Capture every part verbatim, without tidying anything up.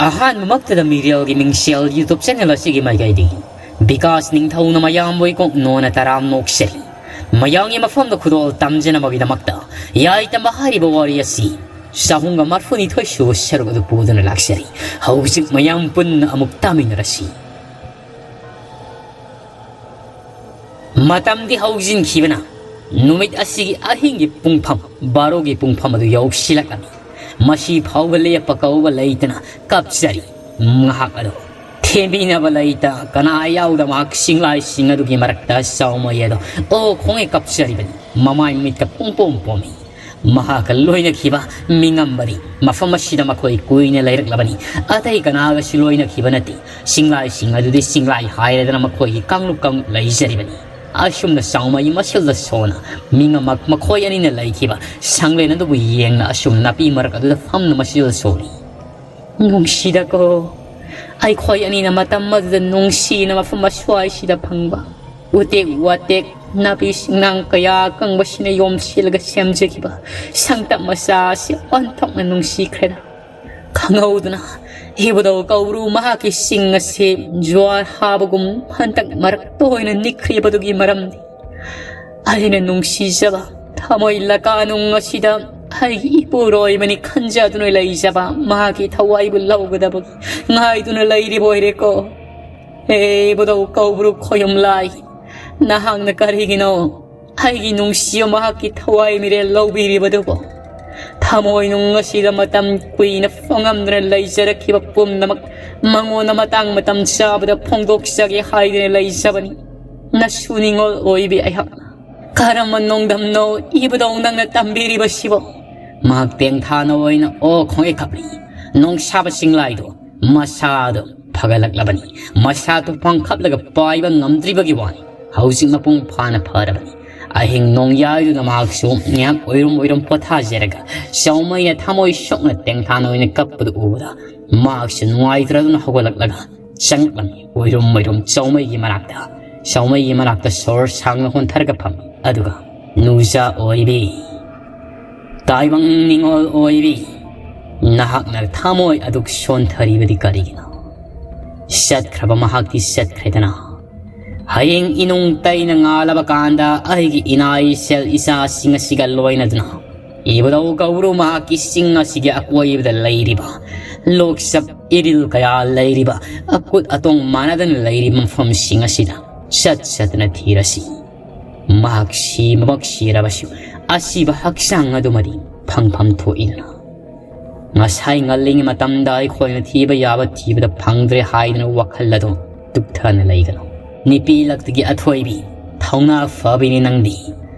ꯑꯍꯥꯟꯕꯃꯛꯇꯗ ꯃꯤꯔꯦꯜꯒꯤ ꯃꯤꯡꯁꯦꯜ YouTube channel ꯑꯁꯤꯒꯤ ꯃꯥꯏꯀꯩꯗꯒꯤ ꯕꯤꯀꯥꯁ ꯅꯤꯡꯊꯧꯅ ꯃꯌꯥꯝꯕꯨ ꯏꯀꯣꯛ ꯅꯣꯟꯅ ꯇꯔꯥꯝ ꯅꯣꯛꯆꯔꯤ꯫ ꯃꯌꯥꯝꯒꯤ ꯃꯐꯝꯗ ꯈꯨꯗꯣꯜ ꯇꯝꯖꯅꯕꯒꯤꯗꯃꯛꯇ ꯌꯥꯏꯇꯝꯕ ꯍꯥꯏꯔꯤꯕ ꯋꯥꯔꯤ ꯑꯁꯤ ꯆꯍꯨꯝꯒ ꯃꯔꯐꯨꯅꯤꯊꯣꯏ ꯁꯨꯕ ꯁꯔꯨꯛ ꯑꯗꯨ ꯄꯨꯗꯨꯅ ꯂꯥꯛꯆꯔꯤ꯫ ꯍꯧꯖꯤꯛ ꯃꯌꯥꯝ ꯄꯨꯟꯅ ꯑꯃꯨꯛ ꯇꯥꯃꯤꯟꯅꯔꯁꯤ꯫ ꯃꯇꯝꯗꯤ ꯍꯧꯖꯤꯟꯈꯤꯕꯅ ꯅꯨꯃꯤꯠ ꯑꯁꯤꯒꯤ ꯑꯍꯤꯡꯒꯤ ꯄꯨꯡꯐꯝ ꯕꯥꯔꯣꯒꯤ ꯄꯨꯡꯐꯝ ꯑꯗꯨ ꯌꯧꯁꯤꯜꯂꯛꯂꯝꯃꯤ꯫ ꯃꯁꯤ ꯐꯥꯎꯕ ꯂꯦꯞꯄ ꯀꯧꯕ ꯂꯩꯇꯅ ꯀꯞꯆꯔꯤ꯫ ꯉꯥꯏꯍꯥꯛ ꯑꯗꯨ ꯊꯦꯝꯕꯤꯅꯕ ꯂꯩꯇ ꯀꯅꯥ ꯌꯥꯎꯗ ꯃꯍꯥꯛ ꯆꯤꯡꯂꯥꯏꯁꯤꯡ ꯑꯗꯨꯒꯤ ꯃꯔꯛꯇ ꯆꯥꯎꯃꯩ ꯑꯗꯣ ꯑꯣ ꯈꯣꯡꯉꯩ ꯀꯞꯆꯔꯤꯕꯅꯤ꯫ ꯃꯃꯥꯏ ꯃꯃꯤꯠꯀ ꯄꯨꯡꯄꯣꯝ ꯄꯣꯝꯃꯤ꯫ ꯃꯍꯥꯛꯀ ꯂꯣꯏꯅꯈꯤꯕ ꯃꯤꯉꯝꯕꯅꯤ꯫ ꯃꯐꯝ ꯑꯁꯤꯗ ꯃꯈꯣꯏ ꯀꯨꯏꯅ ꯂꯩꯔꯛꯂꯕꯅꯤ꯫ ꯑꯇꯩ ꯀꯅꯥꯒꯁꯨ ꯂꯣꯏꯅꯈꯤꯕ ꯅꯠꯇꯦ꯫ ꯆꯤꯡꯂꯥꯏꯁꯤꯡ ꯑꯗꯨꯗꯤ ꯆꯤꯡꯂꯥꯏ ꯍꯥꯏꯔꯗꯅ ꯃꯈꯣꯏꯒꯤ ꯀꯥꯡꯂꯨꯞ ꯀꯥꯡꯂꯨꯞ ꯂꯩꯖꯔꯤꯕꯅꯤ꯫ ꯑꯁꯨꯝꯅ ꯆꯥꯎꯃꯩ ꯃꯁꯤꯜꯗ ꯁꯣꯟꯅ ꯃꯤꯉꯝꯃꯛ ꯃꯈꯣꯏ ꯑꯅꯤꯅ ꯂꯩꯈꯤꯕ ꯁꯪꯂꯦꯟ ꯑꯗꯨꯕꯨ ꯌꯦꯡꯅ ꯑꯁꯨꯝꯅ ꯅꯥꯄꯤ ꯃꯔꯛ ꯑꯗꯨꯗ ꯐꯝꯅ ꯃꯁꯤꯜꯗ ꯁꯣꯜꯂꯤ꯫ ꯅꯨꯡꯁꯤꯗꯀꯣ, ꯑꯩꯈꯣꯏ ꯑꯅꯤꯅ ꯃꯇꯝ ꯑꯗꯨꯗ ꯅꯨꯡꯁꯤꯅ ꯃꯐꯝ ꯑꯁ꯭ꯋꯥꯏꯁꯤꯗ ꯐꯪꯕ ꯎꯇꯦꯛ ꯋꯥꯇꯦꯛ ꯅꯥꯄꯤ ꯁꯤꯡꯅꯥꯡ ꯀꯌꯥ ꯑꯀꯪꯕꯁꯤꯅ ꯌꯣꯝꯁꯤꯜꯂꯒ ꯁꯦꯝꯖꯈꯤꯕ ꯁꯪꯇꯞ ꯃꯆꯥ ꯑꯁꯤ ꯑꯣꯟꯊꯣꯛꯅ ꯅꯨꯡꯁꯤꯈ꯭ꯔꯦꯗ꯫ ꯈꯪꯍꯧꯗꯅ ꯏꯕꯨꯙꯧ ꯀꯧꯕ꯭ꯔꯨ ꯃꯍꯥꯛꯀꯤ ꯆꯤꯡ ꯑꯁꯤ ꯖ꯭ꯋꯥꯔ ꯍꯥꯕꯒꯨꯝ ꯍꯟꯗꯛ ꯃꯔꯛꯇ ꯑꯣꯏꯅ ꯅꯤꯛꯈ꯭ꯔꯤꯕꯗꯨꯒꯤ ꯃꯔꯝꯗꯤ ꯑꯩꯅ ꯅꯨꯡꯁꯤꯖꯕ ꯊꯃꯣꯏ ꯂꯀꯥꯅꯨꯡ ꯑꯁꯤꯗ ꯑꯩꯒꯤ ꯏꯄꯨꯔꯣꯏꯕꯅꯤ ꯈꯟꯖꯗꯨꯅ ꯂꯩꯖꯕ ꯃꯍꯥꯛꯀꯤ ꯊꯋꯥꯏꯕꯨ ꯂꯧꯒꯗꯕꯒꯤ ꯉꯥꯏꯗꯨꯅ ꯂꯩꯔꯤꯕ ꯑꯣꯏꯔꯦꯀꯣ꯫ ꯍꯦ ꯏꯕꯨꯙꯧ ꯀꯧꯕ꯭ꯔꯨ ꯈꯣꯌꯨꯝ ꯂꯥꯏ, ꯅꯍꯥꯛꯅ ꯀꯔꯤꯒꯤꯅꯣ ꯑꯩꯒꯤ ꯅꯨꯡꯁꯤꯕ ꯃꯍꯥꯛꯀꯤ ꯊꯋꯥꯏ ꯃꯤꯔꯦꯜ ꯂꯧꯕꯤꯔꯤꯕꯗꯨꯕꯨ? ꯊꯃꯣꯏ ꯅꯨꯡ ꯑꯁꯤꯗ ꯃꯇꯝ ꯀꯨꯏꯅ ꯐꯣꯡꯉꯝꯗꯨꯅ ꯂꯩꯖꯔꯛꯈꯤꯕ ꯄꯨꯝꯅꯃꯛ ꯃꯉꯣꯟꯗ ꯃꯇꯥꯡ ꯃꯇꯝ ꯆꯥꯕꯗ ꯐꯣꯡꯗꯣꯛꯆꯒꯦ ꯍꯥꯏꯗꯨꯅ ꯂꯩꯖꯕꯅꯤ꯫ ꯅꯁꯨ ꯅꯤꯡꯉꯣꯜ ꯑꯣꯏꯕꯤ ꯑꯩꯍꯥꯛꯅ꯫ ꯀꯔꯝꯕ ꯅꯣꯡꯗꯝꯅꯣ ꯏꯕꯨꯙꯧ ꯅꯪꯅ ꯇꯝꯕꯤꯔꯤꯕꯁꯤꯕꯣ? ꯃꯍꯥꯛ ꯇꯦꯡꯊꯥꯅ ꯑꯣꯏꯅ ꯑꯣ ꯈꯣꯡꯉꯩ ꯀꯞꯂꯤ꯫ ꯅꯣꯡꯁꯥꯕ ꯆꯤꯡꯂꯥꯏꯗꯨ ꯃꯁꯥꯗꯨ ꯐꯒꯠꯂꯛꯂꯕꯅꯤ꯫ ꯃꯁꯥꯗꯨ ꯄꯥꯡꯈꯠꯂꯒ ꯄꯥꯏꯕ ꯉꯝꯗ꯭ꯔꯤꯕꯒꯤ ꯋꯥꯅꯤ꯫ ꯍꯧꯖꯤꯛ ꯃꯄꯨꯡ ꯐꯥꯅ ꯐꯔꯕꯅꯤ꯫ ꯑꯍꯤꯡ ꯅꯣꯡꯌꯥꯏꯗꯨꯗ ꯃꯍꯥꯛꯁꯨ ꯉꯥꯏꯍꯥꯛ ꯑꯣꯏꯔꯨꯝ ꯑꯣꯏꯔꯨꯝ ꯄꯣꯊꯥꯖꯔꯒ ꯆꯥꯎꯃꯩꯅ ꯊꯃꯣꯏ ꯁꯣꯛꯅ ꯇꯦꯡꯊꯥꯅ ꯑꯣꯏꯅ ꯀꯞꯄꯗꯨ ꯎꯕꯗ ꯃꯍꯥꯛꯁꯨ ꯅꯨꯡꯉꯥꯏꯇ꯭ꯔꯗꯨꯅ ꯍꯧꯒꯠꯂꯛꯂꯒ ꯆꯪꯂꯛꯂꯝꯃꯤ꯫ ꯑꯣꯏꯔꯨꯝ ꯑꯣꯏꯔꯨꯝ ꯆꯥꯎꯃꯩꯒꯤ ꯃꯅꯥꯛꯇ꯫ ꯆꯥꯎꯃꯩꯒꯤ ꯃꯅꯥꯛꯇ ꯁꯣꯔ ꯁꯥꯡꯅ ꯍꯣꯟꯊꯔꯒ ꯐꯝꯃꯤ꯫ ꯑꯗꯨꯒ ꯅꯨꯖꯥ ꯑꯣꯏꯕꯤ, ꯇꯥꯏꯕꯪ ꯅꯤꯡꯉꯣꯜ ꯑꯣꯏꯕꯤ, ꯅꯍꯥꯛꯅ ꯊꯃꯣꯏ ꯑꯗꯨꯛ ꯁꯣꯟꯊꯔꯤꯕꯗꯤ ꯀꯔꯤꯒꯤꯅꯣ? ꯆꯠꯈ꯭ꯔꯕ ꯃꯍꯥꯛꯇꯤ ꯆꯠꯈ꯭ꯔꯦꯗꯅ꯫ ꯍꯌꯦꯡ ꯏꯅꯨꯡ ꯇꯩꯅ ꯉꯥꯜꯂꯕ ꯀꯥꯟꯗ ꯑꯩꯒꯤ ꯏꯅꯥ ꯏꯆꯦꯜ ꯏꯆꯥꯁꯤꯡ ꯑꯁꯤꯒ ꯂꯣꯏꯅꯗꯨꯅ ꯏꯕꯨꯙꯧ ꯒꯧꯔꯨ ꯃꯍꯥꯛꯀꯤ ꯆꯤꯡ ꯑꯁꯤꯒꯤ ꯑꯀꯣꯏꯕꯗ ꯂꯩꯔꯤꯕ ꯂꯣꯛꯆꯞ ꯏꯔꯤꯜ ꯀꯌꯥ ꯂꯩꯔꯤꯕ ꯑꯀꯨꯠ ꯑꯇꯣꯡ ꯃꯥꯟꯅꯗꯅ ꯂꯩꯔꯤꯕ ꯃꯐꯝꯁꯤꯡ ꯑꯁꯤꯗ ꯆꯠ ꯆꯠꯇꯅ ꯊꯤꯔꯁꯤ꯫ ꯃꯍꯥꯛ ꯁꯤꯕꯃꯛ ꯁꯤꯔꯕꯁꯨ ꯑꯁꯤꯕ ꯍꯛꯆꯥꯡ ꯑꯗꯨꯃꯗꯤ ꯐꯪꯐꯝ ꯊꯣꯛꯏꯗꯅ꯫ ꯉꯁꯥꯏ ꯉꯜꯂꯤꯉꯩ ꯃꯇꯝꯗ ꯑꯩꯈꯣꯏꯅ ꯊꯤꯕ ꯌꯥꯕ ꯊꯤꯕꯗ ꯐꯪꯗ꯭ꯔꯦ ꯍꯥꯏꯗꯨꯅ ꯋꯥꯈꯜ ꯑꯗꯨ ꯇꯨꯞꯊꯅ ꯂꯩꯒꯅꯨ꯫ ꯅꯨꯄꯤ ꯂꯛꯇꯒꯤ ꯑꯊꯣꯏꯕꯤ, ꯊꯧꯅꯥ ꯐꯕꯤꯅꯤ ꯅꯪꯗꯤ꯫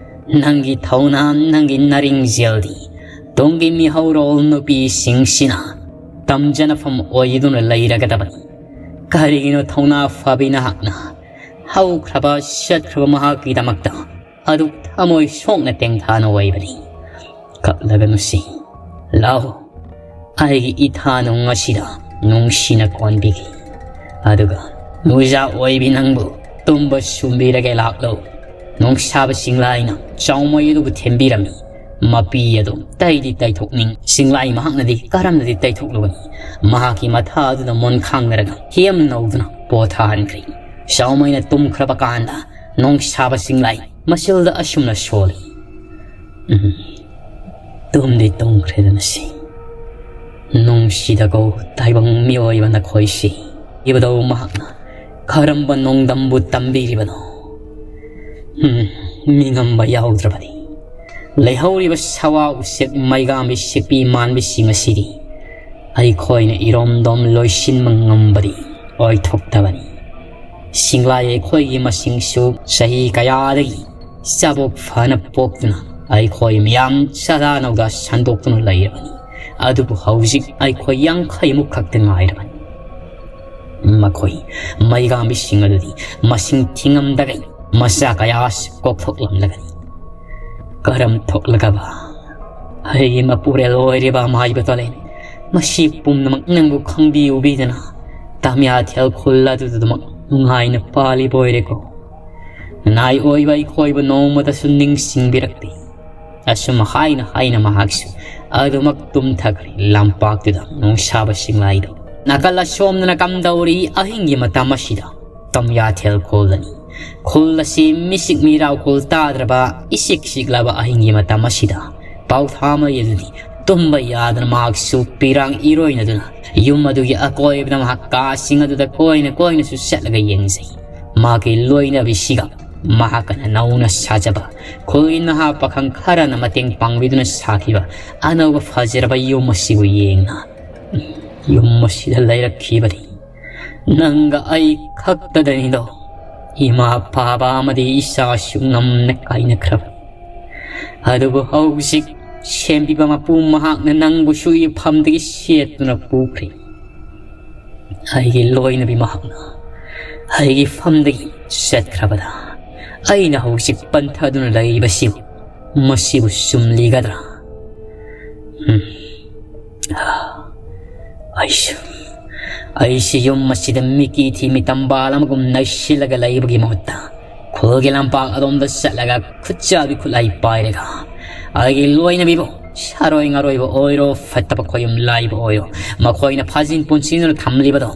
ꯅꯪꯒꯤ ꯊꯧꯅꯥ, ꯅꯪꯒꯤ ꯅꯔꯤꯡꯖꯦꯜꯗꯤ ꯇꯨꯡꯒꯤ ꯃꯤꯍꯧꯔꯣꯜ ꯅꯨꯄꯤꯁꯤꯡꯁꯤꯅ ꯇꯝꯖꯅꯐꯝ ꯑꯣꯏꯗꯨꯅ ꯂꯩꯔꯒꯗꯕꯅꯤ꯫ ꯀꯔꯤꯒꯤꯅꯣ ꯊꯧꯅꯥ ꯐꯕꯤ ꯅꯍꯥꯛꯅ ꯍꯧꯈ꯭ꯔꯕ ꯆꯠꯈ꯭ꯔꯕ ꯃꯍꯥꯛꯀꯤꯗꯃꯛꯇ ꯑꯗꯨꯛ ꯊꯃꯣꯏ ꯁꯣꯛꯅ ꯇꯦꯡꯊꯥꯅ ꯑꯣꯏꯕꯅꯤ? ꯀꯞꯂꯒ ꯅꯨꯡꯁꯤ꯫ ꯂꯥꯛꯑꯣ, ꯑꯩꯒꯤ ꯏꯊꯥ ꯅꯨꯡ ꯑꯁꯤꯗ ꯅꯨꯡꯁꯤꯅ ꯀꯣꯟꯕꯤꯒꯦ꯫ ꯑꯗꯨꯒ ꯅꯨꯖꯥ ꯑꯣꯏꯕꯤ ꯅꯪꯕꯨ ꯇꯨꯝꯕ ꯁꯨꯝꯕꯤꯔꯒꯦ ꯂꯥꯛꯂꯣ꯫ ꯅꯣꯡꯁꯥꯕ ꯆꯤꯡꯂꯥꯏꯅ ꯆꯥꯎꯃꯩ ꯑꯗꯨꯕꯨ ꯊꯦꯝꯕꯤꯔꯝꯃꯤ꯫ ꯃꯄꯤ ꯑꯗꯨ ꯇꯩꯗꯤ ꯇꯩꯊꯣꯛꯅꯤꯡ꯫ ꯆꯤꯡꯂꯥꯏ ꯃꯍꯥꯛꯅꯗꯤ ꯀꯔꯝꯅꯗꯤ ꯇꯩꯊꯣꯛꯂꯨꯒꯅꯤ? ꯃꯍꯥꯛꯀꯤ ꯃꯊꯥ ꯑꯗꯨꯗ ꯃꯣꯟ ꯈꯥꯡꯅꯔꯒ ꯍꯦꯝ ꯅꯧꯗꯨꯅ ꯄꯣꯊꯥꯍꯟꯈ꯭ꯔꯦ꯫ ꯆꯥꯎꯃꯩꯅ ꯇꯨꯝꯈ꯭ꯔꯕ ꯀꯥꯟꯗ ꯅꯣꯡꯁꯥꯕ ꯆꯤꯡꯂꯥꯏ ꯃꯆꯤꯜꯗ ꯑꯁꯨꯝꯅ ꯁꯣꯜꯂꯤ꯫ ꯎꯝ, ꯇꯨꯝꯗꯤ ꯇꯨꯝꯈ꯭ꯔꯦꯗꯅ ꯁꯤ꯫ ꯅꯨꯡꯁꯤꯗꯀꯣ ꯇꯥꯏꯕꯪ ꯃꯤꯑꯣꯏꯕ ꯅꯈꯣꯏꯁꯤ꯫ ꯏꯕꯨꯙꯧ ꯃꯍꯥꯛꯅ ꯀꯔꯝꯕ ꯅꯣꯡꯗꯝꯕꯨ ꯇꯝꯕꯤꯔꯤꯕꯅꯣ? ꯎꯝ, ꯃꯤꯉꯝꯕ ꯌꯥꯎꯗ꯭ꯔꯕꯗꯤ ꯂꯩꯍꯧꯔꯤꯕ ꯁꯋꯥ ꯎꯆꯦꯛ ꯃꯩꯒꯥꯝꯕꯤ ꯁꯤꯛꯄꯤ ꯃꯥꯟꯕꯤꯁꯤꯡ ꯑꯁꯤꯗꯤ ꯑꯩꯈꯣꯏꯅ ꯏꯔꯣꯝꯗꯣꯝ ꯂꯣꯏꯁꯤꯟꯕ ꯉꯝꯕꯗꯤ ꯑꯣꯏꯊꯣꯛꯇꯕꯅꯤ꯫ ꯁꯤꯡꯂꯥꯏ ꯑꯩꯈꯣꯏꯒꯤ ꯃꯁꯤꯡꯁꯨ ꯆꯍꯤ ꯀꯌꯥꯗꯒꯤ ꯆꯥꯕꯣꯛ ꯐꯅ ꯄꯣꯛꯇꯨꯅ ꯑꯩꯈꯣꯏ ꯃꯤꯌꯥꯝ ꯆꯥꯗꯥꯅꯧꯗ ꯁꯟꯗꯣꯛꯇꯨꯅ ꯂꯩꯔꯕꯅꯤ꯫ ꯑꯗꯨꯕꯨ ꯍꯧꯖꯤꯛ ꯑꯩꯈꯣꯏ ꯌꯥꯡꯈꯩꯃꯨꯛ ꯈꯛꯇ ꯉꯥꯏꯔꯕꯅꯤ꯫ ꯃꯈꯣꯏ ꯃꯩꯒꯥꯝꯕꯤꯁꯤꯡ ꯑꯗꯨꯗꯤ ꯃꯁꯤꯡ ꯊꯤꯉꯝꯗꯒꯩ ꯃꯆꯥ ꯀꯌꯥ ꯀꯣꯛꯊꯣꯛꯂꯝꯂꯒꯅꯤ꯫ ꯀꯔꯝ ꯊꯣꯛꯂꯒꯕ ꯑꯩꯒꯤ ꯃꯄꯨꯔꯦꯜ ꯑꯣꯏꯔꯤꯕ ꯃꯥꯏꯕ ꯇꯣꯂꯦꯟ, ꯃꯁꯤ ꯄꯨꯝꯅꯃꯛ ꯅꯪꯕꯨ ꯈꯪꯕꯤꯎꯕꯤꯗꯅ ꯇꯥꯃꯤꯌꯥꯊꯦꯜ ꯈꯨꯜ ꯑꯗꯨꯗꯃꯛ ꯅꯨꯡꯉꯥꯏꯅ ꯄꯥꯜꯂꯤꯕ ꯑꯣꯏꯔꯦꯀꯣ꯫ ꯅꯥꯏ ꯑꯣꯏꯕ ꯑꯩꯈꯣꯏꯕꯨ ꯅꯣꯡꯃꯇꯁꯨ ꯅꯤꯡꯁꯤꯡꯕꯤꯔꯛꯇꯦ꯫ ꯑꯁꯨꯝ ꯍꯥꯏꯅ ꯍꯥꯏꯅ ꯃꯍꯥꯛꯁꯨ ꯑꯗꯨꯃꯛ ꯇꯨꯝꯊꯈ꯭ꯔꯦ ꯂꯝꯄꯥꯛꯇꯨꯗ ꯅꯣꯡꯁꯥꯕ ꯁꯤꯡꯂꯥꯏꯗ꯫ ꯅꯥꯀꯜ ꯑꯁꯣꯝꯗꯅ ꯀꯝꯗꯧꯔꯤ? ꯑꯍꯤꯡꯒꯤ ꯃꯇꯝ ꯑꯁꯤꯗ ꯇꯝꯌꯥꯊꯦꯜ ꯈꯨꯜ ꯑꯅꯤ, ꯈꯨꯜ ꯑꯁꯤ ꯃꯤꯁꯤꯛ ꯃꯤꯔꯥꯎꯈꯣꯜ ꯇꯥꯗ꯭ꯔꯕ ꯏꯁꯤꯛ ꯁꯤꯛꯂꯕ ꯑꯍꯤꯡꯒꯤ ꯃꯇꯝ ꯑꯁꯤꯗ ꯄꯥꯎꯊꯥꯃꯩ ꯑꯗꯨꯗꯤ ꯇꯨꯝꯕ ꯌꯥꯗꯅ ꯃꯍꯥꯛꯁꯨ ꯄꯤꯔꯥꯡ ꯏꯔꯣꯏꯅꯗꯨꯅ ꯌꯨꯝ ꯑꯗꯨꯒꯤ ꯑꯀꯣꯏꯕꯗ ꯃꯍꯥꯛ ꯀꯥꯁꯤꯡ ꯑꯗꯨꯗ ꯀꯣꯏꯅ ꯀꯣꯏꯅꯁꯨ ꯆꯠꯂꯒ ꯌꯦꯡꯖꯩ꯫ ꯃꯍꯥꯛꯀꯤ ꯂꯣꯏꯅꯕꯤꯁꯤꯒ ꯃꯍꯥꯛꯀꯅ ꯅꯧꯅ ꯁꯥꯖꯕ ꯈꯨꯜꯒꯤ ꯅꯍꯥ ꯄꯥꯈꯪ ꯈꯔꯅ ꯃꯇꯦꯡ ꯄꯥꯡꯕꯤꯗꯨꯅ ꯁꯥꯈꯤꯕ ꯑꯅꯧꯕ ꯐꯖꯔꯕ ꯌꯨꯝ ꯑꯁꯤꯕꯨ ꯌꯦꯡꯅ ꯌꯨꯝ ꯑꯁꯤꯗ ꯂꯩꯔꯛꯈꯤꯕꯅꯤ꯫ ꯅꯪꯒ ꯑꯩ ꯈꯛꯇꯗꯅꯤꯗꯣ ꯏꯃꯥ ꯄꯥꯕ ꯑꯃꯗꯤ ꯏꯆꯥꯁꯨ ꯉꯝꯅ ꯀꯥꯏꯅꯈ꯭ꯔꯕ꯫ ꯑꯗꯨꯕꯨ ꯍꯧꯖꯤꯛ ꯁꯦꯝꯕꯤꯕ ꯃꯄꯨ ꯃꯍꯥꯛꯅ ꯅꯪꯕꯨꯁꯨ ꯏꯐꯝꯗꯒꯤ ꯁꯦꯠꯇꯨꯅ ꯄꯨꯈ꯭ꯔꯦ꯫ ꯑꯩꯒꯤ ꯂꯣꯏꯅꯕꯤ ꯃꯍꯥꯛꯅ ꯑꯩꯒꯤ ꯐꯝꯗꯒꯤ ꯆꯠꯈ꯭ꯔꯕꯗ ꯑꯩꯅ ꯍꯧꯖꯤꯛ ꯄꯟꯊꯗꯨꯅ ꯂꯩꯔꯤꯕꯁꯤꯕꯨ ꯃꯁꯤꯕꯨ ꯆꯨꯝꯂꯤꯒꯗ꯭ꯔꯥ? ꯎꯝ꯫ ꯑꯩꯁꯨ, ꯑꯩꯁꯤ ꯌꯨꯝ ꯑꯁꯤꯗ ꯃꯤꯀꯤ ꯊꯤ ꯃꯤꯇꯝꯕꯥꯜ ꯑꯃꯒꯨꯝ ꯅꯩꯁꯤꯜꯂꯒ ꯂꯩꯕꯒꯤ ꯃꯍꯨꯠꯇ ꯈꯨꯜꯒꯤ ꯂꯝꯄꯥꯛ ꯑꯗꯣꯝꯗ ꯆꯠꯂꯒ ꯈꯨꯠꯆꯥꯕꯤ ꯈꯨꯠꯂꯥꯏ ꯄꯥꯏꯔꯒ ꯑꯩꯒꯤ ꯂꯣꯏꯅꯕꯤꯕꯨ ꯁꯥꯔꯣꯏ ꯉꯥꯔꯣꯏꯕ ꯑꯣꯏꯔꯣ, ꯐꯠꯇꯕ ꯈꯣꯌꯨꯝ ꯂꯥꯏꯕ ꯑꯣꯏꯔꯣ, ꯃꯈꯣꯏꯅ ꯐꯥꯖꯤꯟ ꯄꯨꯟꯁꯤꯟꯗꯨꯅ ꯊꯝꯂꯤꯕꯗꯣ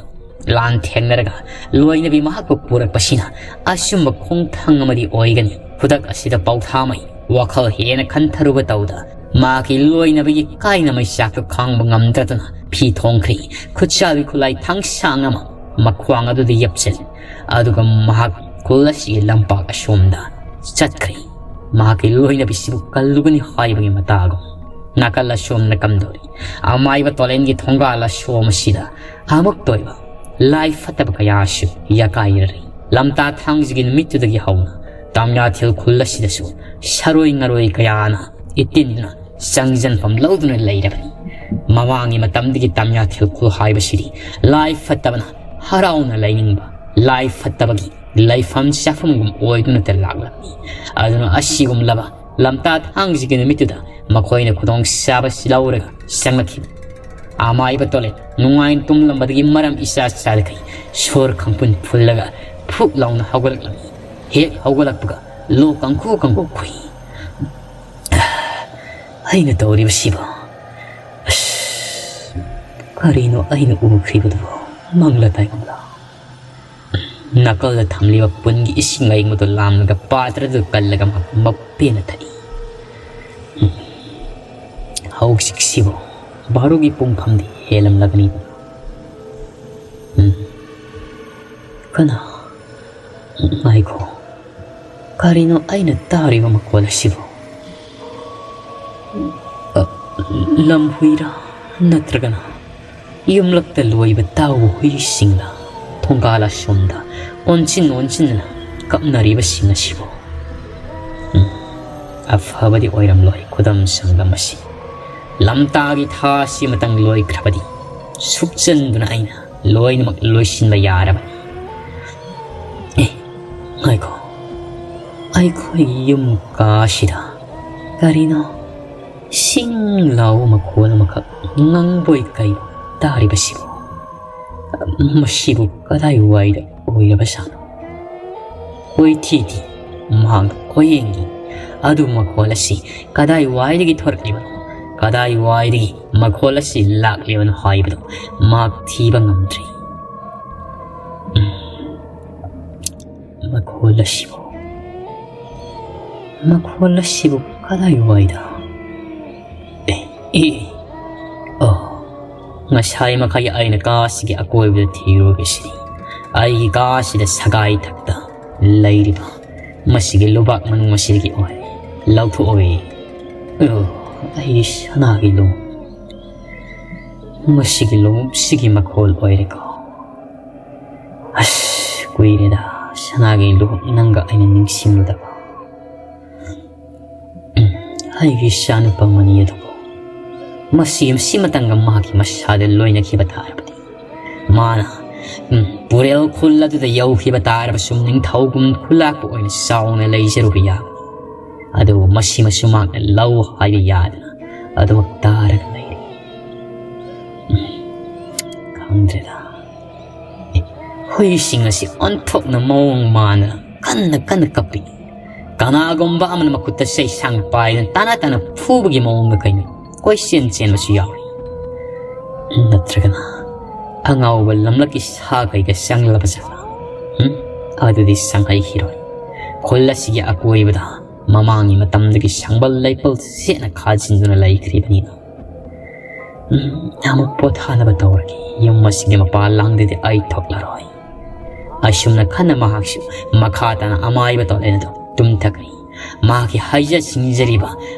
ꯂꯥꯟ ꯊꯦꯡꯅꯔꯒ ꯂꯣꯏꯅꯕꯤ ꯃꯍꯥꯛꯄꯨ ꯄꯨꯔꯛꯄꯁꯤꯅ ꯑꯆꯨꯝꯕ ꯈꯣꯡꯊꯥꯡ ꯑꯃꯗꯤ ꯑꯣꯏꯒꯅꯤ꯫ ꯈꯨꯗꯛ ꯑꯁꯤꯗ ꯄꯥꯎꯊꯥꯃꯩ ꯋꯥꯈꯜ ꯍꯦꯟꯅ ꯈꯟꯊꯔꯨꯕ ꯇꯧꯗ ꯃꯍꯥꯛꯀꯤ ꯂꯣꯏꯅꯕꯒꯤ ꯀꯥꯏꯅ ꯃꯩꯆꯥꯛꯇꯨ ꯈꯥꯡꯕ ꯉꯝꯗ꯭ꯔꯗꯨꯅ ꯐꯤ ꯊꯣꯡꯈ꯭ꯔꯤ꯫ ꯈꯨꯠꯆꯥꯕꯤ ꯈꯨꯠꯂꯥꯏ ꯊꯥꯡꯁꯥꯡ ꯑꯃ ꯃꯈ꯭ꯋꯥꯡ ꯑꯗꯨꯗ ꯌꯦꯞꯁꯤꯜꯂꯤ꯫ ꯑꯗꯨꯒ ꯃꯍꯥꯛ ꯈꯨꯜ ꯑꯁꯤꯒꯤ ꯂꯝꯄꯥꯛ ꯑꯁꯣꯝꯗ ꯆꯠꯈ꯭ꯔꯦ꯫ ꯃꯍꯥꯛꯀꯤ ꯂꯣꯏꯅꯕꯤꯁꯤꯕꯨ ꯀꯜꯂꯨꯒꯅꯤ ꯍꯥꯏꯕꯒꯤ ꯃꯇꯥꯒꯨꯝ꯫ ꯅꯥꯀꯜ ꯑꯁꯣꯝꯅ ꯀꯝꯗꯧꯔꯤ? ꯑꯃꯥꯏꯕ ꯇꯣꯂꯦꯟꯒꯤ ꯊꯣꯡꯒꯥꯜ ꯑꯁꯣꯝ ꯑꯁꯤꯗ ꯑꯃꯨꯛꯇ ꯑꯣꯏꯕ ꯂꯥꯏ ꯐꯠꯇꯕ ꯀꯌꯥꯁꯨ ꯌꯥꯀꯥꯏꯔꯔꯤ꯫ ꯂꯝꯇꯥ ꯊꯥꯡꯖꯒꯤ ꯅꯨꯃꯤꯠꯇꯨꯗꯒꯤ ꯍꯧꯅ ꯇꯥꯃꯤꯌꯥꯊꯦꯜ ꯈꯨꯜ ꯑꯁꯤꯗꯁꯨ ꯁꯥꯔꯣꯏ ꯉꯥꯔꯣꯏ ꯀꯌꯥꯅ ꯏꯇꯤꯟꯗꯨꯅ ꯆꯪꯖꯟꯐꯝ ꯂꯧꯗꯨꯅ ꯂꯩꯔꯕꯅꯤ꯫ ꯃꯃꯥꯡꯒꯤ ꯃꯇꯝꯗꯒꯤ ꯇꯥꯃꯤꯌꯥꯊꯦꯜ ꯈꯨꯜ ꯍꯥꯏꯕꯁꯤꯗꯤ ꯂꯥꯏ ꯐꯠꯇꯕꯅ ꯍꯔꯥꯎꯅ ꯂꯩꯅꯤꯡꯕ, ꯂꯥꯏ ꯐꯠꯇꯕꯒꯤ ꯂꯩꯐꯝ ꯆꯥꯐꯝꯒꯨꯝ ꯑꯣꯏꯗꯨꯅꯇ ꯂꯥꯛꯂꯝꯃꯤ꯫ ꯑꯗꯨꯅ ꯑꯁꯤꯒꯨꯝꯂꯕ ꯂꯝꯇꯥ ꯊꯥꯡꯖꯒꯤ ꯅꯨꯃꯤꯠꯇꯨꯗ ꯃꯈꯣꯏꯅ ꯈꯨꯗꯣꯡꯆꯥꯕꯁꯤ ꯂꯧꯔꯒ ꯆꯪꯂꯛꯈꯤꯕꯅꯤ꯫ ꯑꯃꯥꯏꯕ ꯇꯣꯂꯦꯟ ꯅꯨꯡꯉꯥꯏꯅ ꯇꯨꯝꯂꯝꯕꯗꯒꯤ ꯃꯔꯝ ꯏꯆꯥ ꯆꯥꯗꯈꯩ ꯁꯣꯔ ꯈꯪꯐꯨꯟ ꯐꯨꯜꯂꯒ ꯐꯨꯛ ꯂꯥꯎꯅ ꯍꯧꯒꯠꯂꯛꯂꯝꯃꯤ꯫ ꯍꯦꯛ ꯍꯧꯒꯠꯂꯛꯄꯒ ꯂꯣꯛ ꯀꯥꯡꯈꯨ ꯀꯥꯡꯈꯨ ꯈꯨꯏ꯫ ꯑꯩꯅ ꯇꯧꯔꯤꯕꯁꯤꯕꯨ ꯀꯔꯤꯅꯣ ꯑꯩꯅ ꯎꯈ꯭ꯔꯤꯕꯗꯨꯕꯨ? ꯃꯪꯂ ꯇꯥꯏꯕꯪꯂ? ꯅꯥꯀꯜꯗ ꯊꯝꯂꯤꯕ ꯄꯨꯟꯒꯤ ꯏꯁꯤꯡ ꯑꯌꯤꯡꯕꯗꯨ ꯂꯥꯝꯂꯒ ꯄꯥꯇ꯭ꯔꯗꯨ ꯀꯜꯂꯒ ꯃꯥ ꯃꯄꯦꯅ ꯊꯛꯏ꯫ ꯎꯝ꯫ ꯍꯧꯖꯤꯛꯁꯤꯕꯨ ꯕꯥꯔꯣꯒꯤ ꯄꯨꯡꯐꯝꯗꯤ ꯍꯦꯜꯂꯝꯂꯒꯅꯤꯗꯅ꯫ ꯎꯝ꯫ ꯀꯅꯥ? ꯉꯥꯏꯈꯣ꯫ ꯀꯔꯤꯅꯣ ꯑꯩꯅ ꯇꯥꯔꯤꯕ ꯃꯈꯣꯜ ꯑꯁꯤꯕꯨ? ꯑ, ꯂꯝꯍꯨꯏꯔꯥ? ꯅꯠꯇ꯭ꯔꯒꯅ ꯌꯨꯝꯂꯛꯇ ꯂꯣꯏꯕ ꯇꯥꯎꯕ ꯍꯨꯏꯁꯤꯡꯅ ꯊꯣꯡꯒꯥꯜ ꯑꯁꯣꯝꯗ ꯑꯣꯟꯁꯤꯟ ꯑꯣꯟꯁꯤꯟꯗꯨꯅ ꯀꯞꯅꯔꯤꯕꯁꯤꯡ ꯑꯁꯤꯕꯨ? ꯎꯝ, ꯑꯐꯕꯗꯤ ꯑꯣꯏꯔꯝꯂꯣꯏ ꯈꯨꯗꯝ ꯁꯪꯂꯝ ꯑꯁꯤ꯫ ꯂꯝꯇꯥꯒꯤ ꯊꯥ ꯑꯁꯤꯃꯇꯪ ꯂꯣꯏꯈ꯭ꯔꯕꯗꯤ ꯁꯨꯞꯆꯟꯗꯨꯅ ꯑꯩꯅ ꯂꯣꯏꯅꯃꯛ ꯂꯣꯏꯁꯤꯟꯕ ꯌꯥꯔꯕꯅꯤ꯫ ꯑꯦ, ꯉꯥꯏꯈꯣ꯫ ꯑꯩꯈꯣꯏ ꯌꯨꯝ ꯀꯥꯁꯤꯗ ꯀꯔꯤꯅꯣ ꯁꯤꯡ ꯂꯥꯎꯕ ꯃꯈꯣꯜ ꯑꯃꯈꯛ ꯉꯪꯕꯣꯏ ꯀꯩꯕꯣꯏ ꯇꯥꯔꯤꯕꯁꯤꯕꯨ? ꯃꯁꯤꯕꯨ ꯀꯗꯥꯏꯋꯥꯏꯗ ꯑꯣꯏꯔꯕꯖꯥꯠꯅꯣ? ꯀꯣꯏꯊꯤ ꯊꯤ, ꯃꯍꯥꯛꯅ ꯀꯣꯏꯌꯦꯡꯉꯤ꯫ ꯑꯗꯨ ꯃꯈꯣꯜ ꯑꯁꯤ ꯀꯗꯥꯏꯋꯥꯏꯗꯒꯤ ꯊꯣꯔꯛꯂꯤꯕꯅꯣ, ꯀꯗꯥꯏꯋꯥꯏꯗꯒꯤ ꯃꯈꯣꯜ ꯑꯁꯤ ꯂꯥꯛꯂꯤꯕꯅꯣ ꯍꯥꯏꯕꯗꯨ ꯃꯍꯥꯛ ꯊꯤꯕ ꯉꯝꯗ꯭ꯔꯤ꯫ ꯎꯝ꯫ ꯃꯈꯣꯜ ꯑꯁꯤꯕꯨ, ꯃꯈꯣꯜ ꯑꯁꯤꯕꯨ ꯀꯗꯥꯏꯋꯥꯏꯗ? ꯑꯦ, ꯑꯦ, ꯑꯣ, ꯉꯁꯥꯏ ꯃꯈꯩ ꯑꯩꯅ ꯀꯥꯁꯤꯒꯤ ꯑꯀꯣꯏꯕꯗ ꯊꯤꯔꯨꯔꯤꯕꯁꯤꯅꯤ꯫ ꯑꯩꯒꯤ ꯀꯥꯁꯤꯗ ꯁꯒꯥꯏ ꯊꯛꯇ ꯂꯩꯔꯤꯕ ꯃꯁꯤꯒꯤ ꯂꯨꯕꯥꯛ ꯃꯅꯨꯡ ꯑꯁꯤꯗꯒꯤ ꯑꯣꯏ꯫ ꯂꯧꯊꯣꯛꯑꯣꯏ꯫ ꯑꯣ, ꯑꯩꯒꯤ ꯁꯅꯥꯒꯤ ꯂꯨ-, ꯃꯁꯤꯒꯤ ꯂꯣꯡꯎꯞꯁꯤꯒꯤ ꯃꯈꯣꯜ ꯑꯣꯏꯔꯦꯀꯣ꯫ ꯑꯁ, ꯀꯨꯏꯔꯦꯗ ꯁꯅꯥꯒꯤ ꯂꯨꯍꯣꯛ ꯅꯪꯒ ꯑꯩꯅ ꯅꯤꯡꯁꯤꯡꯂꯨꯗꯕ꯫ ꯎꯝ, ꯑꯩꯒꯤ ꯏꯆꯥꯅꯨꯄꯥ ꯃꯅꯤ ꯑꯗꯨꯕꯨ ꯃꯁꯤ, ꯃꯁꯤꯃꯇꯪꯒ ꯃꯍꯥꯛꯀꯤ ꯃꯁꯥꯗ ꯂꯣꯏꯅꯈꯤꯕ ꯇꯥꯔꯕꯗꯤ, ꯃꯥꯅ, ꯎꯝ, ꯄꯨꯔꯦꯜ ꯈꯨꯜ ꯑꯗꯨꯗ ꯌꯧꯈꯤꯕ ꯇꯥꯔꯕꯁꯨ ꯅꯤꯡꯊꯧꯒꯨꯝ ꯈꯨꯜꯂꯥꯛꯄ ꯑꯣꯏꯅ ꯆꯥꯎꯅ ꯂꯩꯖꯔꯨꯕ ꯌꯥꯕꯅꯤ꯫ ꯑꯗꯨꯕꯨ ꯃꯁꯤꯃꯁꯨ ꯃꯍꯥꯛꯅ ꯂꯧ ꯍꯥꯏꯕ ꯌꯥꯗꯅ ꯑꯗꯨꯃꯛ ꯇꯥꯔꯒ ꯂꯩꯔꯤ꯫ ꯎꯝ, ꯈꯪꯗ꯭ꯔꯦꯗ꯫ ꯑꯦ, ꯍꯨꯏꯁꯤꯡ ꯑꯁꯤ ꯑꯣꯟꯊꯣꯛꯅ ꯃꯑꯣꯡ ꯃꯥꯟꯗꯅ ꯀꯟꯅ ꯀꯟꯅ ꯀꯞꯄꯤ꯫ ꯀꯅꯥꯒꯨꯝꯕ ꯑꯃꯅ ꯃꯈꯨꯠꯇ ꯆꯩꯁꯥꯡ ꯄꯥꯏꯗꯨꯅ ꯇꯥꯅ ꯇꯥꯅ ꯐꯨꯕꯒꯤ ꯃꯑꯣꯡꯗ ꯀꯩꯅꯣ ꯀꯣꯏꯆꯦꯟ ꯆꯦꯟꯕꯁꯨ ꯌꯥꯎꯏ꯫ ꯅꯠꯇ꯭ꯔꯒꯅ ꯑꯉꯥꯎꯕ ꯂꯝꯂꯛꯀꯤ ꯁꯥ ꯀꯩꯒ ꯆꯪꯂꯕ ꯖꯥꯠꯂꯥ? ꯎꯝ? ꯑꯗꯨꯗꯤ ꯆꯪꯍꯩꯈꯤꯔꯣꯏ꯫ ꯈꯨꯜ ꯑꯁꯤꯒꯤ ꯑꯀꯣꯏꯕꯗ ꯃꯃꯥꯡꯒꯤ ꯃꯇꯝꯗꯒꯤ ꯁꯪꯕꯜ ꯂꯩꯄꯜ ꯁꯦꯠꯅ ꯈꯥꯖꯤꯟꯗꯨꯅ ꯂꯩꯈ꯭ꯔꯤꯕꯅꯤꯅ꯫ ꯎꯝ, ꯑꯃꯨꯛ ꯄꯣꯊꯥꯅꯕ ꯇꯧꯔꯒꯦ꯫ ꯌꯨꯝ ꯑꯁꯤꯒꯤ ꯃꯄꯥꯟ ꯂꯥꯡꯗꯗꯤ ꯑꯩ ꯊꯣꯛꯂꯔꯣꯏ꯫ ꯑꯁꯨꯝꯅ ꯈꯟꯅ ꯃꯍꯥꯛꯁꯨ ꯃꯈꯥ ꯇꯥꯅ ꯑꯃꯥꯏꯕ ꯇꯣꯂꯦꯟ ꯑꯗꯨ ꯇꯨꯝꯊꯈ꯭ꯔꯦ꯫ ꯃꯍꯥꯛꯀꯤ ꯍꯩꯖ ꯁꯤꯡꯖꯔꯤꯕ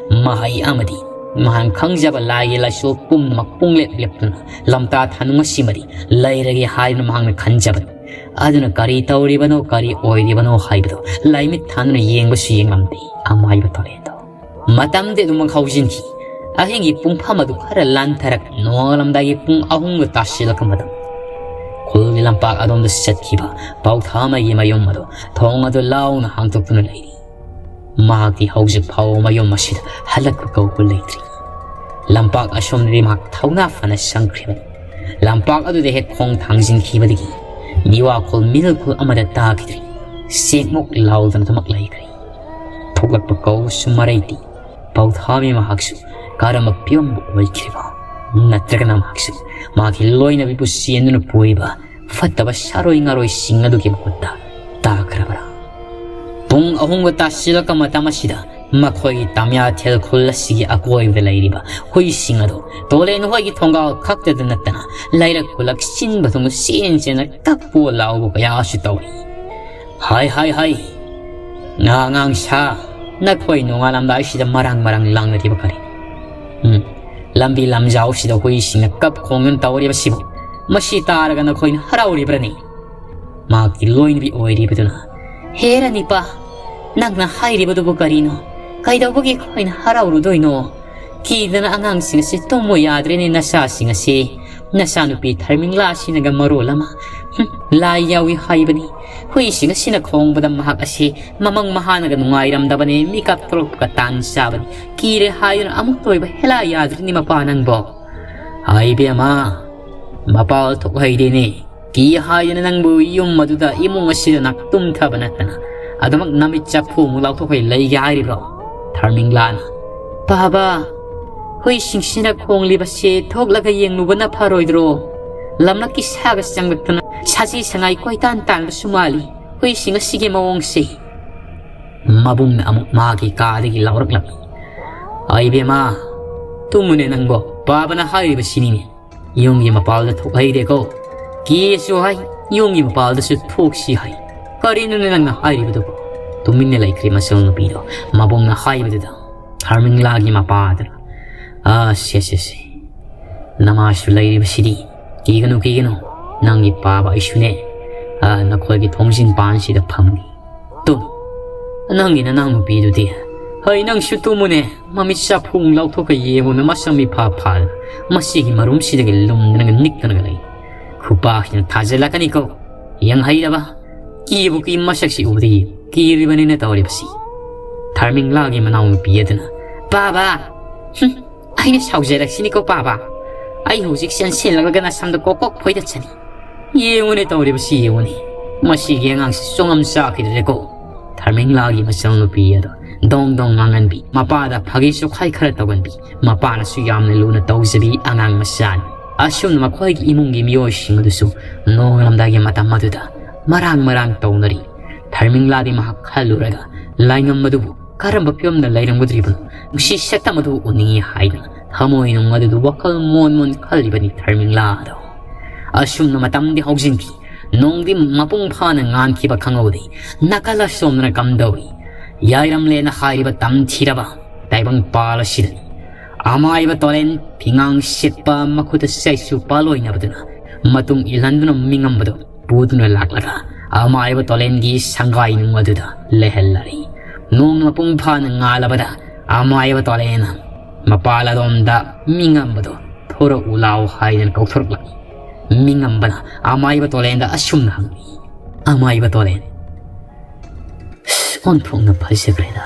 ꯃꯍꯩ ꯑꯃꯗꯤ ꯃꯍꯥꯛꯅ ꯈꯪꯖꯕ ꯂꯥꯏꯒꯤ ꯂꯥꯏꯁꯣꯜ ꯄꯨꯝꯅꯃꯛ ꯄꯨꯡꯂꯦꯞ ꯂꯦꯞꯇꯨꯅ ꯂꯝꯇꯥ ꯊꯥꯅꯨꯡ ꯑꯁꯤꯃꯗꯤ ꯂꯩꯔꯒꯦ ꯍꯥꯏꯗꯨꯅ ꯃꯍꯥꯛꯅ ꯈꯟꯖꯕꯅꯤ꯫ ꯑꯗꯨꯅ ꯀꯔꯤ ꯇꯧꯔꯤꯕꯅꯣ, ꯀꯔꯤ ꯑꯣꯏꯔꯤꯕꯅꯣ ꯍꯥꯏꯕꯗꯨ ꯂꯥꯏꯃꯤꯠ ꯊꯥꯟꯗꯨꯅ ꯌꯦꯡꯕꯁꯨ ꯌꯦꯡꯂꯝꯗꯦ ꯑꯃꯥꯏꯕ ꯇꯣꯂꯦꯟꯗꯣ꯫ ꯃꯇꯝꯗꯤ ꯑꯗꯨꯃꯛ ꯍꯧꯖꯤꯟꯈꯤ꯫ ꯑꯍꯤꯡꯒꯤ ꯄꯨꯡꯐꯝ ꯑꯗꯨ ꯈꯔ ꯂꯥꯟꯊꯔꯛ ꯅꯣꯡꯉꯥꯜꯂꯝꯗꯥꯏꯒꯤ ꯄꯨꯡ ꯑꯍꯨꯝꯒ ꯇꯥꯁꯤꯜꯂꯛꯄ ꯃꯇꯝ꯫ ꯈꯨꯜꯒꯤ ꯂꯝꯄꯥꯛ ꯑꯗꯣꯝꯗ ꯆꯠꯈꯤꯕ ꯄꯥꯎꯊꯥꯃꯩꯒꯤ ꯃꯌꯨꯝ ꯑꯗꯨ ꯊꯣꯡ ꯑꯗꯨ ꯂꯥꯎꯅ ꯍꯥꯡꯗꯣꯛꯇꯨꯅ ꯂꯩꯔꯤ꯫ ꯃꯍꯥꯛꯇꯤ ꯍꯧꯖꯤꯛ ꯐꯥꯎꯕ ꯃꯌꯨꯝ ꯑꯁꯤꯗ ꯍꯜꯂꯛꯄ ꯀꯧꯕ ꯂꯩꯇ꯭ꯔꯤ꯫ ꯂꯝꯄꯥꯛ ꯑꯁꯣꯝꯗꯗꯤ ꯃꯍꯥꯛ ꯊꯧꯅꯥ ꯐꯅ ꯆꯪꯈ꯭ꯔꯤꯕꯅꯤ꯫ ꯂꯝꯄꯥꯛ ꯑꯗꯨꯗ ꯍꯦꯛ ꯈꯣꯡ ꯊꯥꯡꯖꯤꯟꯈꯤꯕꯗꯒꯤ ꯃꯤꯋꯥꯈꯣꯜ ꯃꯤꯔꯣꯜꯈꯣꯜ ꯑꯃꯗ ꯇꯥꯈꯤꯗ꯭ꯔꯤ꯫ ꯆꯦꯛꯃꯨꯛ ꯂꯥꯎꯗꯅ ꯑꯗꯨꯃꯛ ꯂꯩꯈ꯭ꯔꯦ꯫ ꯊꯣꯛꯂꯛꯄ ꯀꯧꯕꯁꯨ ꯃꯔꯩꯇꯦ꯫ ꯄꯥꯎꯊꯥꯃꯤ ꯃꯍꯥꯛꯁꯨ ꯀꯔꯝꯕ ꯐꯤꯕꯝꯕꯨ ꯑꯣꯏꯈ꯭ꯔꯤꯕ? ꯅꯠꯇ꯭ꯔꯒꯅ ꯃꯍꯥꯛꯁꯨ ꯃꯍꯥꯛꯀꯤ ꯂꯣꯏꯅꯕꯤꯕꯨ ꯆꯦꯟꯗꯨꯅ ꯄꯨꯔꯤꯕ ꯐꯠꯇꯕ ꯁꯥꯔꯣꯏ ꯉꯥꯔꯣꯏꯁꯤꯡ ꯑꯗꯨꯒꯤ ꯃꯈꯨꯠꯇ ꯇꯥꯈ꯭ꯔꯕ꯭ꯔꯥ? ꯄꯨꯡ ꯑꯍꯨꯝꯒ ꯇꯥꯁꯤꯜꯂꯛꯄ ꯃꯇꯝ ꯑꯁꯤꯗ ꯃꯈꯣꯏꯒꯤ ꯇꯥꯃꯤꯌꯥꯊꯦꯜ ꯈꯨꯜ ꯑꯁꯤꯒꯤ ꯑꯀꯣꯏꯕꯗ ꯂꯩꯔꯤꯕ ꯍꯨꯏꯁꯤꯡ ꯑꯗꯨ ꯇꯣꯂꯦꯟ ꯍꯣꯏꯒꯤ ꯊꯣꯡꯒꯥꯜ ꯈꯛꯇꯗ ꯅꯠꯇꯅ ꯂꯩꯔꯛ ꯈꯨꯜꯂꯛ ꯆꯤꯟꯕ ꯊꯨꯡꯅ ꯆꯦꯟ ꯆꯦꯟꯅ ꯀꯞꯄꯨ ꯂꯥꯎꯕ ꯀꯌꯥꯁꯨ ꯇꯧꯏ꯫ ꯍꯥꯏ, ꯍꯥꯏ, ꯍꯥꯏ! ꯅꯍꯥ ꯑꯉꯥꯡ ꯁꯥ, ꯅꯈꯣꯏ ꯅꯣꯡꯉꯥꯜꯂꯝꯗꯥꯏꯁꯤꯗ ꯃꯔꯥꯡ ꯃꯔꯥꯡ ꯂꯥꯡꯅꯔꯤꯕ ꯀꯔꯤꯅꯣ? ꯎꯝ, ꯂꯝꯕꯤ ꯂꯝꯖꯥꯎꯁꯤꯗ ꯍꯨꯏꯁꯤꯡꯅ ꯀꯞ ꯈꯣꯡꯗꯨꯅ ꯇꯧꯔꯤꯕꯁꯤꯕꯨ ꯃꯁꯤ ꯇꯥꯔꯒ ꯅꯈꯣꯏꯅ ꯍꯔꯥꯎꯔꯤꯕ꯭ꯔꯅꯤ? ꯃꯍꯥꯛꯀꯤ ꯂꯣꯏꯅꯕꯤ ꯑꯣꯏꯔꯤꯕꯗꯨꯅ, "ꯍꯦꯔꯥ ꯅꯤꯄꯥ, ꯅꯪꯅ ꯍꯥꯏꯔꯤꯕꯗꯨꯕꯨ ꯀꯔꯤꯅꯣ? ꯀꯩꯗꯧꯕꯒꯤ ꯑꯩꯈꯣꯏꯅ ꯍꯔꯥꯎꯔꯨꯗꯣꯏꯅꯣ? ꯀꯤꯗꯅ ꯑꯉꯥꯡꯁꯤꯡ ꯑꯁꯤ ꯇꯨꯝꯃꯨ ꯌꯥꯗ꯭ꯔꯦꯅꯦ, ꯅꯆꯥꯁꯤꯡ ꯑꯁꯤ꯫ ꯅꯆꯥꯅꯨꯄꯤ ꯊꯔꯃꯤꯡꯂꯥ ꯑꯁꯤꯅꯒ ꯃꯔꯣꯜ ꯑꯃ, ꯍꯨꯝ, ꯂꯥꯏ ꯌꯥꯎꯏ ꯍꯥꯏꯕꯅꯤ꯫ ꯍꯨꯏꯁꯤꯡ ꯑꯁꯤꯅ ꯈꯣꯡꯕꯗ ꯃꯍꯥꯛ ꯑꯁꯤ ꯃꯃꯪ ꯃꯍꯥꯅꯒ ꯅꯨꯡꯉꯥꯏꯔꯝꯗꯕꯅꯦ, ꯃꯤꯀꯞ ꯊꯣꯛꯂꯛꯄꯒ ꯇꯥꯟ ꯆꯥꯕꯅꯤ꯫ ꯀꯤꯔꯦ ꯍꯥꯏꯗꯨꯅ ꯑꯃꯨꯛꯇ ꯑꯣꯏꯕ ꯍꯦꯂꯥ ꯌꯥꯗ꯭ꯔꯤꯅꯤ ꯃꯄꯥ ꯅꯪꯕꯣ꯫ ꯍꯥꯏ ꯏꯕꯦꯝꯃ, ꯃꯄꯥꯜ ꯊꯣꯛ ꯍꯩꯗꯦꯅꯦ꯫ ꯀꯤ ꯍꯥꯏꯗꯅ ꯅꯪꯕꯨ ꯌꯨꯝ ꯑꯗꯨꯗ, ꯏꯃꯨꯡ ꯑꯁꯤꯗ ꯅꯥꯛꯇꯨꯝꯊꯕ ꯅꯠꯇꯅ ꯑꯗꯨꯃꯛ ꯅꯃꯤꯠ ꯆꯐꯨꯃꯨꯛ ꯂꯥꯎꯊꯣꯛꯈꯩ ꯂꯩꯒꯦ ꯍꯥꯏꯔꯤꯕ꯭ꯔꯣ?" ꯊꯔꯃꯤꯡꯂꯥꯅ, "ꯕꯥꯕꯥ, ꯍꯨꯏꯁꯤꯡꯁꯤꯅ ꯈꯣꯡꯂꯤꯕꯁꯦ ꯊꯣꯛꯂꯒ ꯌꯦꯡꯂꯨꯕꯅ ꯐꯔꯣꯏꯗ꯭ꯔꯣ? ꯂꯝꯂꯛꯀꯤ ꯁꯥꯒ ꯆꯪꯂꯛꯇꯅ ꯁꯥꯖꯤ ꯁꯉꯥꯏ ꯀꯣꯏꯇꯥꯟ ꯇꯥꯟꯕꯁꯨ ꯃꯥꯜꯂꯤ ꯍꯨꯏꯁꯤꯡ ꯑꯁꯤꯒꯤ ꯃꯑꯣꯡꯁꯦ꯫ ꯃꯕꯨꯡꯅ ꯑꯃꯨꯛ ꯃꯥꯒꯤ ꯀꯥꯗꯒꯤ ꯂꯥꯎꯔꯛꯂꯝꯃꯤ꯫ "ꯑꯩ ꯏꯕꯦꯝꯃ, ꯇꯨꯝꯃꯨꯅꯦ ꯅꯪꯕꯣ, ꯄꯥꯕꯅ ꯍꯥꯏꯔꯤꯕꯁꯤꯅꯤꯅꯦ꯫ ꯌꯨꯝꯒꯤ ꯃꯄꯥꯜꯗ ꯊꯣꯛꯍꯩꯗꯦꯀꯣ꯫ ꯀꯤꯌꯦꯁꯨ ꯍꯥꯏ, ꯌꯨꯝꯒꯤ ꯃꯄꯥꯜꯗꯁꯨ ꯊꯣꯛꯁꯤ ꯍꯥꯏ꯫ ꯀꯔꯤꯅꯣꯅꯦ ꯅꯪꯅ ꯍꯥꯏꯔꯤꯕꯗꯨꯕꯣ?" ꯇꯨꯃꯤꯟꯅ ꯂꯩꯈ꯭ꯔꯦ ꯃꯆꯜ ꯅꯨꯄꯤꯗꯣ꯫ ꯃꯕꯨꯡꯅ ꯍꯥꯏꯕꯗꯨꯗ ꯊꯥꯔꯃꯤꯡꯂꯥꯒꯤ ꯃꯄꯥꯗꯨꯅ, "ꯑ, ꯁꯦ, ꯁꯦ, ꯁꯦ꯫ ꯅꯃꯥꯁꯨ ꯂꯩꯔꯤꯕꯁꯤꯗꯤ꯫ ꯀꯤꯒꯅꯨ, ꯀꯤꯒꯅꯨ꯫ ꯅꯪꯒꯤ ꯄꯥꯕ ꯑꯩꯁꯨꯅꯦ꯫ ꯑ, ꯅꯈꯣꯏꯒꯤ ꯊꯣꯡꯖꯤꯟ ꯄꯥꯟꯁꯤꯗ ꯐꯝꯒꯦ꯫ ꯇꯨꯝ꯫ ꯅꯪꯒꯤ ꯅꯅꯥꯎ ꯅꯨꯄꯤꯗꯨꯗꯤ? ꯍꯩ, ꯅꯪꯁꯨ ꯇꯨꯝꯃꯨꯅꯦ꯫ ꯃꯃꯤꯠ ꯆꯥꯐꯨꯡ ꯂꯥꯎꯊꯣꯛꯀ ꯌꯦꯡꯉꯨꯅ ꯃꯁꯝ ꯃꯤꯐꯥ ꯐꯥꯗꯅ ꯃꯁꯤꯒꯤ ꯃꯔꯨꯝꯁꯤꯗꯒꯤ ꯂꯨꯝꯗꯅꯒ ꯅꯤꯛꯇꯅꯒ ꯂꯩ꯫ ꯈꯨꯄꯥꯛꯁꯤꯅ ꯊꯥꯖꯤꯜꯂꯛꯀꯅꯤꯀꯣ꯫ ꯌꯦꯡꯍꯩꯗꯕ꯫ ꯀꯤꯕꯨ ꯀꯤ ꯃꯁꯛꯁꯤ ꯎꯕꯗꯒꯤ ꯀꯤꯔꯤꯕꯅꯤꯅ ꯇꯧꯔꯤꯕꯁꯤ꯫" ꯊꯥꯔꯃꯤꯡꯂꯥꯒꯤ ꯃꯅꯥꯎꯅꯨꯄꯤ ꯑꯗꯨꯅ, "ꯄꯥꯕ! ꯍꯨꯝ, ꯑꯩꯅ ꯁꯥꯎꯖꯔꯛꯁꯤꯅꯤꯀꯣ ꯄꯥꯕ꯫ ꯑꯩ ꯍꯧꯖꯤꯛ ꯆꯦꯟꯁꯤꯜꯂꯛꯂꯒ ꯅꯁꯝꯗ ꯀꯣꯛ ꯀꯣꯛ ꯐꯣꯏꯗꯠꯆꯅꯤ꯫ ꯌꯦꯡꯉꯨꯅꯦ ꯇꯧꯔꯤꯕꯁꯤ ꯌꯦꯡꯉꯨꯅꯦ꯫ ꯃꯁꯤꯒꯤ ꯑꯉꯥꯡꯁꯤ ꯆꯣꯡꯉꯝ ꯆꯥꯈꯤꯗ꯭ꯔꯦꯀꯣ꯫" ꯊꯥꯔꯃꯤꯡꯂꯥꯒꯤ ꯃꯆꯜꯅꯨꯄꯤ ꯑꯗꯣ ꯗꯣꯡ ꯗꯣꯡ ꯉꯥꯡꯍꯟꯕꯤ, ꯃꯄꯥꯗ ꯐꯥꯒꯤ ꯆꯨꯈꯥꯏ ꯈꯔ ꯇꯧꯍꯟꯕꯤ, ꯃꯄꯥꯅꯁꯨ ꯌꯥꯝꯅ ꯂꯨꯅ ꯇꯧꯖꯕꯤ ꯑꯉꯥꯡ ꯃꯆꯥꯅꯤ꯫ ꯑꯁꯨꯝꯅ ꯃꯈꯣꯏꯒꯤ ꯏꯃꯨꯡꯒꯤ ꯃꯤꯑꯣꯏꯁꯤꯡ ꯑꯗꯨꯁꯨ ꯅꯣꯡꯉꯥꯜꯂꯝꯗꯥꯏꯒꯤ ꯃꯇꯝ ꯑꯗꯨꯗ ꯃꯔꯥꯡ ꯃꯔꯥꯡ ꯇꯧꯅꯔꯤ꯫ ꯊꯥꯔꯃꯤꯡꯂꯥꯗꯤ ꯃꯍꯥꯛ ꯈꯜꯂꯨꯔꯒ ꯂꯥꯏꯉꯝ ꯑꯗꯨꯕꯨ ꯀꯔꯝꯕ ꯐꯤꯕꯝꯗ ꯂꯩꯔꯝꯒꯗ꯭ꯔꯤꯕꯅꯣ? ꯅꯨꯡꯁꯤ ꯁꯛꯇꯝ ꯑꯗꯨ ꯎꯅꯤꯡꯏ ꯍꯥꯏꯗꯨꯅ ꯊꯃꯣꯏꯅꯨꯡ ꯑꯗꯨꯗ ꯋꯥꯈꯜ ꯃꯣꯟ ꯃꯣꯟ ꯈꯜꯂꯤꯕꯅꯤ ꯊꯥꯔꯃꯤꯡꯂꯥꯗꯣ꯫ ꯑꯁꯨꯝꯅ ꯃꯇꯝꯗꯤ ꯍꯧꯖꯤꯟꯈꯤ꯫ ꯅꯣꯡꯗꯤ ꯃꯄꯨꯡ ꯐꯥꯅ ꯉꯥꯟꯈꯤꯕ ꯈꯪꯍꯧꯗꯦ꯫ ꯅꯥꯀꯜ ꯑꯁꯣꯝꯗꯅ ꯀꯝꯗꯧꯏ? ꯌꯥꯏꯔꯝꯂꯦꯅ ꯍꯥꯏꯔꯤꯕ ꯇꯝꯊꯤꯔꯕ ꯇꯥꯏꯕꯪ ꯄꯥꯜ ꯑꯁꯤꯗꯅꯤ꯫ ꯑꯃꯥꯏꯕ ꯇꯣꯂꯦꯟ ꯐꯤꯉꯥꯡ ꯁꯤꯠꯄ ꯃꯈꯨꯠꯇ ꯆꯩꯁꯨ ꯄꯥꯜꯂꯣꯏꯅꯕꯗꯨꯅ ꯃꯇꯨꯡ ꯏꯜꯍꯟꯗꯨꯅ ꯃꯤꯉꯝꯕꯗꯣ ꯄꯨꯗꯨꯅ ꯂꯥꯛꯂꯒ ꯑꯃꯥꯏꯕ ꯇꯣꯂꯦꯟꯒꯤ ꯁꯪꯒꯥꯏꯅꯨꯡ ꯑꯗꯨꯗ ꯂꯩꯍꯜꯂꯔꯤ꯫ ꯅꯣꯡ ꯃꯄꯨꯡ ꯐꯥꯅ ꯉꯥꯜꯂꯕꯗ ꯑꯃꯥꯏꯕ ꯇꯣꯂꯦꯟꯅ ꯃꯄꯥꯜ ꯑꯗꯣꯝꯗ ꯃꯤꯉꯝꯕꯗꯣ ꯊꯣꯔꯛꯎ ꯂꯥꯎ ꯍꯥꯏꯗꯅ ꯀꯧꯊꯣꯔꯛꯂꯝꯃꯤ꯫ ꯃꯤꯉꯝꯕꯅ ꯑꯃꯥꯏꯕ ꯇꯣꯂꯦꯟꯗ ꯑꯁꯨꯝꯅ ꯍꯪꯉꯤ, "ꯑꯃꯥꯏꯕ ꯇꯣꯂꯦꯟ, ꯑꯁ, ꯑꯣꯟꯊꯣꯛꯅ ꯐꯖꯈ꯭ꯔꯦꯗ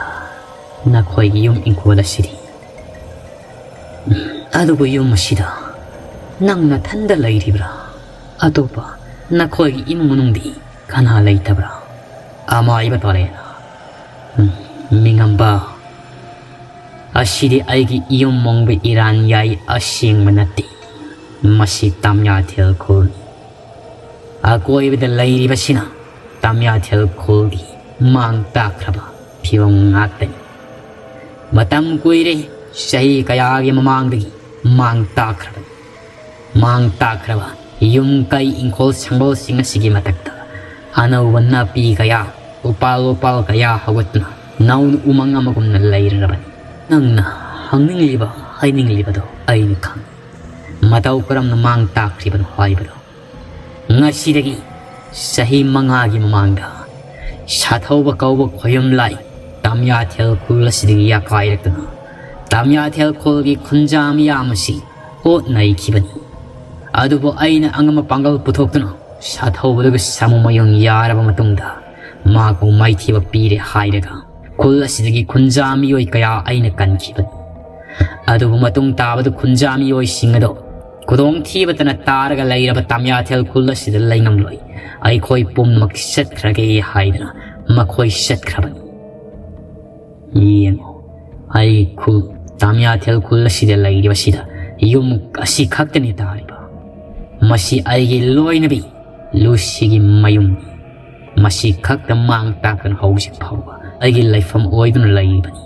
ꯅꯈꯣꯏꯒꯤ ꯌꯨꯝ ꯏꯪꯈꯣꯜ ꯑꯁꯤꯗꯤ꯫ ꯎꯝ, ꯑꯗꯨꯕꯨ ꯌꯨꯝ ꯑꯁꯤꯗ ꯅꯪ ꯅꯊꯟꯗ ꯂꯩꯔꯤꯕ꯭ꯔꯥ? ꯑꯇꯣꯞꯄ ꯅꯈꯣꯏꯒꯤ ꯏꯃꯨꯡ ꯃꯅꯨꯡꯗꯤ ꯀꯅꯥ ꯂꯩꯇꯕ꯭ꯔꯥ?" ꯑꯃꯥꯏꯕ ꯇꯣꯂꯦꯟꯅ, "ꯎꯝ, ꯃꯤꯉꯝꯕ, ꯑꯁꯤꯗꯤ ꯑꯩꯒꯤ ꯏꯌꯨꯝ ꯃꯣꯡꯕ ꯏꯔꯥꯟꯌꯥꯏ ꯑꯁꯦꯡꯕ ꯅꯠꯇꯦ꯫ ꯃꯁꯤ ꯇꯥꯃꯤꯌꯥꯊꯦꯜ ꯈꯨꯜꯅꯤ꯫ ꯑꯀꯣꯏꯕꯗ ꯂꯩꯔꯤꯕꯁꯤꯅ ꯇꯥꯃꯤꯌꯥꯊꯦꯜ ꯈꯨꯜꯒꯤ ꯃꯥꯡ ꯇꯥꯛꯈ꯭ꯔꯕ ꯐꯤꯕꯝ ꯉꯥꯛꯇꯅꯤ꯫ ꯃꯇꯝ ꯀꯨꯏꯔꯦ, ꯆꯍꯤ ꯀꯌꯥꯒꯤ ꯃꯃꯥꯡꯗꯒꯤ ꯃꯥꯡ ꯇꯥꯛꯈ꯭ꯔꯕꯅꯤ꯫ ꯃꯥꯡ ꯇꯥꯛꯈ꯭ꯔꯕ ꯌꯨꯝ ꯀꯩ ꯏꯪꯈꯣꯜ ꯁꯪꯒꯣꯜꯁꯤꯡ ꯑꯁꯤꯒꯤ ꯃꯊꯛꯇ ꯑꯅꯧꯕ ꯅꯥꯄꯤ ꯀꯌꯥ, ꯎꯄꯥꯜ ꯋꯥꯄꯥꯜ ꯀꯌꯥ ꯍꯧꯒꯠꯇꯨꯅ ꯅꯧꯅ ꯎꯃꯪ ꯑꯃꯒꯨꯝꯅ ꯂꯩꯔꯔꯕꯅꯤ꯫ ꯅꯪꯅ ꯍꯪꯅꯤꯡꯂꯤꯕ, ꯍꯥꯏꯅꯤꯡꯂꯤꯕꯗꯣ ꯑꯩꯅ ꯈꯪꯏ꯫ ꯃꯇꯧ ꯀꯔꯝꯅ ꯃꯥꯡ ꯇꯥꯛꯈ꯭ꯔꯤꯕꯅꯣ ꯍꯥꯏꯕꯗꯣ꯫ ꯉꯁꯤꯗꯒꯤ ꯆꯍꯤ ꯃꯉꯥꯒꯤ ꯃꯃꯥꯡꯗ ꯁꯥꯊꯧꯕ ꯀꯧꯕ ꯈꯣꯌꯨꯝ ꯂꯥꯏ ꯇꯥꯃꯤꯌꯥꯊꯦꯜ ꯈꯨꯜ ꯑꯁꯤꯗꯒꯤ ꯌꯥꯀꯥꯏꯔꯛꯇꯨꯅ ꯇꯥꯃꯤꯌꯥꯊꯦꯜ ꯈꯨꯜꯒꯤ ꯈꯨꯟꯖꯥ ꯃꯤꯌꯥꯝ ꯑꯁꯤ ꯑꯣꯠ ꯅꯩꯈꯤꯕꯅꯤ꯫ ꯑꯗꯨꯕꯨ ꯑꯩꯅ ꯑꯉꯝꯕ ꯄꯥꯡꯒꯜ ꯄꯨꯊꯣꯛꯇꯨꯅ ꯁꯥꯊꯧꯕꯗꯨꯒ ꯁꯥꯃꯨ ꯃꯌꯨꯡ ꯌꯥꯔꯕ ꯃꯇꯨꯡꯗ ꯃꯍꯥꯛꯄꯨ ꯃꯥꯏꯊꯤꯕ ꯄꯤꯔꯦ ꯍꯥꯏꯔꯒ ꯈꯨꯜ ꯑꯁꯤꯗꯒꯤ ꯈꯨꯟꯖꯥ ꯃꯤꯑꯣꯏ ꯀꯌꯥ ꯑꯩꯅ ꯀꯟꯈꯤꯕꯅꯤ꯫ ꯑꯗꯨꯕꯨ ꯃꯇꯨꯡ ꯇꯥꯕꯗ ꯈꯨꯟꯖꯥ ꯃꯤꯑꯣꯏꯁꯤꯡ ꯑꯗꯨ ꯈꯨꯗꯣꯡꯊꯤꯕꯇꯅ ꯇꯥꯔꯒ ꯂꯩꯔꯕ ꯇꯥꯃꯤꯌꯥꯊꯦꯜ ꯈꯨꯜ ꯑꯁꯤꯗ ꯂꯩꯉꯝꯂꯣꯏ꯫ ꯑꯩꯈꯣꯏ ꯄꯨꯝꯅꯃꯛ ꯆꯠꯈ꯭ꯔꯒꯦ ꯍꯥꯏꯗꯅ ꯃꯈꯣꯏ ꯆꯠꯈ꯭ꯔꯕꯅꯤ꯫ ꯌꯦꯡꯉꯨ, ꯑꯩ ꯈꯨꯜ, ꯇꯥꯃꯤꯌꯥꯊꯦꯜ ꯈꯨꯜ ꯑꯁꯤꯗ ꯂꯩꯔꯤꯕꯁꯤꯗ ꯌꯨꯝ ꯑꯁꯤ ꯈꯛꯇꯅꯤ ꯇꯥꯔꯤꯕ꯫ ꯃꯁꯤ ꯑꯩꯒꯤ ꯂꯣꯏꯅꯕꯤ ꯂꯨꯁꯤꯒꯤ ꯃꯌꯨꯝꯅꯤ꯫ ꯃꯁꯤ ꯈꯛꯇ ꯃꯥꯡ ꯇꯥꯛꯇꯅ ꯍꯧꯖꯤꯛ ꯐꯥꯎꯕ ꯑꯩꯒꯤ ꯂꯩꯐꯝ ꯑꯣꯏꯗꯨꯅ ꯂꯩꯔꯤꯕꯅꯤ꯫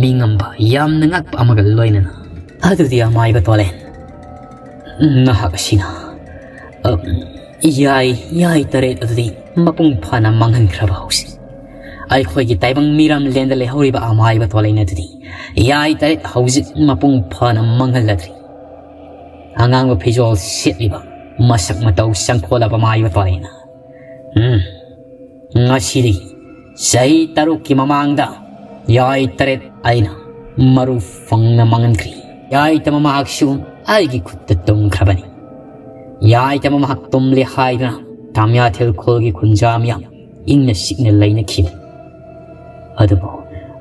ꯃꯤꯉꯝꯕ ꯌꯥꯝꯅ ꯉꯛꯄ ꯑꯃꯒ ꯂꯣꯏꯅꯅ꯫ ꯑꯗꯨꯗꯤ ꯑꯃꯥꯏꯕ ꯇꯣꯂꯦꯟ, ꯅꯍꯥꯛ ꯑꯁꯤꯅ, ꯑ, ꯌꯥꯏ, ꯌꯥꯏ ꯇꯔꯦꯠ ꯑꯗꯨꯗꯤ ꯃꯄꯨꯡ ꯐꯥꯅ ꯃꯥꯡꯍꯟꯈ꯭ꯔꯕ ꯍꯧꯖꯤꯛ ꯑꯩꯈꯣꯏꯒꯤ ꯇꯥꯏꯕꯪ ꯃꯤꯔꯝꯂꯦꯟꯗ ꯂꯩꯍꯧꯔꯤꯕ ꯑꯃꯥꯏꯕ ꯇꯣꯂꯦꯟ ꯑꯗꯨꯗꯤ ꯌꯥꯏ ꯇꯔꯦꯠ ꯍꯧꯖꯤꯛ ꯃꯄꯨꯡ ꯐꯥꯅ ꯃꯥꯡꯍꯜꯂꯗ꯭ꯔꯤ꯫ ꯑꯉꯥꯡꯕ ꯐꯤꯖꯣꯜ ꯁꯦꯠꯂꯤꯕ, ꯃꯁꯛ ꯃꯇꯧ ꯆꯪꯈꯣꯜꯂꯕ ꯑꯃꯥꯏꯕ ꯇꯣꯂꯦꯟꯅ, ꯎꯝ, ꯉꯁꯤꯗꯒꯤ ꯆꯍꯤ ꯇꯔꯨꯛꯀꯤ ꯃꯃꯥꯡꯗ ꯌꯥꯏ ꯇꯔꯦꯠ ꯑꯩꯅ ꯃꯔꯨ ꯐꯪꯅ ꯃꯥꯡꯍꯟꯈ꯭ꯔꯤ꯫ ꯌꯥꯏꯇꯃ ꯃꯍꯥꯛꯁꯨ ꯑꯩꯒꯤ ꯈꯨꯠꯇ ꯇꯨꯝꯈ꯭ꯔꯕꯅꯤ꯫ ꯌꯥꯏꯇꯃ ꯃꯍꯥꯛ ꯇꯨꯝꯂꯦ ꯍꯥꯏꯗꯨꯅ ꯇꯥꯃꯤꯌꯥꯊꯦꯜ ꯈꯨꯜꯒꯤ ꯈꯨꯟꯖꯥ ꯃꯤꯌꯥꯝ ꯏꯪꯅ ꯆꯤꯛꯅ ꯂꯩꯅꯈꯤꯕꯅꯤ꯫ ꯑꯗꯨꯕꯨ,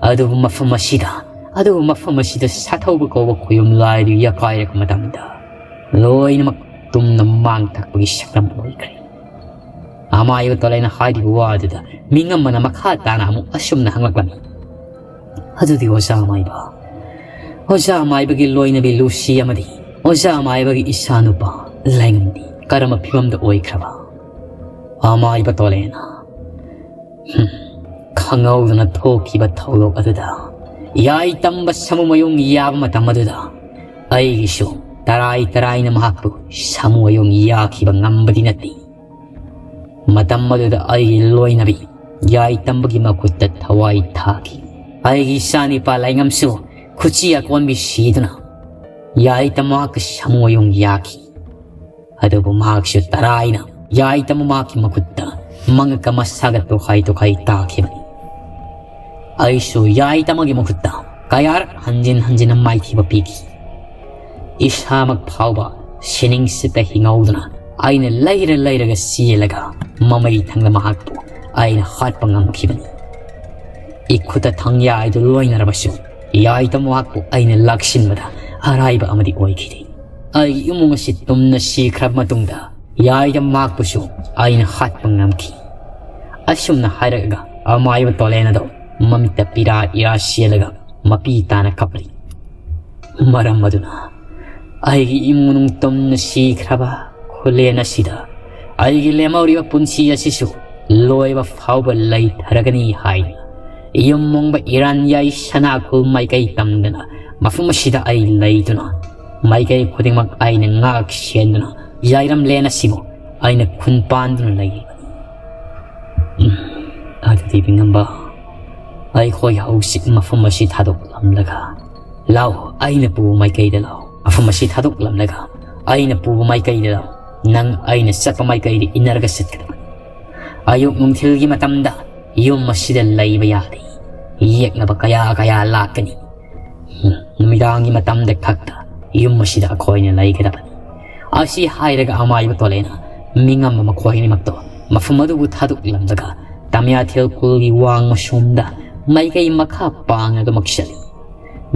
ꯑꯗꯨꯕꯨ ꯃꯐꯝ ꯑꯁꯤꯗ, ꯑꯗꯨꯕꯨ ꯃꯐꯝ ꯑꯁꯤꯗ ꯁꯥꯊꯧꯕ ꯀꯧꯕ ꯈꯣꯌꯨꯝ ꯂꯥꯏꯗꯨ ꯌꯥꯀꯥꯏꯔꯛꯄ ꯃꯇꯝꯗ ꯂꯣꯏꯅꯃꯛ ꯇꯨꯝꯅ ꯃꯥꯡ ꯊꯛꯄꯒꯤ ꯁꯛꯇꯝ ꯑꯣꯏꯈ꯭ꯔꯦ꯫ ꯑꯃꯥꯏꯕ ꯇꯣꯂꯦꯟꯅ ꯍꯥꯏꯔꯤꯕ ꯋꯥ ꯑꯗꯨꯗ ꯃꯤꯉꯝꯕꯅ ꯃꯈꯥ ꯇꯥꯅ ꯑꯃꯨꯛ ꯑꯁꯨꯝꯅ ꯍꯪꯂꯛꯂꯝꯃꯤ꯫ ꯑꯗꯨꯗꯤ ꯑꯣꯖꯥ ꯑꯃꯥꯏꯕ, ꯑꯣꯖꯥ ꯑꯃꯥꯏꯕꯒꯤ ꯂꯣꯏꯅꯕꯤ ꯂꯨꯁꯤ ꯑꯃꯗꯤ ꯑꯣꯖꯥ ꯑꯃꯥꯏꯕꯒꯤ ꯏꯆꯥꯅꯨꯄꯥ ꯂꯥꯏꯉꯝꯗꯤ ꯀꯔꯝꯕ ꯐꯤꯕꯝꯗ ꯑꯣꯏꯈ꯭ꯔꯕ? ꯑꯃꯥꯏꯕ ꯇꯣꯂꯦꯅ, ꯍꯨꯝ, ꯈꯪꯍꯧꯗꯅ ꯊꯣꯛꯈꯤꯕ ꯊꯧꯗꯣꯛ ꯑꯗꯨꯗ ꯌꯥꯏ ꯇꯝꯕ ꯁꯥꯃꯨ ꯃꯌꯨꯡ ꯌꯥꯕ ꯃꯇꯝ ꯑꯗꯨꯗ ꯑꯩꯒꯤꯁꯨ ꯇꯔꯥꯏ ꯇꯔꯥꯏꯅ ꯃꯍꯥꯛꯄꯨ ꯁꯥꯃꯨ ꯃꯌꯨꯡ ꯌꯥꯈꯤꯕ ꯉꯝꯕꯗꯤ ꯅꯠꯇꯦ꯫ ꯃꯇꯝ ꯑꯗꯨꯗ ꯑꯩꯒꯤ ꯂꯣꯏꯅꯕꯤ ꯌꯥꯏ ꯇꯝꯕꯒꯤ ꯃꯈꯨꯠꯇ ꯊꯋꯥꯏ ꯊꯥꯈꯤ꯫ ꯑꯩꯒꯤ ꯏꯆꯥꯅꯤꯄꯥ ꯂꯥꯏꯉꯝꯁꯨ ꯈꯨꯠꯁꯤ ꯑꯀꯣꯟꯕꯤ ꯁꯤꯗꯨꯅ ꯌꯥꯏ ꯇꯝꯕ ꯃꯍꯥꯛꯀ ꯁꯥꯃꯨ ꯃꯌꯨꯡ ꯌꯥꯈꯤ꯫ ꯑꯗꯨꯕꯨ ꯃꯍꯥꯛꯁꯨ ꯇꯔꯥꯏꯅ ꯌꯥꯏ ꯇꯝꯕ ꯃꯍꯥꯛꯀꯤ ꯃꯈꯨꯠꯇ ꯃꯉꯛꯀ ꯃꯁꯥꯒ ꯇꯣꯈꯥꯏ ꯇꯣꯈꯥꯏ ꯇꯥꯈꯤꯕꯅꯤ꯫ ꯑꯩꯁꯨ ꯌꯥꯏ ꯇꯝꯕꯒꯤ ꯃꯈꯨꯠꯇ ꯀꯌꯥꯔꯛ ꯍꯟꯖꯤꯟ ꯍꯟꯖꯤꯟꯅ ꯃꯥꯏꯊꯤꯕ ꯄꯤꯈꯤ꯫ ꯏꯁꯥꯃꯛ ꯐꯥꯎꯕ ꯁꯤꯅꯤꯡꯁꯤꯠꯇ ꯍꯤꯡꯍꯧꯗꯨꯅ ꯑꯩꯅ ꯂꯩꯔ ꯂꯩꯔꯒ ꯆꯦꯜꯂꯒ ꯃꯃꯩ ꯊꯪꯗ ꯃꯍꯥꯛꯄꯨ ꯑꯩꯅ ꯍꯥꯠꯄ ꯉꯝꯈꯤꯕꯅꯤ꯫ ꯏꯈꯨꯠꯇ ꯊꯥꯡꯌꯥꯏꯗꯨ ꯂꯣꯏꯅꯔꯕꯁꯨ ꯌꯥꯏꯗ ꯃꯍꯥꯛꯄꯨ ꯑꯩꯅ ꯂꯥꯛꯁꯤꯟꯕꯗ ꯑꯔꯥꯏꯕ ꯑꯃꯗꯤ ꯑꯣꯏꯈꯤꯗꯦ꯫ ꯑꯩꯒꯤ ꯏꯃꯨꯡ ꯑꯁꯤ ꯇꯨꯝꯅ ꯁꯤꯈ꯭ꯔꯕ ꯃꯇꯨꯡꯗ ꯌꯥꯏꯗ ꯃꯍꯥꯛꯄꯨꯁꯨ ꯑꯩꯅ ꯍꯥꯠꯄ ꯉꯝꯈꯤ꯫ ꯑꯁꯨꯝꯅ ꯍꯥꯏꯔꯛꯑꯒ ꯑꯃꯥꯏꯕ ꯇꯣꯂꯦꯟ ꯑꯗꯣ ꯃꯃꯤꯠꯇ ꯄꯤꯔꯥ ꯏꯔꯥ ꯆꯦꯜꯂꯒ ꯃꯄꯤ ꯇꯥꯅ ꯀꯞꯂꯤ꯫ ꯃꯔꯝ ꯑꯗꯨꯅ ꯑꯩꯒꯤ ꯏꯃꯨꯡ ꯃꯅꯨꯡ ꯇꯨꯝꯅ ꯁꯤꯈ꯭ꯔꯕ ꯈꯨꯂꯦꯟ ꯑꯁꯤꯗ ꯑꯩꯒꯤ ꯂꯦꯝꯍꯧꯔꯤꯕ ꯄꯨꯟꯁꯤ ꯑꯁꯤꯁꯨ ꯂꯣꯏꯕ ꯐꯥꯎꯕ ꯂꯩꯊꯔꯒꯅꯤ ꯍꯥꯏꯅ ꯌꯨꯝ ꯃꯣꯡꯕ ꯏꯔꯥꯟ ꯌꯥꯏ ꯁꯅꯥꯈꯨꯜ ꯃꯥꯏꯀꯩ ꯇꯝꯗꯅ ꯃꯐꯝ ꯑꯁꯤꯗ ꯑꯩ ꯂꯩꯗꯨꯅ ꯃꯥꯏꯀꯩ ꯈꯨꯗꯤꯡꯃꯛ ꯑꯩꯅ ꯉꯥꯛ ꯁꯦꯟꯗꯨꯅ ꯌꯥꯏꯔꯝꯂꯦꯟ ꯑꯁꯤꯕꯨ ꯑꯩꯅ ꯈꯨꯟ ꯄꯥꯟꯗꯨꯅ ꯂꯩꯔꯤꯕꯅꯤ꯫ ꯎꯝ, ꯑꯗꯨꯗꯤ ꯃꯤꯉꯝꯕ, ꯑꯩꯈꯣꯏ ꯍꯧꯖꯤꯛ ꯃꯐꯝ ꯑꯁꯤ ꯊꯥꯗꯣꯛꯂꯝꯂꯒ ꯂꯥꯎ, ꯑꯩꯅ ꯄꯨꯕ ꯃꯥꯏꯀꯩꯗ ꯂꯥꯎ꯫ ꯃꯐꯝ ꯑꯁꯤ ꯊꯥꯗꯣꯛꯂꯝꯂꯒ ꯑꯩꯅ ꯄꯨꯕ ꯃꯥꯏꯀꯩꯗ ꯂꯥꯎ꯫ ꯅꯪ ꯑꯩꯅ ꯆꯠꯄ ꯃꯥꯏꯀꯩꯗ ꯏꯟꯅꯔꯒ ꯆꯠꯀꯗꯕꯅꯤ꯫ ꯑꯌꯨꯛ ꯅꯨꯡꯊꯤꯜꯒꯤ ꯃꯇꯝꯗ ꯌꯨꯝ ꯑꯁꯤꯗ ꯂꯩꯕ ꯌꯥꯗꯦ꯫ ꯌꯦꯛꯅꯕ ꯀꯌꯥ ꯀꯌꯥ ꯂꯥꯛꯀꯅꯤ꯫ ꯎꯝ, ꯅꯨꯃꯤꯗꯥꯡꯒꯤ ꯃꯇꯝꯗ ꯈꯛꯇ ꯌꯨꯝ ꯑꯁꯤꯗ ꯑꯩꯈꯣꯏꯅ ꯂꯩꯒꯗꯕꯅꯤ꯫ ꯑꯁꯤ ꯍꯥꯏꯔꯒ ꯑꯃꯥꯏꯕ ꯇꯣꯂꯦꯅ ꯃꯤꯉꯝꯕ ꯃꯈꯣꯏ ꯑꯅꯤꯃꯛꯇꯣ ꯃꯐꯝ ꯑꯗꯨꯕꯨ ꯊꯥꯗꯣꯛꯂꯝꯂꯒ ꯇꯃꯤꯌꯥꯊꯦꯜ ꯈꯨꯜꯒꯤ ꯋꯥꯡꯃ ꯁꯣꯝꯗ ꯃꯥꯏꯀꯩ ꯃꯈꯥ ꯄꯥꯡꯉꯒ ꯃꯛꯁꯜꯂꯤ꯫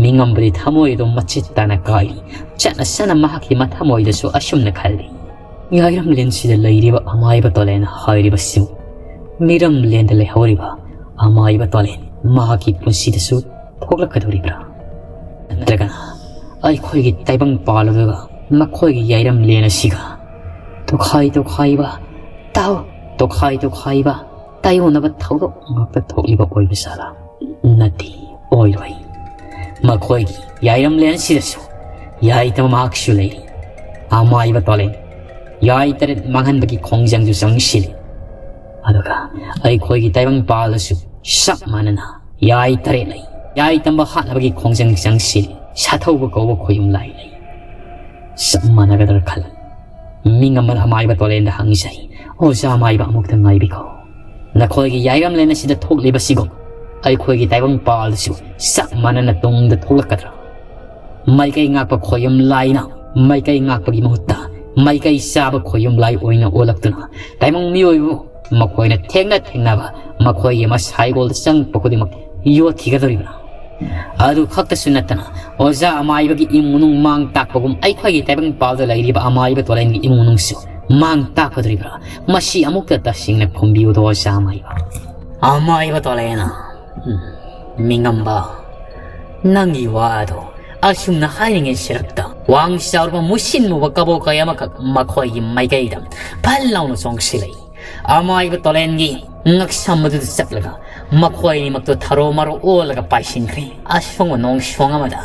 ꯃꯤꯉꯝꯕꯗꯤ ꯊꯃꯣꯏ ꯑꯗꯨ ꯃꯆꯦꯠ ꯇꯥꯅ ꯀꯥꯏꯔꯤ꯫ ꯆꯠꯅ ꯆꯠꯅ ꯃꯍꯥꯛꯀꯤ ꯃꯊꯃꯣꯏꯗꯁꯨ ꯑꯁꯨꯝꯅ ꯈꯜꯂꯤ, ꯌꯥꯏꯔꯝꯂꯦꯟꯁꯤꯗ ꯂꯩꯔꯤꯕ ꯑꯃꯥꯏꯕ ꯇꯣꯂꯦꯟ ꯍꯥꯏꯔꯤꯕꯁꯤꯕꯨ ꯃꯤꯔꯝꯂꯦꯟꯗ ꯂꯩꯍꯧꯔꯤꯕ ꯑꯃꯥꯏꯕ ꯇꯣꯂꯦꯟ ꯃꯍꯥꯛꯀꯤ ꯄꯨꯟꯁꯤꯗꯁꯨ ꯊꯣꯛꯂꯛꯀꯗꯧꯔꯤꯕ꯭ꯔꯥ? ꯅꯠꯇ꯭ꯔꯒꯅ ꯑꯩꯈꯣꯏꯒꯤ ꯇꯥꯏꯕꯪ ꯄꯥꯜ ꯑꯗꯨꯒ ꯃꯈꯣꯏꯒꯤ ꯌꯥꯏꯔꯝꯂꯦꯟ ꯑꯁꯤꯒ ꯇꯣꯈꯥꯏ ꯇꯣꯈꯥꯏꯕ, ꯇꯥꯎ, ꯇꯣꯈꯥꯏ ꯇꯣꯈꯥꯏꯕ, ꯇꯥꯏꯑꯣꯟꯅꯕ ꯊꯧꯗꯣꯛ ꯉꯥꯛꯇ ꯊꯣꯛꯂꯤꯕ ꯑꯣꯏꯕ ꯖꯥꯠꯂꯥ? ꯅꯠꯇꯦ, ꯑꯣꯏꯔꯣꯏ꯫ ꯃꯈꯣꯏꯒꯤ ꯌꯥꯏꯔꯝꯂꯦꯟꯁꯤꯗꯁꯨ ꯌꯥꯏꯇꯝ ꯃꯍꯥꯛꯁꯨ ꯂꯩꯔꯤ꯫ ꯑꯃꯥꯏꯕ ꯇꯣꯂꯦꯟ ꯌꯥꯏ ꯇꯔꯦꯠ ꯃꯥꯡꯍꯟꯕꯒꯤ ꯈꯣꯡꯖꯪꯁꯨ ꯆꯪꯁꯤꯜꯂꯤ꯫ ꯑꯗꯨꯒ ꯑꯩꯈꯣꯏꯒꯤ ꯇꯥꯏꯕꯪ ꯄꯥꯜꯗꯁꯨ ꯆꯞ ꯃꯥꯟꯅꯅ ꯌꯥꯏ ꯇꯔꯦꯠ ꯂꯩ꯫ ꯌꯥꯏ ꯇꯝꯕ ꯍꯥꯠꯅꯕꯒꯤ ꯈꯣꯡꯖꯪ ꯆꯪꯁꯤꯜꯂꯤ꯫ ꯁꯥꯊꯧꯕ ꯀꯧꯕ ꯈꯣꯌꯨꯝ ꯂꯥꯏ ꯂꯩ꯫ ꯆꯞ ꯃꯥꯟꯅꯒꯗ꯭ꯔꯥ ꯈꯜꯂꯤ꯫ ꯃꯤꯡ ꯑꯃꯅ ꯑꯃꯥꯏꯕ ꯇꯣꯂꯦꯟꯗ ꯍꯪꯖꯩ, "ꯑꯣꯖꯥ ꯑꯃꯥꯏꯕ, ꯑꯃꯨꯛꯇ ꯉꯥꯏꯕꯤꯈꯣ꯫ ꯅꯈꯣꯏꯒꯤ ꯌꯥꯏꯔꯝꯂꯦꯟ ꯑꯁꯤꯗ ꯊꯣꯛꯂꯤꯕꯁꯤꯒꯨꯝ ꯑꯩꯈꯣꯏꯒꯤ ꯇꯥꯏꯕꯪ ꯄꯥꯜꯗꯁꯨ ꯆꯞ ꯃꯥꯟꯅꯅ ꯇꯨꯡꯗ ꯊꯣꯛꯂꯛꯀꯗ꯭ꯔꯥ?" ꯃꯥꯏꯀꯩ ꯉꯥꯛꯄ ꯈꯣꯌꯨꯝ ꯂꯥꯏꯅ ꯃꯥꯏꯀꯩ ꯉꯥꯛꯄꯒꯤ ꯃꯍꯨꯠꯇ ꯃꯥꯏꯀꯩ ꯆꯥꯕ ꯈꯣꯌꯨꯝ ꯂꯥꯏ ꯑꯣꯏꯅ ꯑꯣꯜꯂꯛꯇꯨꯅ ꯇꯥꯏꯕꯪ ꯃꯤꯑꯣꯏꯕꯕꯨ ꯃꯈꯣꯏꯅ ꯊꯦꯡꯅ ꯊꯦꯡꯅꯕ ꯃꯈꯣꯏꯒꯤ ꯃꯁꯥꯏꯒꯣꯜꯗ ꯆꯪꯉꯛꯄ ꯈꯨꯗꯤꯡꯃꯛ ꯌꯣꯠꯈꯤꯒꯗꯧꯔꯤꯕ꯭ꯔꯥ? ꯑꯗꯨ ꯈꯛꯇꯁꯨ ꯅꯠꯇꯅ, ꯑꯣꯖꯥ ꯑꯃꯥꯏꯕꯒꯤ ꯏꯃꯨꯡ ꯃꯅꯨꯡ ꯃꯥꯡ ꯇꯥꯛꯄꯒꯨꯝ ꯑꯩꯈꯣꯏꯒꯤ ꯇꯥꯏꯕꯪ ꯄꯥꯜꯗ ꯂꯩꯔꯤꯕ ꯑꯃꯥꯏꯕ ꯇꯣꯂꯦꯟꯒꯤ ꯏꯃꯨꯡ ꯃꯅꯨꯡꯁꯨ ꯃꯥꯡ ꯇꯥꯛꯀꯗꯧꯔꯤꯕ꯭ꯔꯥ? ꯃꯁꯤ ꯑꯃꯨꯛꯇ ꯇꯁꯦꯡꯅ ꯈꯨꯝꯕꯤꯌꯨꯗꯣ, ꯑꯣꯖꯥ ꯑꯃꯥꯏꯕ꯫ ꯑꯃꯥꯏꯕ ꯇꯣꯂꯦꯟꯅ, "ꯎꯝ, ꯃꯤꯉꯝꯕ, ꯅꯪꯒꯤ ꯋꯥ ꯑꯗꯣ ꯑꯁꯨꯝꯅ ꯍꯥꯏꯔꯤꯉꯩ ꯁꯤꯔꯛꯇ ꯋꯥꯡ ꯆꯥꯎꯔꯕ ꯃꯨꯁꯤꯟ ꯃꯨꯕ ꯀꯕꯣꯀꯩ ꯑꯃꯈꯛ ꯃꯈꯣꯏꯒꯤ ꯃꯥꯏꯀꯩꯗ ꯐꯜ ꯂꯥꯎꯅ ꯆꯣꯡꯁꯤꯜꯂꯛꯏ꯫ ꯑꯃꯥꯏꯕ ꯇꯣꯂꯦꯟꯒꯤ ꯉꯛꯁꯝ ꯑꯗꯨꯗ ꯆꯠꯂꯒ ꯃꯈꯣꯏ ꯑꯅꯤꯃꯛꯇꯣ ꯊꯔꯣ ꯃꯔꯣ ꯑꯣꯜꯂꯒ ꯄꯥꯏꯁꯤꯟꯈ꯭ꯔꯦ꯫ ꯑꯁꯣꯡꯕ ꯅꯣꯡꯁꯣꯡ ꯑꯃꯗ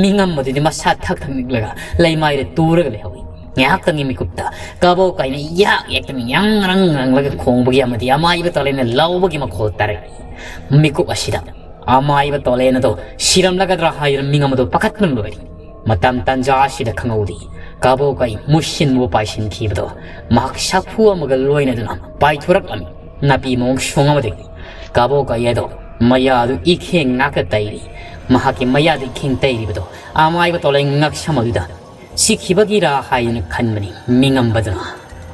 ꯃꯤꯉꯝ ꯑꯗꯨꯗꯤ ꯃꯁꯥ ꯊꯛ ꯊꯛ ꯅꯤꯛꯂꯒ ꯂꯩꯃꯥꯏꯗ ꯇꯨꯔꯒ ꯂꯩꯍꯧꯏ꯫ ꯉꯥꯏꯍꯥꯛꯇꯪꯒꯤ ꯃꯤꯀꯨꯞꯇ ꯀꯕꯣꯀꯩꯅ ꯌꯥꯛ ꯌꯥꯛꯇꯅ ꯌꯥꯡ ꯔꯪ ꯔꯪꯂꯒ ꯈꯣꯡꯕꯒꯤ ꯑꯃꯗꯤ ꯑꯃꯥꯏꯕ ꯇꯣꯂꯦꯟꯅ ꯂꯥꯎꯕꯒꯤ ꯃꯈꯣꯜ ꯇꯥꯔꯛꯏ꯫ ꯃꯤꯀꯨꯞ ꯑꯁꯤꯗ ꯑꯃꯥꯏꯕ ꯇꯣꯂꯦꯟ ꯑꯗꯣ ꯁꯤꯔꯝꯂꯒꯗ꯭ꯔꯥ ꯍꯥꯏꯗꯨꯅ ꯃꯤꯉꯝ ꯑꯗꯣ ꯄꯥꯈꯠꯄꯅ ꯂꯣꯏꯔꯤ꯫ ꯃꯇꯝ ꯇꯥꯟꯖꯥ ꯑꯁꯤꯗ ꯈꯪꯍꯧꯗꯦ꯫ ꯀꯕꯣꯀꯩ ꯃꯨꯁꯤꯟꯕꯨ ꯄꯥꯏꯁꯤꯟꯈꯤꯕꯗꯣ ꯃꯍꯥꯛ ꯁꯥꯐꯨ ꯑꯃꯒ ꯂꯣꯏꯅꯗꯨꯅ ꯄꯥꯏꯊꯣꯔꯛꯂꯝꯃꯤ꯫ ꯅꯥꯄꯤ ꯃꯑꯣꯡ ꯁꯣꯡ ꯑꯃꯗꯒꯤ ꯀꯕꯣꯀꯩ ꯑꯗꯣ ꯃꯌꯥꯗꯨ ꯏꯈꯦꯡ ꯉꯥꯛꯇ ꯇꯩꯔꯤ꯫ ꯃꯍꯥꯛꯀꯤ ꯃꯌꯥꯗ ꯏꯈꯦꯡ ꯇꯩꯔꯤꯕꯗꯣ ꯑꯃꯥꯏꯕ ꯇꯣꯂꯦꯟ ꯉꯛꯁꯝ ꯑꯗꯨꯗ ꯁꯤꯈꯤꯕꯒꯤꯔꯥ ꯍꯥꯏꯗꯨꯅ ꯈꯟꯕꯅꯤ ꯃꯤꯉꯝꯕꯗꯨꯅ꯫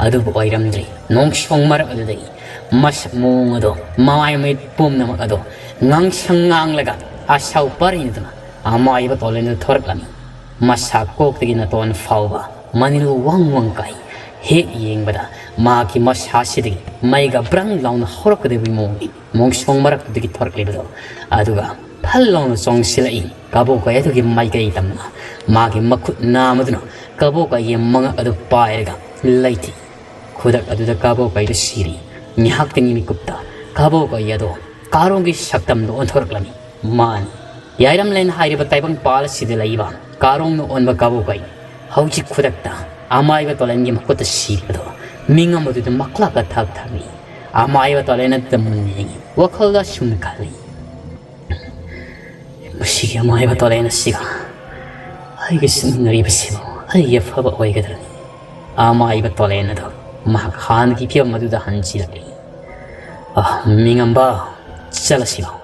ꯑꯗꯨꯕꯨ ꯑꯣꯏꯔꯝꯗ꯭ꯔꯦ꯫ ꯅꯣꯡꯁꯣꯡ ꯃꯔꯛ ꯑꯗꯨꯗꯒꯤ ꯃꯁꯛ ꯃꯑꯣꯡ ꯑꯗꯣ, ꯃꯃꯥꯏ ꯃꯃꯤꯠ ꯄꯨꯝꯅꯃꯛ ꯑꯗꯣ ꯉꯥꯡꯁꯪ ꯉꯥꯡꯂꯒ ꯑꯁꯥꯎ ꯄꯔꯤꯅꯗꯨꯅ ꯑꯃꯥꯏꯕ ꯇꯣꯂꯦꯟꯗꯨ ꯊꯣꯔꯛꯂꯝꯃꯤ꯫ ꯃꯁꯥ ꯀꯣꯛꯇꯒꯤ ꯅꯥꯇꯣꯟ ꯐꯥꯎꯕ ꯃꯅꯤꯜ ꯋꯪ ꯋꯪ ꯀꯥꯏ꯫ ꯍꯦꯛ ꯌꯦꯡꯕꯗ ꯃꯍꯥꯛꯀꯤ ꯃꯁꯥꯁꯤꯗꯒꯤ ꯃꯩꯒ ꯕ꯭ꯔꯪ ꯂꯥꯎꯅ ꯍꯧꯔꯛꯀꯗꯧꯔꯤꯕꯒꯤ ꯃꯑꯣꯡꯅꯤ ꯃꯣꯡꯁꯣꯡ ꯃꯔꯛꯇꯨꯗꯒꯤ ꯊꯣꯔꯛꯂꯤꯕꯗꯣ꯫ ꯑꯗꯨꯒ ꯐꯜ ꯂꯥꯎꯅ ꯆꯣꯡꯁꯤꯜꯂꯛꯏ꯫ ꯀꯕꯣꯀꯩ ꯑꯗꯨꯒꯤ ꯃꯥꯏꯀꯩ ꯇꯝꯅ ꯃꯥꯒꯤ ꯃꯈꯨꯠ ꯅꯥꯝꯃꯗꯨꯅ ꯀꯕꯣꯀꯩꯒꯤ ꯃꯉꯛ ꯑꯗꯨ ꯄꯥꯏꯔꯒ ꯂꯩꯊꯤ꯫ ꯈꯨꯗꯛ ꯑꯗꯨꯗ ꯀꯕꯣꯀꯩꯗꯨ ꯁꯤꯔꯤ꯫ ꯉꯥꯏꯍꯥꯛꯇꯪꯒꯤ ꯃꯤꯀꯨꯞꯇ ꯀꯕꯣꯀꯩ ꯑꯗꯣ ꯀꯥꯔꯣꯡꯒꯤ ꯁꯛꯇꯝꯗ ꯑꯣꯟꯊꯣꯔꯛꯂꯝꯃꯤ꯫ ꯃꯥꯅꯤ, ꯌꯥꯏꯔꯝꯂꯦꯟ ꯍꯥꯏꯔꯤꯕ ꯇꯥꯏꯕꯪꯄꯥꯜ ꯑꯁꯤꯗ ꯂꯩꯕ ꯀꯥꯔꯣꯡꯅ ꯑꯣꯟꯕ ꯀꯕꯣꯀꯩ꯫ ꯍꯧꯖꯤꯛ ꯈꯨꯗꯛꯇ ꯑꯃꯥꯏꯕ ꯇꯣꯂꯦꯟꯒꯤ ꯃꯈꯨꯠꯇ ꯁꯤꯔꯤꯕꯗꯣ ꯃꯤꯡ ꯑꯃꯗꯨꯗ ꯃꯈ꯭ꯂꯥꯛꯀ ꯊꯛ ꯊꯛꯂꯤ꯫ ꯑꯃꯥꯏꯕ ꯇꯣꯂꯦꯟ ꯑꯗꯨꯗ ꯃꯨꯟꯅ ꯌꯦꯡꯉꯤ꯫ ꯋꯥꯈꯜꯗ ꯑꯁꯨꯝꯅ ꯈꯜꯂꯤ, "ꯃꯁꯤꯒꯤ ꯑꯃꯥꯏꯕ ꯇꯣꯂꯦꯟ ꯑꯁꯤꯒ ꯑꯩꯒ ꯆꯠꯃꯤꯟꯅꯔꯤꯕꯁꯤꯕꯨ ꯑꯩꯒꯤ ꯑꯐꯕ ꯑꯣꯏꯒꯗ꯭ꯔꯅꯤ?" ꯑꯃꯥꯏꯕ ꯇꯣꯂꯦꯟ ꯑꯗꯨ ꯃꯍꯥꯛ ꯍꯥꯟꯅꯒꯤ ꯐꯤꯕꯝ ꯑꯗꯨꯗ ꯍꯟꯖꯤꯜꯂꯛꯂꯤ꯫ "ꯑ, ꯃꯤꯉꯝꯕ, ꯆꯠꯂꯁꯤ ꯂꯥꯎ꯫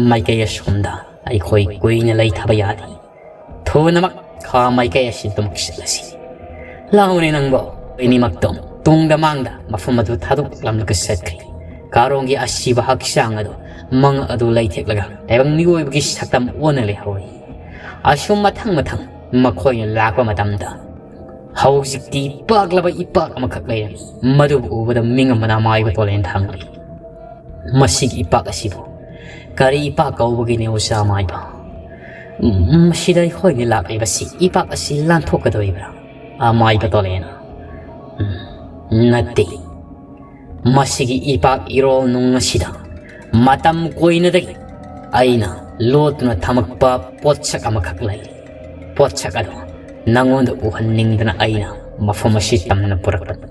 ꯃꯥꯏꯀꯩ ꯑꯁꯣꯝꯗ ꯑꯩꯈꯣꯏ ꯀꯨꯏꯅ ꯂꯩꯊꯕ ꯌꯥꯗꯦ꯫ ꯊꯨꯅꯃꯛ ꯈꯥ ꯃꯥꯏꯀꯩ ꯑꯁꯤꯗꯃꯛ ꯆꯠꯂꯁꯤ꯫ ꯂꯥꯎꯅꯦ ꯅꯪꯕꯣ!" ꯑꯅꯤꯃꯛꯇꯣ ꯇꯨꯡꯗ ꯃꯥꯡꯗ ꯃꯐꯝ ꯑꯗꯨ ꯊꯥꯗꯣꯛꯂꯝꯂꯒ ꯆꯠꯈ꯭ꯔꯤ꯫ ꯀꯥꯔꯣꯡꯒꯤ ꯑꯁꯤꯕ ꯍꯛꯆꯥꯡ ꯑꯗꯨ ꯃꯉꯛ ꯑꯗꯨ ꯂꯩꯊꯦꯛꯂꯒ ꯇꯥꯏꯕꯪ ꯃꯤꯑꯣꯏꯕꯒꯤ ꯁꯛꯇꯝ ꯑꯣꯟꯅ ꯂꯩꯍꯧꯔꯤ꯫ ꯑꯁꯨꯝ ꯃꯊꯪ ꯃꯊꯪ ꯃꯈꯣꯏꯅ ꯂꯥꯛꯄ ꯃꯇꯝꯗ ꯍꯧꯖꯤꯛꯇꯤ ꯄꯥꯛꯂꯕ ꯏꯄꯥꯛ ꯑꯃꯈꯛ ꯂꯩꯔꯝꯃꯤ꯫ ꯃꯗꯨꯕꯨ ꯎꯕꯗ ꯃꯤꯉꯝꯕꯅ ꯑꯃꯥꯏꯕ ꯇꯣꯂꯦꯟ ꯊꯥꯡꯂꯤ꯫ "ꯃꯁꯤꯒꯤ ꯏꯄꯥꯛ ꯑꯁꯤꯕꯨ ꯀꯔꯤ ꯏꯄꯥꯛ ꯀꯧꯕꯒꯤꯅꯦ, ꯑꯣꯖꯥ ꯑꯃꯥꯏꯕ? ꯎꯝ, ꯃꯁꯤꯗ ꯑꯩꯈꯣꯏꯅ ꯂꯥꯛꯂꯤꯕꯁꯤ ꯏꯄꯥꯛ ꯑꯁꯤ ꯂꯥꯟꯊꯣꯛꯀꯗꯧꯔꯤꯕ꯭ꯔꯥ?" ꯑꯃꯥꯏꯕ ꯇꯣꯂꯦꯟ, "ꯎꯝ, ꯅꯠꯇꯦ꯫ ꯃꯁꯤꯒꯤ ꯏꯄꯥꯛ ꯏꯔꯣꯜ ꯅꯨꯡ ꯑꯁꯤꯗ ꯃꯇꯝ ꯀꯨꯏꯅꯗꯒꯤ ꯑꯩꯅ ꯂꯣꯠꯇꯨꯅ ꯊꯝꯃꯛꯄ ꯄꯣꯠꯁꯛ ꯑꯃꯈꯛ ꯂꯩ꯫ ꯄꯣꯠꯁꯛ ꯑꯗꯨ ꯅꯪꯉꯣꯟꯗ ꯎꯍꯟꯅꯤꯡꯗꯅ ꯑꯩꯅ ꯃꯐꯝ ꯑꯁꯤ ꯇꯝꯅ ꯄꯨꯔꯛꯄꯅꯤ꯫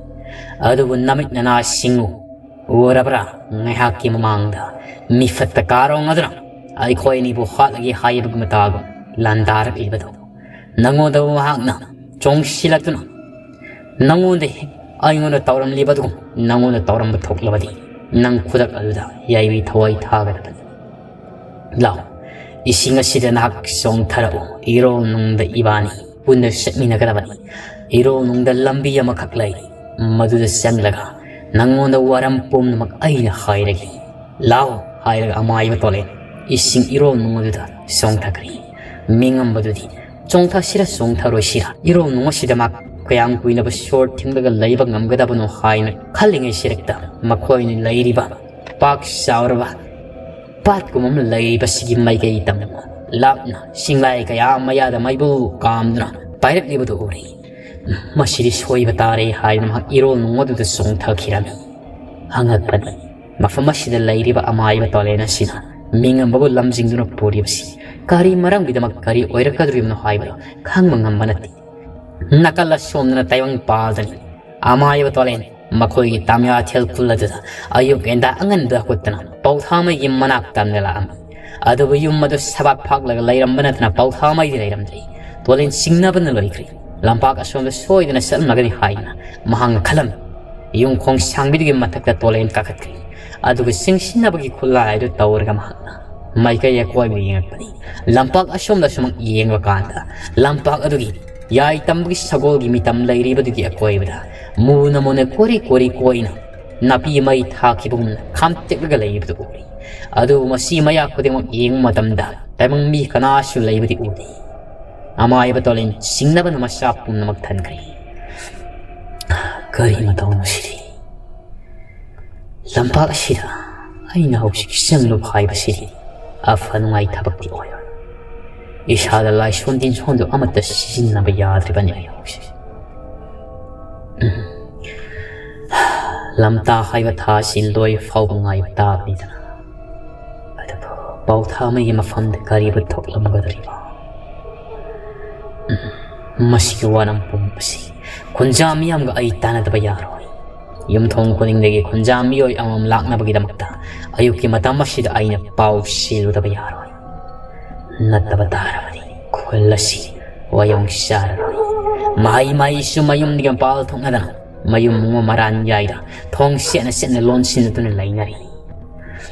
ꯑꯗꯨꯕꯨ ꯅꯃꯤꯠ ꯅꯅꯥ ꯁꯤꯡꯉꯨ꯫ ꯎꯔꯕ꯭ꯔꯥ? ꯉꯥꯏꯍꯥꯛꯀꯤ ꯃꯃꯥꯡꯗ ꯃꯤꯐꯠꯇ ꯀꯥꯔꯣꯡ ꯑꯗꯨꯅ ꯑꯩꯈꯣꯏ ꯑꯅꯤꯕꯨ ꯍꯥꯠꯂꯒꯦ ꯍꯥꯏꯕꯒꯤ ꯃꯇꯥꯒꯨꯝ ꯂꯥꯟꯗꯥꯔꯛꯂꯤꯕꯗꯨ꯫ ꯅꯪꯉꯣꯟꯗ ꯃꯍꯥꯛꯅ ꯆꯣꯡꯁꯤꯜꯂꯛꯇꯨꯅ ꯅꯪꯉꯣꯟꯗ, ꯑꯩꯉꯣꯟꯗ ꯇꯧꯔꯝꯂꯤꯕꯗꯨꯒꯨꯝ ꯅꯪꯉꯣꯟꯗ ꯇꯧꯔꯝꯕ ꯊꯣꯛꯂꯕꯗꯤ ꯅꯪ ꯈꯨꯗꯛ ꯑꯗꯨꯗ ꯌꯥꯏꯕꯤ ꯊꯋꯥꯏ ꯊꯥꯒꯗꯕꯅꯤ꯫ ꯂꯥꯛꯑꯣ, ꯏꯁꯤꯡ ꯑꯁꯤꯗ ꯅꯍꯥꯛ ꯆꯣꯡꯊꯔꯛꯎ꯫ ꯏꯔꯣꯜ ꯅꯨꯡꯗ ꯏꯕꯥꯅꯤ ꯄꯨꯟꯅ ꯆꯠꯃꯤꯟꯅꯒꯗꯕꯅꯤ꯫ ꯏꯔꯣꯜ ꯅꯨꯡꯗ ꯂꯝꯕꯤ ꯑꯃꯈꯛ ꯂꯩ, ꯃꯗꯨꯗ ꯆꯪꯂꯒ ꯅꯪꯉꯣꯟꯗ ꯋꯥꯔꯝ ꯄꯨꯝꯅꯃꯛ ꯑꯩꯅ ꯍꯥꯏꯔꯒꯦ꯫ ꯂꯥꯛꯑꯣ ꯍꯥꯏꯔꯒ ꯑꯃꯥꯏꯕ ꯇꯣꯂꯦꯟ ꯏꯁꯤꯡ ꯏꯔꯣꯜ ꯅꯨꯡ ꯑꯗꯨꯗ ꯆꯣꯡꯊꯈ꯭ꯔꯤ꯫ ꯃꯤꯉꯝꯕꯗꯨꯗꯤ ꯆꯣꯡꯊꯁꯤꯔ ꯆꯣꯡꯊꯔꯣꯏꯁꯤꯔ, ꯏꯔꯣꯜ ꯅꯨꯡ ꯑꯁꯤꯗ ꯃꯥ ꯀꯌꯥꯝ ꯀꯨꯏꯅꯕ ꯁꯣꯔ ꯊꯤꯡꯂꯒ ꯂꯩꯕ ꯉꯝꯒꯗꯕꯅꯣ ꯍꯥꯏꯅ ꯈꯜꯂꯤꯉꯩ ꯁꯤꯔꯛꯇ ꯃꯈꯣꯏꯅ ꯂꯩꯔꯤꯕ ꯄꯥꯛ ꯆꯥꯎꯔꯕ ꯄꯥꯠꯀꯨꯝꯕ ꯑꯃ ꯂꯩꯔꯤꯕꯁꯤꯒꯤ ꯃꯥꯏꯀꯩ ꯇꯝꯅ ꯂꯥꯞꯅ ꯁꯤꯡꯂꯥꯏ ꯀꯌꯥ ꯃꯌꯥꯗ ꯃꯩꯕꯨꯜ ꯀꯥꯝꯗꯨꯅ ꯄꯥꯏꯔꯛꯂꯤꯕꯗꯨ ꯎꯔꯤ꯫ "ꯃꯁꯤꯗꯤ ꯁꯣꯏꯕ ꯇꯥꯔꯦ" ꯍꯥꯏꯗꯨꯅ ꯃꯍꯥꯛ ꯏꯔꯣꯜ ꯅꯨꯡꯉꯣꯜꯗꯨꯗ ꯆꯣꯡꯊꯈꯤꯔꯝꯃꯤ꯫ ꯑꯉꯛꯄꯅꯤ, ꯃꯐꯝ ꯑꯁꯤꯗ ꯂꯩꯔꯤꯕ ꯑꯃꯥꯏꯕ ꯇꯣꯂꯦꯟ ꯑꯁꯤꯅ ꯃꯤꯡꯉꯝꯕꯕꯨ ꯂꯝꯖꯤꯡꯗꯨꯅ ꯄꯨꯔꯤꯕꯁꯤ ꯀꯔꯤ ꯃꯔꯝꯒꯤꯗꯃꯛ, ꯀꯔꯤ ꯑꯣꯏꯔꯛꯀꯗꯧꯔꯤꯕꯅꯣ ꯍꯥꯏꯕꯗꯨ ꯈꯪꯕ ꯉꯝꯕ ꯅꯠꯇꯦ꯫ ꯅꯥꯀꯜ ꯑꯁꯣꯝꯗꯅ ꯇꯥꯏꯕꯪ ꯄꯥꯜꯗꯅꯤ꯫ ꯑꯃꯥꯏꯕ ꯇꯣꯂꯦꯟ ꯃꯈꯣꯏꯒꯤ ꯇꯥꯃꯤꯌꯥꯊꯦꯜ ꯈꯨꯜ ꯑꯗꯨꯗ ꯑꯌꯨꯛ ꯉꯟꯇꯥ ꯑꯉꯟꯕ ꯍꯧꯒꯠꯇꯨꯅ ꯄꯧꯊꯥꯃꯩꯒꯤ ꯃꯅꯥꯛ ꯇꯝꯅ ꯂꯥꯛꯑꯝꯃꯤ꯫ ꯑꯗꯨꯕꯨ ꯌꯨꯝ ꯑꯗꯨ ꯁꯕꯥꯛ ꯐꯥꯛꯂꯒ ꯂꯩꯔꯝꯕ ꯅꯠꯇꯅ ꯄꯧꯊꯥꯃꯩꯗꯤ ꯂꯩꯔꯝꯗ꯭ꯔꯦ꯫ ꯇꯣꯂꯦꯟ ꯆꯤꯡꯅꯕꯅ ꯂꯣꯏꯈ꯭ꯔꯦ꯫ ꯂꯝꯄꯥꯛ ꯑꯁꯣꯝꯗ ꯁꯣꯏꯗꯅ ꯆꯠꯂꯝꯂꯒꯅꯤ ꯍꯥꯏꯗꯅ ꯃꯍꯥꯛꯅ ꯈꯜꯂꯝꯃꯤ꯫ ꯌꯨꯝꯈꯣꯡ ꯁꯥꯡꯕꯤꯗꯨꯒꯤ ꯃꯊꯛꯇ ꯇꯣꯂꯦꯟ ꯀꯥꯈꯠꯈ꯭ꯔꯦ꯫ ꯑꯗꯨꯒ ꯆꯤꯡꯁꯤꯟꯅꯕꯒꯤ ꯈꯨꯠꯂꯥꯏ ꯑꯗꯨ ꯇꯧꯔꯒ ꯃꯍꯥꯛꯅ ꯃꯥꯏꯀꯩ ꯑꯀꯣꯏꯕꯗ ꯌꯦꯡꯉꯛꯄꯅꯤ꯫ ꯂꯝꯄꯥꯛ ꯑꯁꯣꯝꯗ ꯁꯨꯝ ꯌꯦꯡꯕ ꯀꯥꯟꯗ ꯂꯝꯄꯥꯛ ꯑꯗꯨꯒꯤ ꯌꯥꯏ ꯇꯝꯕꯒꯤ ꯁꯒꯣꯜꯒꯤ ꯃꯤꯇꯝ ꯂꯩꯔꯤꯕꯗꯨꯒꯤ ꯑꯀꯣꯏꯕꯗ ꯃꯨꯅ ꯃꯨꯅ ꯀꯣꯔꯤ ꯀꯣꯔꯤ ꯀꯣꯏꯅ ꯅꯥꯄꯤ ꯃꯩ ꯊꯥꯈꯤꯕꯒꯨꯝꯅ ꯈꯥꯝꯇꯦꯛꯂꯒ ꯂꯩꯕꯗꯨ ꯎꯔꯤ꯫ ꯑꯗꯨꯕꯨ ꯃꯁꯤ ꯃꯌꯥ ꯈꯨꯗꯤꯡꯃꯛ ꯌꯦꯡꯕ ꯃꯇꯝꯗ ꯇꯥꯏꯕꯪ ꯃꯤ ꯀꯅꯥꯁꯨ ꯂꯩꯕꯗꯤ ꯎꯗꯦ꯫ ꯑꯃꯥꯏꯕ ꯇꯣꯂꯦꯟ ꯆꯤꯡꯅꯕꯅ ꯃꯆꯥ ꯄꯨꯝꯅꯃꯛ ꯊꯟꯈ꯭ꯔꯦ꯫ "ꯀꯔꯤ ꯃꯇꯧꯅꯣ ꯁꯤꯗꯤ? ꯂꯝꯄꯥꯛ ꯑꯁꯤꯗ ꯑꯩꯅ ꯍꯧꯖꯤꯛ ꯆꯪꯂꯨꯕ ꯍꯥꯏꯕꯁꯤꯗꯤ ꯑꯐ ꯅꯨꯡꯉꯥꯏ ꯊꯕꯛꯇꯤ ꯑꯣꯏꯔꯣꯏ꯫ ꯏꯁꯥꯗ ꯂꯥꯏꯁꯣꯟ ꯇꯤꯟꯁꯣꯟꯗꯨ ꯑꯃꯠꯇ ꯁꯤꯖꯤꯟꯅꯕ ꯌꯥꯗ꯭ꯔꯤꯕꯅꯤ ꯑꯩ ꯍꯧꯖꯤꯛ꯫ ꯎꯝ꯫ ꯂꯝꯇꯥ ꯍꯥꯏꯕ ꯊꯥ ꯑꯁꯤ ꯂꯣꯏ ꯐꯥꯎꯕ ꯉꯥꯏꯕ ꯇꯥꯕꯅꯤꯗꯅ꯫ ꯑꯗꯨꯕꯨ ꯄꯥꯎꯊꯥꯃꯩꯒꯤ ꯃꯐꯝꯗ ꯀꯔꯤꯕꯨ ꯊꯣꯛꯂꯝꯒꯗꯧꯔꯤꯕ? ꯎꯝ, ꯃꯁꯤꯒꯤ ꯋꯥꯅꯝ ꯄꯨꯝꯕꯁꯤ ꯈꯨꯟꯖꯥ ꯃꯤꯌꯥꯝꯒ ꯑꯩ ꯇꯥꯟꯅꯗꯕ ꯌꯥꯔꯣꯏ꯫ ꯌꯨꯝꯊꯣꯡ ꯈꯨꯗꯤꯡꯗꯒꯤ ꯈꯨꯟꯖꯥ ꯃꯤꯑꯣꯏ ꯑꯃꯃꯝ ꯂꯥꯛꯅꯕꯒꯤꯗꯃꯛꯇ ꯑꯌꯨꯛꯀꯤ ꯃꯇꯝ ꯑꯁꯤꯗ ꯑꯩꯅ ꯄꯥꯎ ꯆꯦꯜꯂꯨꯗꯕ ꯌꯥꯔꯣꯏ꯫ ꯅꯠꯇꯕ ꯇꯥꯔꯕꯗꯤ ꯈꯨꯜ ꯑꯁꯤ ꯋꯥꯌꯣꯡ ꯆꯥꯔꯔꯣꯏ꯫ ꯃꯍꯩ ꯃꯍꯩꯁꯨ ꯃꯌꯨꯝꯗꯒꯤ ꯃꯄꯥꯜ ꯊꯣꯛꯅꯗꯅ ꯃꯌꯨꯝ ꯃꯔꯥꯟ ꯌꯥꯏꯗ ꯊꯣꯡ ꯁꯦꯠꯅ ꯁꯦꯠꯅ ꯂꯣꯟꯁꯤꯟꯅꯗꯨꯅ ꯂꯩꯅꯔꯤ꯫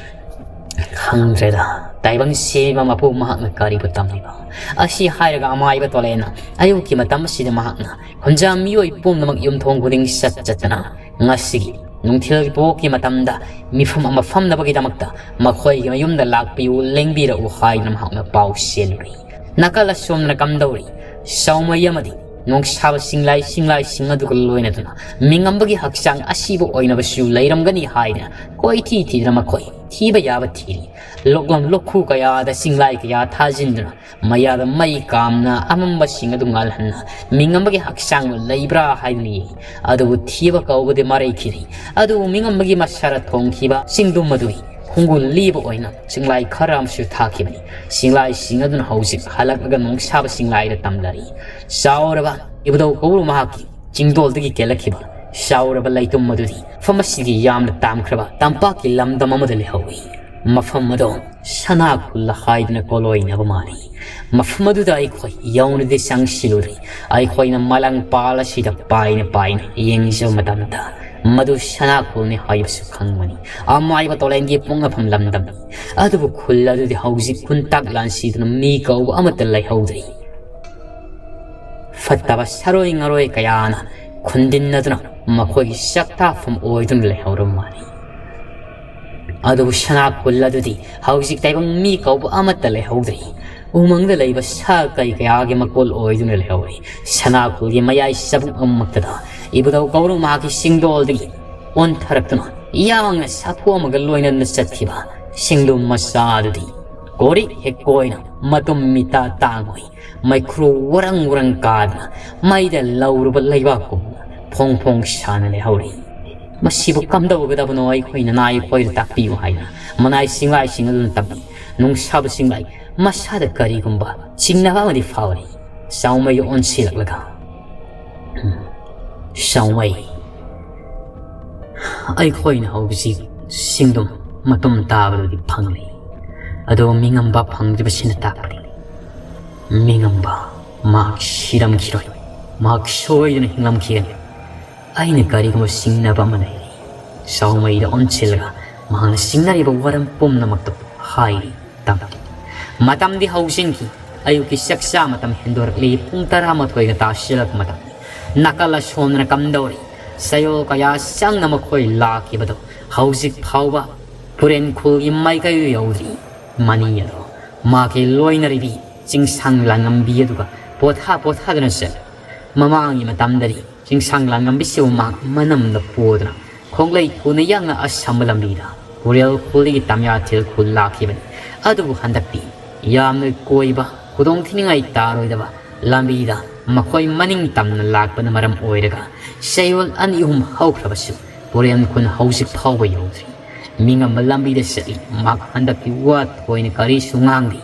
ꯈꯪꯗ꯭ꯔꯦꯗ, ꯇꯥꯏꯕꯪ ꯁꯦꯝꯕ ꯃꯄꯨ ꯃꯍꯥꯛꯅ ꯀꯔꯤꯕꯨ ꯇꯝꯂꯤꯕ? ꯑꯁꯤ ꯍꯥꯏꯔꯒ ꯑꯃꯥꯏꯕ ꯇꯣꯂꯦꯅ ꯑꯌꯨꯛꯀꯤ ꯃꯇꯝ ꯑꯁꯤꯗ ꯃꯍꯥꯛꯅ ꯈꯨꯟꯖꯥ ꯃꯤꯑꯣꯏ ꯄꯨꯝꯅꯃꯛ ꯌꯨꯝꯊꯣꯡ ꯈꯨꯗꯤꯡ ꯆꯠ ꯆꯠꯇꯅ ꯉꯁꯤꯒꯤ ꯅꯨꯡꯊꯤꯜꯒꯤ ꯄꯣꯛꯀꯤ ꯃꯇꯝꯗ ꯃꯤꯐꯝ ꯑꯃ ꯐꯝꯅꯕꯒꯤꯗꯃꯛꯇ ꯃꯈꯣꯏꯒꯤ ꯃꯌꯨꯝꯗ ꯂꯥꯛꯄꯤꯌꯨ, ꯂꯦꯡꯕꯤꯔꯛꯎ ꯍꯥꯏꯗꯨꯅ ꯃꯍꯥꯛꯅ ꯄꯥꯎ ꯆꯦꯜꯂꯨꯔꯤ꯫ ꯅꯥꯀꯜ ꯑꯁꯣꯝꯗꯅ ꯀꯝꯗꯧꯔꯤ? ꯁꯥꯎꯃꯩ ꯑꯃꯗꯤ ꯅꯣꯡꯁꯥꯕ ꯆꯤꯡꯂꯥꯏ, ꯆꯤꯡꯂꯥꯏꯁꯤꯡ ꯑꯗꯨꯒ ꯂꯣꯏꯅꯗꯨꯅ ꯃꯤꯉꯝꯕꯒꯤ ꯍꯛꯆꯥꯡ ꯑꯁꯤꯕ ꯑꯣꯏꯅꯕꯁꯨ ꯂꯩꯔꯝꯒꯅꯤ ꯍꯥꯏꯅ ꯀꯣꯏꯊꯤ ꯊꯤꯗꯨꯅ ꯃꯈꯣꯏ ꯊꯤꯕ ꯌꯥꯕ ꯊꯤꯔꯤ꯫ ꯂꯣꯛꯂꯝ ꯂꯣꯛꯈꯨ ꯀꯌꯥꯗ ꯆꯤꯡꯂꯥꯏ ꯀꯌꯥ ꯊꯥꯖꯤꯟꯗꯨꯅ ꯃꯌꯥꯗ ꯃꯩ ꯀꯥꯝꯅ ꯑꯃꯝꯕꯁꯤꯡ ꯑꯗꯨ ꯉꯥꯜꯍꯟꯅ ꯃꯤꯉꯝꯕꯒꯤ ꯍꯛꯆꯥꯡ ꯂꯩꯕ꯭ꯔꯥ ꯍꯥꯏꯗꯨꯅ ꯌꯦꯡꯉꯤ꯫ ꯑꯗꯨꯕꯨ ꯊꯤꯕ ꯀꯧꯕꯗꯤ ꯃꯔꯩꯈꯤꯗꯦ꯫ ꯑꯗꯨꯕꯨ ꯃꯤꯉꯝꯕꯒꯤ ꯃꯁꯥꯔ ꯊꯣꯡꯈꯤꯕ ꯆꯤꯡꯗꯨꯝ ꯑꯗꯨꯒꯤ ꯈꯣꯡꯒꯨꯜ ꯂꯤꯕ ꯑꯣꯏꯅ ꯆꯤꯡꯂꯥꯏ ꯈꯔ ꯑꯃꯁꯨ ꯊꯥꯈꯤꯕꯅꯤ꯫ ꯆꯤꯡꯂꯥꯏꯁꯤꯡ ꯑꯗꯨꯅ ꯍꯧꯖꯤꯛ ꯍꯜꯂꯛꯂꯒ ꯅꯣꯡꯁꯥꯕ ꯆꯤꯡꯂꯥꯏꯗ ꯇꯝꯂꯔꯤ꯫ ꯆꯥꯎꯔꯕ ꯏꯕꯨꯙꯧ ꯀꯧꯕ꯭ꯔꯨ ꯃꯍꯥꯛꯀꯤ ꯆꯤꯡꯗꯣꯜꯗꯒꯤ ꯀꯦꯜꯂꯛꯈꯤꯕ ꯆꯥꯎꯔꯕ ꯂꯩꯇꯨꯝ ꯑꯗꯨꯗꯤ ꯃꯐꯝ ꯑꯁꯤꯒꯤ ꯌꯥꯝꯅ ꯇꯥꯝꯈ꯭ꯔꯕ ꯇꯝꯄꯥꯛꯀꯤ ꯂꯝꯗꯝ ꯑꯃꯗ ꯂꯩꯍꯧꯏ꯫ ꯃꯐꯝ ꯑꯗꯣ ꯁꯅꯥ ꯈꯨꯜ ꯍꯥꯏꯗꯨꯅ ꯀꯣꯂꯣꯏꯅꯕ ꯃꯥꯜꯂꯤ꯫ ꯃꯐꯝ ꯑꯗꯨꯗ ꯑꯩꯈꯣꯏ ꯌꯧꯅꯗꯤ ꯆꯪꯁꯤꯜꯂꯨꯔꯦ꯫ ꯑꯩꯈꯣꯏꯅ ꯃꯂꯪ ꯄꯥꯜ ꯑꯁꯤꯗ ꯄꯥꯏꯅ ꯄꯥꯏꯅ ꯌꯦꯡꯖꯕ ꯃꯇꯝꯗ ꯃꯗꯨ ꯁꯅꯥ ꯈꯨꯜꯅꯤ ꯍꯥꯏꯕꯁꯨ ꯈꯪꯕꯅꯤ꯫ ꯑꯃꯥꯏꯕ ꯇꯣꯂꯦꯟꯒꯤ ꯄꯣꯛꯅꯐꯝ ꯂꯝꯗꯝꯅꯤ꯫ ꯑꯗꯨꯕꯨ ꯈꯨꯜ ꯑꯗꯨꯗꯤ ꯍꯧꯖꯤꯛ ꯈꯨꯟꯇꯥꯛ ꯂꯥꯟꯁꯤꯗꯨꯅ ꯃꯤ ꯀꯧꯕ ꯑꯃꯠꯇ ꯂꯩꯍꯧꯗ꯭ꯔꯤ꯫ ꯐꯠꯇꯕ ꯁꯔꯣꯏ ꯉꯔꯣꯏ ꯀꯌꯥꯅ ꯈꯨꯟꯗꯤꯟꯅꯗꯨꯅ ꯃꯈꯣꯏꯒꯤ ꯆꯥꯛꯇꯥꯐꯝ ꯑꯣꯏꯗꯨꯅ ꯂꯩꯍꯧꯔꯕ ꯃꯥꯜꯂꯤ꯫ ꯑꯗꯨꯕꯨ ꯁꯅꯥ ꯈꯨꯜ ꯑꯗꯨꯗꯤ ꯍꯧꯖꯤꯛ ꯇꯥꯏꯕꯪ ꯃꯤ ꯀꯧꯕ ꯑꯃꯠꯇ ꯂꯩꯍꯧꯗ꯭ꯔꯤ꯫ ꯎꯃꯪꯗ ꯂꯩꯕ ꯁꯥ ꯀꯩ ꯀꯌꯥꯒꯤ ꯃꯀꯣꯜ ꯑꯣꯏꯗꯨꯅ ꯂꯩꯍꯧꯔꯤ꯫ ꯁꯅꯥ ꯈꯨꯜꯒꯤ ꯃꯌꯥꯏ ꯆꯕꯨꯛ ꯑꯃꯃꯛꯇꯗ ꯏꯕꯨꯙꯧ ꯀꯧꯕ꯭ꯔꯨ ꯃꯍꯥꯛꯀꯤ ꯆꯤꯡꯗꯣꯜꯗꯒꯤ ꯑꯣꯟꯊꯔꯛꯇꯨꯅ ꯌꯥꯡꯅ ꯁꯥꯐꯨ ꯑꯃꯒ ꯂꯣꯏꯅꯅ ꯆꯠꯈꯤꯕ ꯆꯤꯡꯗꯨꯝ ꯃꯆꯥ ꯑꯗꯨꯗꯤ ꯀꯣꯔꯤꯛ ꯍꯦꯛꯀꯣꯏꯅ ꯃꯇꯨꯝ ꯃꯤꯇꯥ ꯇꯥꯡꯉꯣꯏ ꯃꯩꯈ꯭ꯔꯨ ꯋꯥꯔꯪ ꯋꯥꯔꯪ ꯀꯥꯗꯨꯅ ꯃꯩꯗ ꯂꯧꯔꯨꯕ ꯂꯩꯕꯥꯛꯀꯨꯝꯅ ꯐꯣꯡ ꯐꯣꯡ ꯁꯥꯅ ꯂꯩꯍꯧꯔꯤ꯫ ꯃꯁꯤꯕꯨ ꯀꯝꯗꯧꯒꯗꯕꯅꯣ ꯑꯩꯈꯣꯏꯅ ꯅꯥꯏ ꯑꯩꯈꯣꯏꯗ ꯇꯥꯛꯄꯤꯌꯨ ꯍꯥꯏꯅ ꯃꯅꯥꯏ ꯆꯤꯡꯂꯥꯏꯁꯤꯡ ꯑꯗꯨꯅ ꯇꯝꯃꯤ꯫ ꯅꯨꯡꯁꯥꯕ ꯆꯤꯡꯂꯥꯏ ꯃꯁꯥꯗ ꯀꯔꯤꯒꯨꯝꯕ ꯆꯤꯡꯅꯕ ꯑꯃꯗꯤ ꯐꯥꯎꯔꯤ꯫ ꯆꯥꯎꯃꯩ ꯑꯣꯟꯁꯤꯜꯂꯛꯂꯒ, "ꯎꯝ, ꯆꯥꯎꯃꯩ, ꯑꯩꯈꯣꯏꯅ ꯍꯧꯖꯤꯛ ꯆꯤꯡꯗꯨꯝ ꯃꯇꯨꯝ ꯇꯥꯕꯗꯨꯗꯤ ꯐꯪꯂꯤ꯫ ꯑꯗꯣ ꯃꯤꯉꯝꯕ ꯐꯪꯗ꯭ꯔꯤꯕꯁꯤꯅ ꯇꯥꯛꯄꯗꯤ ꯃꯤꯉꯝꯕ ꯃꯍꯥꯛ ꯁꯤꯔꯝꯈꯤꯔꯣꯏ, ꯃꯍꯥꯛ ꯁꯣꯏꯗꯅ ꯍꯤꯡꯂꯝꯈꯤꯒꯅꯤ꯫ ꯑꯩꯅ ꯀꯔꯤꯒꯨꯝꯕ ꯆꯤꯡꯅꯕ ꯑꯃ ꯂꯩꯔꯤ꯫" ꯆꯥꯎꯃꯩꯗ ꯑꯣꯟꯁꯤꯜꯂꯒ ꯃꯍꯥꯛꯅ ꯆꯤꯡꯅꯔꯤꯕ ꯋꯥꯔꯝ ꯄꯨꯝꯅꯃꯛꯇꯨ ꯍꯥꯏꯔꯤ꯫ ꯇꯝ-, ꯃꯇꯝꯗꯤ ꯍꯧꯖꯤꯟꯈꯤ꯫ ꯑꯌꯨꯛꯀꯤ ꯆꯥꯛꯆꯥ ꯃꯇꯝ ꯍꯦꯟꯗꯣꯔꯛꯂꯤ꯫ ꯄꯨꯡ ꯇꯔꯥꯃꯥꯊꯣꯏꯒ ꯇꯥꯁꯤꯜꯂꯛꯄ ꯃꯇꯝꯅꯤ꯫ ꯅꯥꯀꯜ ꯑꯁꯣꯝꯗꯅ ꯀꯝꯗꯧꯔꯤ? ꯆꯌꯣꯜ ꯀꯌꯥ ꯆꯪꯅ ꯃꯈꯣꯏ ꯂꯥꯛꯈꯤꯕꯗꯨ ꯍꯧꯖꯤꯛ ꯐꯥꯎꯕ ꯄꯨꯔꯦꯟ ꯈꯨꯜꯒꯤ ꯃꯥꯏꯀꯩꯗꯨ ꯌꯧꯗ꯭ꯔꯤ꯫ ꯃꯅꯤ ꯑꯗꯣ ꯃꯥꯒꯤ ꯂꯣꯏꯅꯔꯤꯕꯤ ꯆꯤꯡꯁꯥꯡ ꯂꯥꯡꯉꯝꯕꯤ ꯑꯗꯨꯒ ꯄꯣꯊꯥ ꯄꯣꯊꯥꯗꯨꯅ ꯆꯠꯂꯤ꯫ ꯃꯃꯥꯡꯒꯤ ꯃꯇꯝꯗꯗꯤ ꯆꯤꯡꯁꯥꯡ ꯂꯥꯡꯉꯝꯕꯤꯁꯤꯕꯨ ꯃꯍꯥꯛ ꯃꯅꯝꯅ ꯄꯣꯗꯨꯅ ꯈꯣꯡꯂꯩ ꯊꯨꯅ ꯌꯥꯡꯅ ꯑꯁꯝꯕ ꯂꯝꯕꯤꯗ ꯄꯨꯔꯦꯜ ꯈꯨꯜꯗꯒꯤ ꯇꯝꯌꯥꯊꯦꯜ ꯈꯨꯜ ꯂꯥꯛꯈꯤꯕꯅꯤ꯫ ꯑꯗꯨꯕꯨ ꯍꯟꯗꯛꯇꯤ ꯌꯥꯝꯅ ꯀꯣꯏꯕ, ꯈꯨꯗꯣꯡ ꯊꯤꯅꯤꯡꯉꯥꯏ ꯇꯥꯔꯣꯏꯗꯕ ꯂꯝꯕꯤꯗ ꯃꯈꯣꯏ ꯃꯅꯤꯡ ꯇꯝꯅ ꯂꯥꯛꯄꯅ ꯃꯔꯝ ꯑꯣꯏꯔꯒ ꯆꯌꯣꯜ ꯑꯅꯤ ꯑꯍꯨꯝ ꯍꯧꯈ꯭ꯔꯕꯁꯨ ꯄꯨꯔꯦꯜ ꯈꯨꯜ ꯍꯧꯖꯤꯛ ꯐꯥꯎꯕ ꯌꯧꯗ꯭ꯔꯤ꯫ ꯃꯤꯉꯝꯕ ꯂꯝꯕꯤꯗ ꯆꯠꯂꯤ꯫ ꯃꯍꯥꯛ ꯍꯟꯗꯛꯇꯤ ꯋꯥ ꯊꯣꯏꯅ ꯀꯔꯤꯁꯨ ꯉꯥꯡꯗꯦ꯫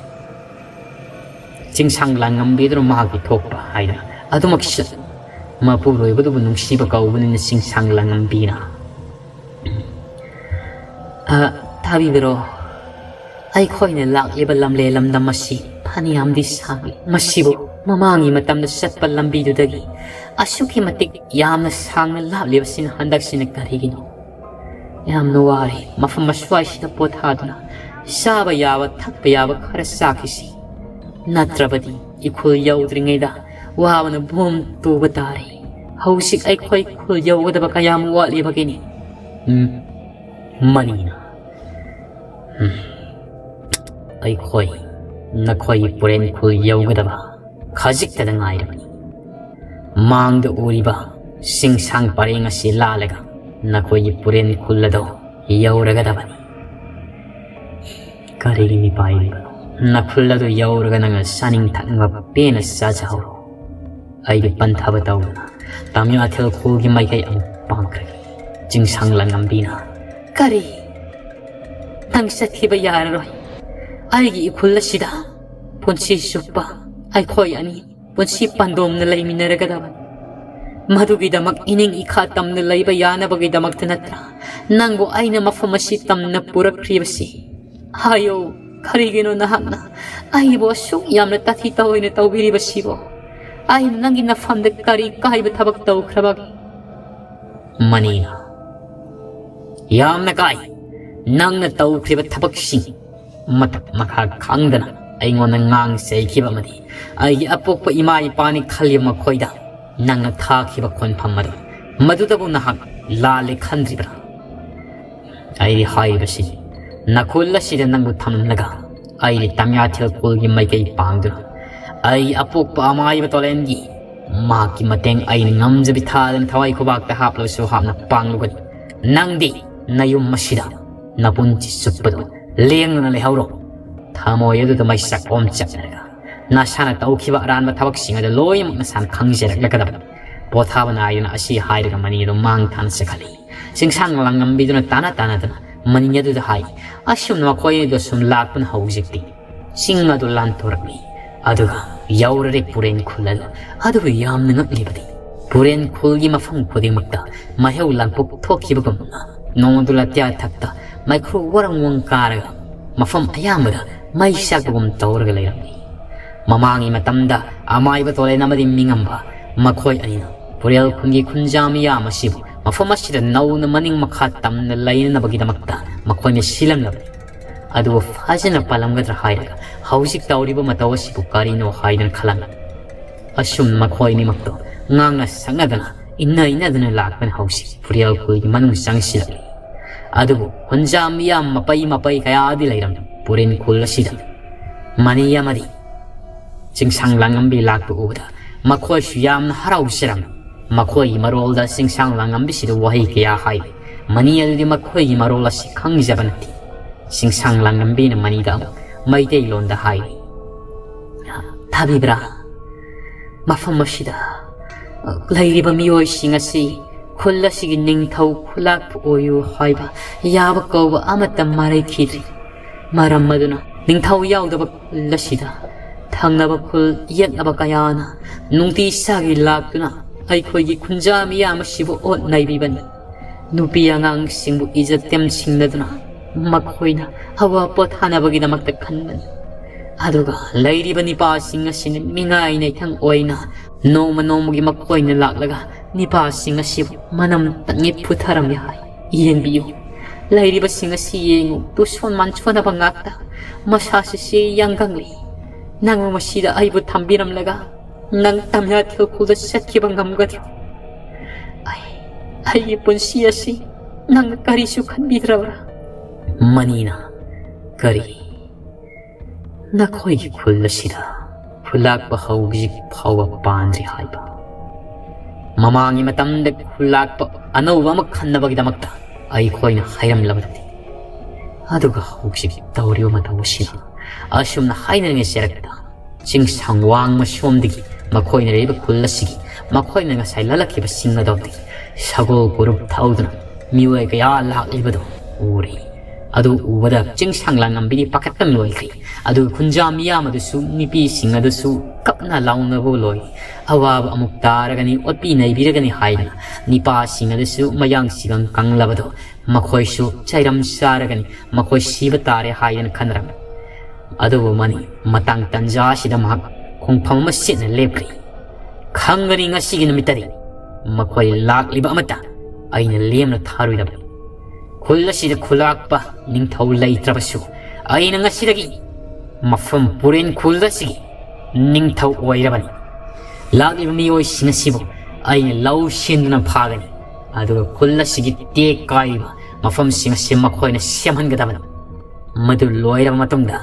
ꯆꯤꯡꯁꯥꯡ ꯂꯥꯟꯉꯝꯕꯤꯗꯨꯅ ꯃꯍꯥꯛꯀꯤ ꯊꯣꯛꯄ ꯍꯥꯏꯗꯅ ꯑꯗꯨꯃꯛ ꯆꯠꯂꯤ꯫ ꯃꯄꯨꯔꯣꯏꯕꯗꯨꯕꯨ ꯅꯨꯡꯁꯤꯕ ꯀꯧꯕꯅꯤꯅ ꯆꯤꯡꯁꯥꯡ ꯂꯥꯟꯉꯝꯕꯤꯅ, "ꯑ, ꯇꯥꯕꯤꯕꯔꯣ? ꯑꯩꯈꯣꯏꯅ ꯂꯥꯛꯂꯤꯕ ꯂꯝꯂꯦꯟ ꯂꯝꯗꯝ ꯑꯁꯤ ꯐꯅꯌꯥꯝꯗꯤ ꯁꯥꯡꯂꯤ꯫ ꯃꯁꯤꯕꯨ ꯃꯃꯥꯡꯒꯤ ꯃꯇꯝꯗ ꯆꯠꯄ ꯂꯝꯕꯤꯗꯨꯗꯒꯤ ꯑꯁꯨꯛꯀꯤ ꯃꯇꯤꯛ ꯌꯥꯝꯅ ꯁꯥꯡꯅ ꯂꯥꯞꯂꯤꯕꯁꯤꯅ ꯍꯟꯗꯛꯁꯤꯅ ꯀꯔꯤꯒꯤꯅꯣ? ꯌꯥꯝꯅ ꯋꯥꯔꯦ꯫ ꯃꯐꯝ ꯑꯁ꯭ꯋꯥꯏꯁꯤꯗ ꯄꯣꯊꯥꯗꯨꯅ ꯆꯥꯕ ꯌꯥꯕ, ꯊꯛꯄ ꯌꯥꯕ ꯈꯔ ꯆꯥꯈꯤꯁꯤ꯫ ꯅꯠꯇ꯭ꯔꯕꯗꯤ ꯏꯈꯨꯜ ꯌꯧꯗ꯭ꯔꯤꯉꯩꯗ ꯋꯥꯕꯅ ꯕꯣꯝ ꯇꯨꯕ ꯇꯥꯔꯦ꯫ ꯍꯧꯖꯤꯛ ꯑꯩꯈꯣꯏ ꯈꯨꯜ ꯌꯧꯒꯗꯕ ꯀꯌꯥꯝ ꯋꯥꯠꯂꯤꯕꯒꯦꯅꯤ?" ꯎꯝ, ꯃꯅꯤꯅ, "ꯎꯝ, ꯑꯩꯈꯣꯏ ꯅꯈꯣꯏꯒꯤ ꯄꯨꯔꯦꯟ ꯈꯨꯜ ꯌꯧꯒꯗꯕ ꯈꯖꯤꯛꯇꯗ ꯉꯥꯏꯔꯕꯅꯤ꯫ ꯃꯥꯡꯗ ꯎꯔꯤꯕ ꯆꯤꯡꯁꯥꯡ ꯄꯔꯦꯡ ꯑꯁꯤ ꯂꯥꯜꯂꯒ ꯅꯈꯣꯏꯒꯤ ꯄꯨꯔꯦꯟ ꯈꯨꯜ ꯑꯗꯣ ꯌꯧꯔꯒꯗꯕꯅꯤ꯫ ꯀꯔꯤꯒꯤ ꯃꯤꯄꯥꯏꯔꯤꯕꯅꯣ? ꯅꯈꯨꯜ ꯑꯗꯨ ꯌꯧꯔꯒ ꯅꯪꯅ ꯆꯥꯅꯤꯡ ꯊꯛꯅꯤꯡꯕ ꯄꯦꯟꯅ ꯆꯥꯖꯍꯧꯔꯣ꯫ ꯑꯩꯗꯤ ꯄꯟꯊꯕ ꯇꯧꯗꯅ ꯇꯥꯃꯤꯌꯥꯊꯦꯜ ꯈꯨꯜꯒꯤ ꯃꯥꯏꯀꯩ ꯑꯃꯨꯛ ꯄꯥꯡꯈ꯭ꯔꯦ꯫" ꯆꯤꯡꯁꯥꯡ ꯂꯥꯟꯉꯝꯕꯤꯅ, "ꯀꯔꯤ? ꯅꯪ ꯆꯠꯈꯤꯕ ꯌꯥꯔꯔꯣꯏ꯫ ꯑꯩꯒꯤ ꯏꯈꯨꯜ ꯑꯁꯤꯗ ꯄꯨꯟꯁꯤ ꯆꯨꯞꯄ ꯑꯩꯈꯣꯏ ꯑꯅꯤ ꯄꯨꯟꯁꯤ ꯄꯥꯟꯗꯣꯝꯅ ꯂꯩꯃꯤꯟꯅꯔꯒꯗꯕꯅꯤ꯫ ꯃꯗꯨꯒꯤꯗꯃꯛ ꯏꯅꯤꯡ ꯏꯈꯥ ꯇꯝꯅ ꯂꯩꯕ ꯌꯥꯅꯕꯒꯤꯗꯃꯛꯇ ꯅꯠꯇ꯭ꯔꯥ ꯅꯪꯕꯨ ꯑꯩꯅ ꯃꯐꯝ ꯑꯁꯤ ꯇꯝꯅ ꯄꯨꯔꯛꯈ꯭ꯔꯤꯕꯁꯤ? ꯍꯥꯏꯌꯣ, ꯀꯔꯤꯒꯤꯅꯣ ꯅꯍꯥꯛꯅ ꯑꯩꯕꯨ ꯑꯁꯨꯛ ꯌꯥꯝꯅ ꯇꯥꯊꯤ ꯇꯥꯑꯣꯏꯅ ꯇꯧꯕꯤꯔꯤꯕꯁꯤꯕꯣ? ꯑꯩꯅ ꯅꯪꯒꯤ ꯅꯐꯝꯗ ꯀꯔꯤ ꯀꯥꯏꯕ ꯊꯕꯛ ꯇꯧꯈ꯭ꯔꯕꯒꯦ?" ꯃꯅꯤꯅ, "ꯌꯥꯝꯅ ꯀꯥꯏ꯫ ꯅꯪꯅ ꯇꯧꯈ꯭ꯔꯤꯕ ꯊꯕꯛꯁꯤꯡ ꯃꯊꯛ ꯃꯈꯥ ꯈꯪꯗꯅ ꯑꯩꯉꯣꯟꯗ ꯉꯥꯡ ꯆꯩꯈꯤꯕ ꯑꯃꯗꯤ ꯑꯩꯒꯤ ꯑꯄꯣꯛꯄ ꯏꯃꯥ ꯏꯄꯥꯅꯤ ꯈꯜꯂꯤꯕ ꯃꯈꯣꯏꯗ ꯅꯪꯅ ꯊꯥꯈꯤꯕ ꯈꯣꯟꯐꯝ ꯑꯗꯨ, ꯃꯗꯨꯗꯕꯨ ꯅꯍꯥꯛ ꯂꯥꯜꯂꯦ ꯈꯟꯗ꯭ꯔꯤꯕ꯭ꯔꯥ? ꯑꯩꯗꯤ ꯍꯥꯏꯔꯤꯕꯁꯤ ꯅꯈꯨꯜ ꯑꯁꯤꯗ ꯅꯪꯕꯨ ꯊꯝꯂꯒ ꯑꯩꯗꯤ ꯇꯥꯃꯤꯌꯥꯊꯦꯜ ꯈꯨꯜꯒꯤ ꯃꯥꯏꯀꯩ ꯄꯥꯡꯗꯨꯅ ꯑꯩꯒꯤ ꯑꯄꯣꯛꯄ ꯑꯃꯥꯏꯕ ꯇꯣꯂꯦꯟꯒꯤ ꯃꯍꯥꯛꯀꯤ ꯃꯇꯦꯡ ꯑꯩꯅ ꯉꯝꯖꯕꯤ ꯊꯥꯗꯅ ꯊꯋꯥꯏ ꯈꯨꯕꯥꯛꯇ ꯍꯥꯞꯂꯕꯁꯨ ꯍꯥꯞꯅ ꯄꯥꯡꯂꯨꯒꯅꯤ꯫ ꯅꯪꯗꯤ ꯅꯌꯨꯝ ꯑꯁꯤꯗ ꯅꯄꯨꯟꯁꯤ ꯆꯨꯞꯄꯗꯣ ꯂꯦꯡꯗꯅ ꯂꯩꯍꯧꯔꯣ꯫ ꯊꯃꯣꯏ ꯑꯗꯨꯗ ꯃꯩꯁꯥꯛ ꯑꯣꯝ ꯆꯠꯅꯔꯒ ꯅꯁꯥꯅ ꯇꯧꯈꯤꯕ ꯑꯔꯥꯟꯕ ꯊꯕꯛꯁꯤꯡ ꯑꯗꯨ ꯂꯣꯏꯅꯃꯛ ꯅꯁꯥꯅ ꯈꯪꯖꯔꯛꯂꯒꯗꯕꯅꯤ꯫ ꯄꯣꯊꯥꯕ ꯅꯥꯏꯗꯅ ꯑꯁꯤ ꯍꯥꯏꯔꯒ ꯃꯅꯤ ꯑꯗꯨ ꯃꯥꯡ ꯊꯥꯅ ꯆꯠꯈꯠꯂꯤ꯫ ꯆꯤꯡꯁꯥꯡ ꯂꯥꯡꯉꯝꯕꯤꯗꯨꯅ ꯇꯥꯅ ꯇꯥꯅꯗꯨꯅ ꯃꯅꯤ ꯑꯗꯨꯗ ꯍꯥꯏ, ꯑꯁꯨꯝꯅ ꯃꯈꯣꯏ ꯑꯅꯤꯗꯨ ꯁꯨꯝ ꯂꯥꯛꯄꯅ ꯍꯧꯖꯤꯛꯇꯤ ꯆꯤꯡ ꯑꯗꯨ ꯂꯥꯟꯊꯣꯔꯛꯂꯤ꯫ ꯑꯗꯨꯒ ꯌꯧꯔꯔꯦ ꯄꯨꯔꯦꯟ ꯈꯨꯜ ꯑꯗꯨ꯫ ꯑꯗꯨꯕꯨ ꯌꯥꯝꯅ ꯉꯛꯂꯤꯕꯗꯤ ꯄꯨꯔꯦꯟ ꯈꯨꯜꯒꯤ ꯃꯐꯝ ꯈꯨꯗꯤꯡꯃꯛꯇ ꯃꯩꯍꯧ ꯂꯥꯡꯄꯣꯛ ꯊꯣꯛꯈꯤꯕꯒꯨꯝꯅ ꯅꯣꯡ ꯑꯗꯨ ꯂꯥꯇꯤꯌꯥ ꯊꯛꯇ ꯃꯩꯈ꯭ꯔꯨ ꯋꯥꯔꯪ ꯋꯪ ꯀꯥꯔꯒ ꯃꯐꯝ ꯑꯌꯥꯝꯕꯗ ꯃꯩ ꯆꯥꯛꯄꯒꯨꯝ ꯇꯧꯔꯒ ꯂꯩꯔꯝꯃꯤ꯫ ꯃꯃꯥꯡꯒꯤ ꯃꯇꯝꯗ ꯑꯃꯥꯏꯕ ꯇꯣꯂꯦꯟ ꯑꯃꯗꯤ ꯃꯤꯉꯝꯕ ꯃꯈꯣꯏ ꯑꯅꯤꯅ ꯄꯨꯔꯦꯜ ꯈꯨꯟꯒꯤ ꯈꯨꯟꯖꯥ ꯃꯤꯌꯥꯝ ꯑꯁꯤꯕꯨ ꯃꯐꯝ ꯑꯁꯤꯗ ꯅꯧꯅ ꯃꯅꯤꯡ ꯃꯈꯥ ꯇꯝꯅ ꯂꯩꯅꯅꯕꯒꯤꯗꯃꯛꯇ ꯃꯈꯣꯏꯅ ꯁꯤꯜꯂꯝꯂꯕꯅꯤ꯫ ꯑꯗꯨꯕꯨ ꯐꯖꯅ ꯄꯥꯜꯂꯝꯒꯗ꯭ꯔꯥ ꯍꯥꯏꯔꯒ ꯍꯧꯖꯤꯛ ꯇꯧꯔꯤꯕ ꯃꯇꯧ ꯑꯁꯤꯕꯨ ꯀꯔꯤꯅꯣ ꯍꯥꯏꯗꯅ ꯈꯜꯂꯝꯃꯤ꯫ ꯑꯁꯨꯝ ꯃꯈꯣꯏ ꯑꯅꯤꯃꯛꯇꯣ ꯉꯥꯡꯅ ꯁꯛꯅꯗꯅ ꯏꯟꯅ ꯏꯟꯅꯗꯨꯅ ꯂꯥꯛꯄꯅ ꯍꯧꯖꯤꯛ ꯄꯨꯔꯦꯜ ꯈꯨꯜꯒꯤ ꯃꯅꯨꯡ ꯆꯪꯁꯤꯜꯂꯛꯂꯤ꯫ ꯑꯗꯨꯕꯨ ꯈꯨꯟꯖꯥ ꯃꯤꯌꯥꯝ ꯃꯄꯩ ꯃꯄꯩ ꯀꯌꯥꯗꯤ ꯂꯩꯔꯝꯃꯤ ꯄꯨꯔꯦꯟ ꯈꯨꯜ ꯑꯁꯤꯗ꯫ ꯃꯅꯤ ꯑꯃꯗꯤ ꯆꯤꯡꯁꯥꯡ ꯂꯥꯡꯉꯝꯕꯤ ꯂꯥꯛꯄ ꯎꯕꯗ ꯃꯈꯣꯏꯁꯨ ꯌꯥꯝꯅ ꯍꯔꯥꯎꯖꯔꯝꯃꯤ꯫ ꯃꯈꯣꯏꯒꯤ ꯃꯔꯣꯜꯗ ꯆꯤꯡꯁꯥꯡ ꯂꯥꯡꯉꯝꯕꯤꯁꯤꯗ ꯋꯥꯍꯩ ꯀꯌꯥ ꯍꯥꯏꯔꯤ꯫ ꯃꯅꯤ ꯑꯗꯨꯗꯤ ꯃꯈꯣꯏꯒꯤ ꯃꯔꯣꯜ ꯑꯁꯤ ꯈꯪꯖꯕ ꯅꯠꯇꯦ꯫ ꯆꯤꯡꯁꯥꯡ ꯂꯥꯡꯉꯝꯕꯤꯅ ꯃꯅꯤꯗ ꯑꯃꯨꯛ ꯃꯩꯇꯩꯂꯣꯟꯗ ꯍꯥꯏꯔꯤ, "ꯇꯥꯕꯤꯕ꯭ꯔꯥ? ꯃꯐꯝ ꯑꯁꯤꯗ ꯂꯩꯔꯤꯕ ꯃꯤꯑꯣꯏꯁꯤꯡ ꯑꯁꯤ ꯈꯨꯜ ꯑꯁꯤꯒꯤ ꯅꯤꯡꯊꯧ ꯈꯨꯂꯥꯛꯄꯨ ꯑꯣꯏꯌꯨ ꯍꯥꯏꯕ ꯌꯥꯕ ꯀꯧꯕ ꯑꯃꯠꯇ ꯃꯔꯩꯈꯤꯗ꯭ꯔꯤ꯫ ꯃꯔꯝ ꯑꯗꯨꯅ ꯅꯤꯡꯊꯧ ꯌꯥꯎꯗꯕ ꯈꯨꯜ ꯑꯁꯤꯗ ꯊꯪꯅꯕ ꯈꯨꯜ ꯌꯦꯠꯅꯕ ꯀꯌꯥꯅ ꯅꯨꯡꯇꯤ ꯆꯥꯒꯤ ꯂꯥꯛꯇꯨꯅ ꯑꯩꯈꯣꯏꯒꯤ ꯈꯨꯟꯖꯥ ꯃꯤꯌꯥꯝ ꯑꯁꯤꯕꯨ ꯑꯣꯠ ꯅꯩꯕꯤꯕꯅꯤ꯫ ꯅꯨꯄꯤ ꯑꯉꯥꯡꯁꯤꯡꯕꯨ ꯏꯖꯠ ꯇꯦꯝꯁꯤꯡꯅꯗꯨꯅ ꯃꯈꯣꯏꯅ ꯑꯋꯥ ꯄꯣꯊꯥꯅꯕꯒꯤꯗꯃꯛꯇ ꯈꯟꯕꯅꯤ꯫ ꯑꯗꯨꯒ ꯂꯩꯔꯤꯕ ꯅꯤꯄꯥꯁꯤꯡ ꯑꯁꯤꯅ ꯃꯤꯉꯥꯏ ꯅꯩꯊꯪ ꯑꯣꯏꯅ ꯅꯣꯡꯃ ꯅꯣꯡꯃꯒꯤ ꯃꯈꯣꯏꯅ ꯂꯥꯛꯂꯒ ꯅꯤꯄꯥꯁꯤꯡ ꯑꯁꯤꯕꯨ ꯃꯅꯝ ꯇꯪꯉꯦ ꯐꯨꯊꯔꯝꯃꯤ ꯍꯥꯏ꯫ ꯌꯦꯡꯕꯤꯌꯨ, ꯂꯩꯔꯤꯕꯁꯤꯡ ꯑꯁꯤ ꯌꯦꯡꯉꯨ, ꯇꯨꯁꯣꯟ ꯃꯥꯟꯁꯣꯟꯅꯕ ꯉꯥꯛꯇ꯫ ꯃꯁꯥꯁꯤꯁꯤ ꯌꯥꯡꯒꯪꯂꯤ꯫ ꯅꯪꯕꯨ ꯃꯁꯤꯗ ꯑꯩꯕꯨ ꯊꯝꯕꯤꯔꯝꯂꯒ ꯅꯪ ꯇꯝꯌꯥ ꯊꯤꯜꯈꯨꯜꯗ ꯆꯠꯈꯤꯕ ꯉꯝꯒꯗ꯭ꯔꯣ? ꯑꯩ, ꯑꯩꯒꯤ ꯄꯨꯟꯁꯤ ꯑꯁꯤ ꯅꯪꯅ ꯀꯔꯤꯁꯨ ꯈꯟꯕꯤꯗ꯭ꯔꯕ꯭ꯔꯥ?" ꯃꯅꯤꯅ, "ꯀꯔꯤ? ꯅꯈꯣꯏꯒꯤ ꯈꯨꯜ ꯑꯁꯤꯗ ꯈꯨꯜꯂꯥꯛꯄ ꯍꯧꯖꯤꯛ ꯐꯥꯎꯕ ꯄꯥꯟꯗ꯭ꯔꯤ ꯍꯥꯏꯕ꯫ ꯃꯃꯥꯡꯒꯤ ꯃꯇꯝꯗ ꯈꯨꯜꯂꯥꯛꯄ ꯑꯅꯧꯕ ꯑꯃ ꯈꯟꯅꯕꯒꯤꯗꯃꯛꯇ ꯑꯩꯈꯣꯏꯅ ꯍꯥꯏꯔꯝꯂꯕꯗꯨꯗꯤ꯫ ꯑꯗꯨꯒ ꯍꯧꯖꯤꯛ ꯇꯧꯔꯤꯕ ꯃꯇꯧ ꯑꯁꯤꯅ ꯑꯁꯨꯝꯅ ꯍꯥꯏꯅꯔꯤꯉꯩ ꯆꯔꯛꯇ ꯆꯤꯡꯁꯥꯡ ꯋꯥꯡꯃ ꯁꯣꯝꯗꯒꯤ ꯃꯈꯣꯏꯅ ꯂꯩꯔꯤꯕ ꯈꯨꯜ ꯑꯁꯤꯒꯤ ꯃꯈꯣꯏꯅ ꯉꯁꯥꯏ ꯂꯜꯂꯛꯈꯤꯕꯁꯤꯡ ꯑꯗꯨꯗꯒꯤ ꯁꯒꯣꯜ ꯀꯣꯔꯨꯞ ꯊꯧꯗꯨꯅ ꯃꯤꯑꯣꯏ ꯀꯌꯥ ꯂꯥꯛꯂꯤꯕꯗꯨ ꯎꯔꯦ꯫ ꯑꯗꯨ ꯎꯕꯗ ꯆꯤꯡꯁꯥꯡ ꯂꯥꯡꯉꯝꯕꯤꯗꯤ ꯄꯥꯈꯠꯄꯅ ꯂꯣꯏꯈ꯭ꯔꯦ꯫ ꯑꯗꯨꯒ ꯈꯨꯟꯖꯥ ꯃꯤꯌꯥꯝ ꯑꯗꯨꯁꯨ, ꯅꯨꯄꯤꯁꯤꯡ ꯑꯗꯨꯁꯨ ꯀꯞꯅ ꯂꯥꯎꯅꯕ ꯂꯣꯏ꯫ ꯑꯋꯥꯕ ꯑꯃꯨꯛ ꯇꯥꯔꯒꯅꯤ, ꯑꯣꯠꯄꯤ ꯅꯩꯕꯤꯔꯒꯅꯤ ꯍꯥꯏꯗꯅ ꯅꯤꯄꯥꯁꯤꯡ ꯑꯗꯨꯁꯨ ꯃꯌꯥꯡ ꯁꯤꯒꯪ ꯀꯪꯂꯕꯗꯣ ꯃꯈꯣꯏꯁꯨ ꯆꯩꯔꯝ ꯆꯥꯔꯒꯅꯤ, ꯃꯈꯣꯏ ꯁꯤꯕ ꯇꯥꯔꯦ ꯍꯥꯏꯗꯅ ꯈꯟꯅꯔꯝꯃꯤ꯫ ꯑꯗꯨꯕꯨ ꯃꯅꯤ ꯃꯇꯥꯡ ꯇꯟꯖꯥ ꯑꯁꯤꯗ ꯃꯍꯥꯛ ꯈꯣꯡꯐꯝ ꯑꯃ ꯁꯤꯠꯅ ꯂꯦꯞꯈ꯭ꯔꯤ꯫ ꯈꯪꯒꯅꯤ ꯉꯁꯤꯒꯤ ꯅꯨꯃꯤꯠꯇꯗꯤ ꯃꯈꯣꯏ ꯂꯥꯛꯂꯤꯕ ꯑꯃꯠꯇ ꯑꯩꯅ ꯂꯦꯝꯅ ꯊꯥꯔꯣꯏꯗꯕꯅꯤ꯫ ꯈꯨꯜ ꯑꯁꯤꯗ ꯈꯨꯂꯥꯛꯄ ꯅꯤꯡꯊꯧ ꯂꯩꯇ꯭ꯔꯕꯁꯨ ꯑꯩꯅ ꯉꯁꯤꯗꯒꯤ ꯃꯐꯝ ꯄꯨꯔꯦꯟ ꯈꯨꯜ ꯑꯁꯤꯒꯤ ꯅꯤꯡꯊꯧ ꯑꯣꯏꯔꯕꯅꯤ꯫ ꯂꯥꯛꯂꯤꯕ ꯃꯤꯑꯣꯏꯁꯤꯡ ꯑꯁꯤꯕꯨ ꯑꯩꯅ ꯂꯧ ꯁꯤꯟꯗꯨꯅ ꯐꯥꯒꯅꯤ, ꯑꯗꯨꯒ ꯈꯨꯜ ꯑꯁꯤꯒꯤ ꯇꯦꯛ ꯀꯥꯏꯔꯤꯕ ꯃꯐꯝꯁꯤꯡ ꯑꯁꯤ ꯃꯈꯣꯏꯅ ꯁꯦꯝꯍꯟꯒꯗꯕꯅꯤ꯫ ꯃꯗꯨ ꯂꯣꯏꯔꯕ ꯃꯇꯨꯡꯗ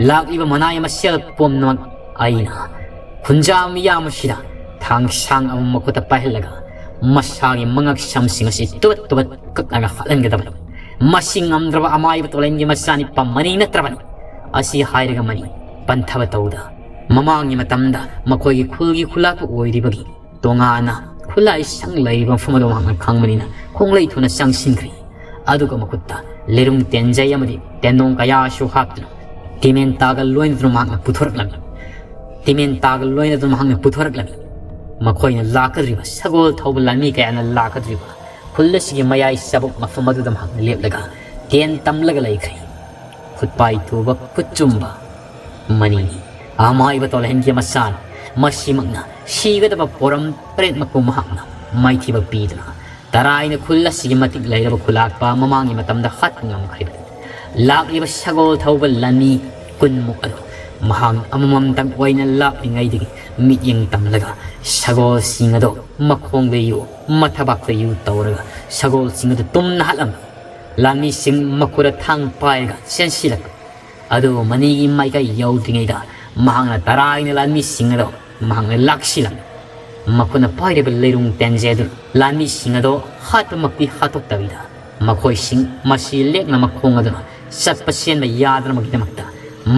ꯂꯥꯛꯂꯤꯕ ꯃꯅꯥꯏ ꯃꯁꯦꯜ ꯄꯨꯝꯅꯃꯛ ꯑꯩꯅ ꯈꯨꯟꯖꯥ ꯃꯤꯌꯥꯝ ꯑꯁꯤꯗ ꯊꯥꯡꯁꯥꯡ ꯑꯃ ꯃꯈꯨꯠꯇ ꯄꯥꯏꯍꯜꯂꯒ ꯃꯁꯥꯒꯤ ꯃꯉꯛ ꯁꯝꯁꯤꯡ ꯑꯁꯤ ꯇꯨꯕꯠ ꯇꯨꯕꯠ ꯀꯛꯂꯒ ꯍꯥꯠꯍꯟꯒꯗꯕꯅꯤ꯫ ꯃꯁꯤ ꯉꯝꯗ꯭ꯔꯕ ꯑꯃꯥꯏꯕ ꯇꯣꯂꯦꯟꯒꯤ ꯃꯆꯥꯅꯤꯄꯥ ꯃꯅꯤ ꯅꯠꯇ꯭ꯔꯕꯅꯤ꯫ ꯑꯁꯤ ꯍꯥꯏꯔꯒ ꯃꯅꯤ ꯄꯟꯊꯕ ꯇꯧꯗ ꯃꯃꯥꯡꯒꯤ ꯃꯇꯝꯗ ꯃꯈꯣꯏꯒꯤ ꯈꯨꯜꯒꯤ ꯈꯨꯂꯥꯛꯄ ꯑꯣꯏꯔꯤꯕꯒꯤ ꯇꯣꯉꯥꯟꯅ ꯈꯨꯠꯂꯥꯏꯁꯪ ꯂꯩꯔꯤꯕ ꯃꯐꯝ ꯑꯗꯨ ꯃꯍꯥꯛꯅ ꯈꯪꯕꯅꯤꯅ ꯈꯣꯡꯂꯩ ꯊꯨꯅ ꯆꯪꯁꯤꯟꯈ꯭ꯔꯤ꯫ ꯑꯗꯨꯒ ꯃꯈꯨꯠꯇ ꯂꯩꯔꯨꯡ ꯇꯦꯟꯖꯩ ꯑꯃꯗꯤ ꯇꯦꯟꯗꯣꯡ ꯀꯌꯥꯁꯨ ꯍꯥꯞꯇꯨꯅ ꯇꯤꯃꯦꯟꯇꯥꯒ ꯂꯣꯏꯅꯗꯨꯅ ꯃꯍꯥꯛꯅ ꯄꯨꯊꯣꯔꯛꯂꯝꯃꯤ꯫ ꯇꯤꯃꯦꯟꯇꯥꯒ ꯂꯣꯏꯅꯗꯨꯅ ꯃꯍꯥꯛꯅ ꯄꯨꯊꯣꯔꯛꯂꯝꯃꯤ꯫ ꯃꯈꯣꯏꯅ ꯂꯥꯛꯀꯗꯧꯔꯤꯕ ꯁꯒꯣꯜ ꯊꯧꯕ ꯂꯥꯟꯃꯤ ꯀꯌꯥꯅ ꯂꯥꯛꯀꯗꯧꯔꯤꯕ ꯈꯨꯜ ꯑꯁꯤꯒꯤ ꯃꯌꯥꯏ ꯆꯕꯨꯛ ꯃꯐꯝ ꯑꯗꯨꯗ ꯃꯍꯥꯛꯅ ꯂꯦꯞꯂꯒ ꯇꯦꯟ ꯇꯝꯂꯒ ꯂꯩꯈ꯭ꯔꯦ꯫ ꯈꯨꯠꯄꯥꯏ ꯊꯨꯕ ꯈꯨꯠꯆꯨꯝꯕ ꯃꯅꯤꯅꯤ꯫ ꯑꯃꯥꯏꯕ ꯇꯣꯂꯍꯟꯒꯤ ꯃꯆꯥꯅꯤ꯫ ꯃꯁꯤꯃꯛꯅ ꯁꯤꯒꯗꯕ ꯄꯣꯔꯝ ꯇꯔꯦꯠ ꯃꯀꯨ ꯃꯍꯥꯛꯅ ꯃꯥꯏꯊꯤꯕ ꯄꯤꯗꯨꯅ ꯇꯔꯥꯏꯅ ꯈꯨꯜ ꯑꯁꯤꯒꯤ ꯃꯇꯤꯛ ꯂꯩꯔꯕ ꯈꯨꯂꯥꯛꯄ ꯃꯃꯥꯡꯒꯤ ꯃꯇꯝꯗ ꯍꯥꯠꯄ ꯉꯝꯈ꯭ꯔꯤꯕꯅꯤ꯫ ꯂꯥꯛꯂꯤꯕ ꯁꯒꯣꯜ ꯊꯧꯕ ꯂꯥꯟꯃꯤ ꯀꯨꯟꯃꯨꯛ ꯑꯗꯨ ꯃꯍꯥꯛ ꯑꯃꯃꯝꯇꯪ ꯑꯣꯏꯅ ꯂꯥꯛꯂꯤꯉꯩꯗꯒꯤ ꯃꯤꯠꯌꯦꯡ ꯇꯝꯂꯒ ꯁꯒꯣꯜꯁꯤꯡ ꯑꯗꯨ ꯃꯈꯣꯡꯗ ꯌꯨ, ꯃꯊꯕꯥꯛꯇ ꯌꯨ ꯇꯧꯔꯒ ꯁꯒꯣꯜꯁꯤꯡ ꯑꯗꯨ ꯇꯨꯝꯅ ꯍꯥꯠꯂꯝꯃꯤ꯫ ꯂꯥꯟꯃꯤꯁꯤꯡ ꯃꯈꯨꯠꯇ ꯊꯥꯡ ꯄꯥꯏꯔꯒ ꯆꯦꯟꯁꯤꯜꯂꯛꯄ ꯑꯗꯨ ꯃꯅꯤꯒꯤ ꯃꯥꯏꯀꯩ ꯌꯧꯗ꯭ꯔꯤꯉꯩꯗ ꯃꯍꯥꯛꯅ ꯇꯔꯥꯏꯅ ꯂꯥꯟꯃꯤꯁꯤꯡ ꯑꯗꯣ ꯃꯍꯥꯛꯅ ꯂꯥꯛꯁꯤꯜꯂꯝꯃꯤ꯫ ꯃꯈꯨꯠꯅ ꯄꯥꯏꯔꯤꯕ ꯂꯩꯔꯨꯡ ꯇꯦꯟꯖꯩ ꯑꯗꯨꯅ ꯂꯥꯟꯃꯤꯁꯤꯡ ꯑꯗꯣ ꯍꯥꯠꯄꯃꯛꯇꯤ ꯍꯥꯠꯇꯣꯛꯇꯕꯤꯗ, ꯃꯈꯣꯏꯁꯤꯡ ꯃꯁꯤ ꯂꯦꯛꯅ ꯃꯈꯣꯡ ꯑꯗꯨꯅ ꯆꯠꯄ ꯆꯦꯟꯕ ꯌꯥꯗꯅꯕꯒꯤꯗꯃꯛꯇ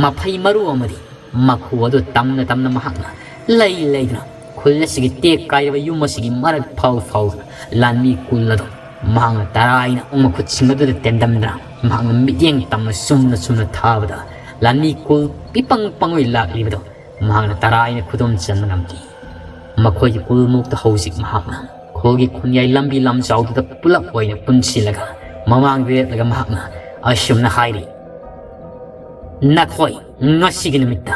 ꯃꯐꯩ ꯃꯔꯨ ꯑꯃꯗꯤ ꯃꯈꯨ ꯑꯗꯨ ꯇꯝꯅ ꯇꯝꯅ ꯃꯍꯥꯛꯅ ꯂꯩ ꯂꯩꯗꯨꯅ ꯈꯨꯜ ꯑꯁꯤꯒꯤ ꯇꯦꯛ ꯀꯥꯏꯔꯕ ꯌꯨꯝ ꯑꯁꯤꯒꯤ ꯃꯔꯛ ꯐꯥꯎ ꯐꯥꯎꯗꯨꯅ ꯂꯥꯟꯃꯤ ꯀꯨꯜ ꯑꯗꯨ ꯃꯍꯥꯛꯅ ꯇꯔꯥꯏꯅ ꯃꯈꯨꯠꯁꯤꯡ ꯑꯗꯨꯗ ꯇꯦꯟꯗꯝꯗꯨꯅ ꯃꯍꯥꯛꯅ ꯃꯤꯠꯌꯦꯡ ꯇꯝꯅ ꯆꯨꯝꯅ ꯆꯨꯝꯅ ꯊꯥꯕꯗ ꯂꯥꯟꯃꯤ ꯀꯨꯜ ꯄꯤꯄꯪ ꯄꯪꯉꯣꯏ ꯂꯥꯛꯂꯤꯕꯗꯨ ꯃꯍꯥꯛꯅ ꯇꯔꯥꯏꯅ ꯈꯨꯗꯨꯝ ꯆꯟꯕ ꯉꯝꯈꯤ꯫ ꯃꯈꯣꯏꯒꯤ ꯀꯨꯜꯃꯨꯛꯇ ꯍꯧꯖꯤꯛ ꯃꯍꯥꯛꯅ ꯈꯨꯜꯒꯤ ꯈꯨꯟꯌꯥꯏ ꯂꯝꯕꯤ ꯂꯝꯖꯥꯎꯗꯨꯗ ꯄꯨꯂꯞ ꯑꯣꯏꯅ ꯄꯨꯟꯁꯤꯜꯂꯒ ꯃꯃꯥꯡꯗ ꯂꯦꯞꯂꯒ ꯃꯍꯥꯛꯅ ꯑꯁꯨꯝꯅ ꯍꯥꯏꯔꯤ, "ꯅꯈꯣꯏ ꯉꯁꯤꯒꯤ ꯅꯨꯃꯤꯠꯇ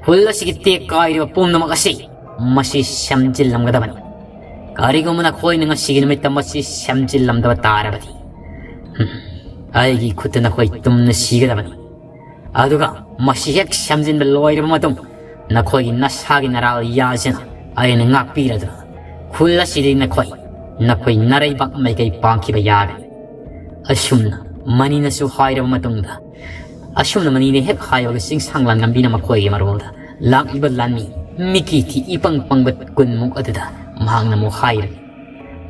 ꯈꯨꯜ ꯑꯁꯤꯒꯤ ꯇꯦꯛ ꯀꯥꯏꯔꯤꯕ ꯄꯨꯝꯅꯃꯛ ꯑꯁꯤ ꯃꯁꯤ ꯁꯦꯝꯖꯤꯜꯂꯝꯒꯗꯕꯅꯤ꯫ ꯀꯔꯤꯒꯨꯝꯕ ꯅꯈꯣꯏꯅ ꯉꯁꯤꯒꯤ ꯅꯨꯃꯤꯠꯇ ꯃꯁꯤ ꯁꯦꯝꯖꯤꯜꯂꯝꯗꯕ ꯇꯥꯔꯕꯗꯤ, ꯍꯝ, ꯑꯩꯒꯤ ꯈꯨꯠꯇ ꯅꯈꯣꯏ ꯇꯨꯝꯅ ꯁꯤꯒꯗꯕꯅꯤ꯫ ꯑꯗꯨꯒ ꯃꯁꯤ ꯍꯦꯛ ꯁꯦꯝꯖꯤꯟꯕ ꯂꯣꯏꯔꯕ ꯃꯇꯨꯡ ꯅꯈꯣꯏꯒꯤ ꯅꯁꯥꯒꯤ ꯅꯔꯥꯜ ꯌꯥꯖꯅ ꯑꯩꯅ ꯉꯥꯛꯄꯤꯔꯗꯨꯅ ꯈꯨꯜ ꯑꯁꯤꯗꯤ ꯅꯈꯣꯏ, ꯅꯈꯣꯏ ꯅꯔꯩꯕꯥꯛ ꯃꯥꯏꯀꯩ ꯄꯥꯡꯈꯤꯕ ꯌꯥꯒꯅꯤ꯫" ꯑꯁꯨꯝꯅ ꯃꯅꯤꯅꯁꯨ ꯍꯥꯏꯔꯕ ꯃꯇꯨꯡꯗ, ꯑꯁꯨꯝꯅ ꯃꯅꯤꯅ ꯍꯦꯛ ꯍꯥꯏꯕꯒ ꯆꯤꯡꯁꯥꯡ ꯂꯥꯟꯉꯝꯕꯤꯅ ꯃꯈꯣꯏꯒꯤ ꯃꯔꯣꯜꯗ ꯂꯥꯛꯂꯤꯕ ꯂꯥꯟꯃꯤ ꯃꯤꯀꯤ ꯊꯤ ꯏꯄꯪ ꯄꯪꯕ ꯀꯨꯟꯃꯨꯛ ꯑꯗꯨꯗ ꯃꯍꯥꯛꯅ ꯑꯃꯨꯛ ꯍꯥꯏꯔꯤ,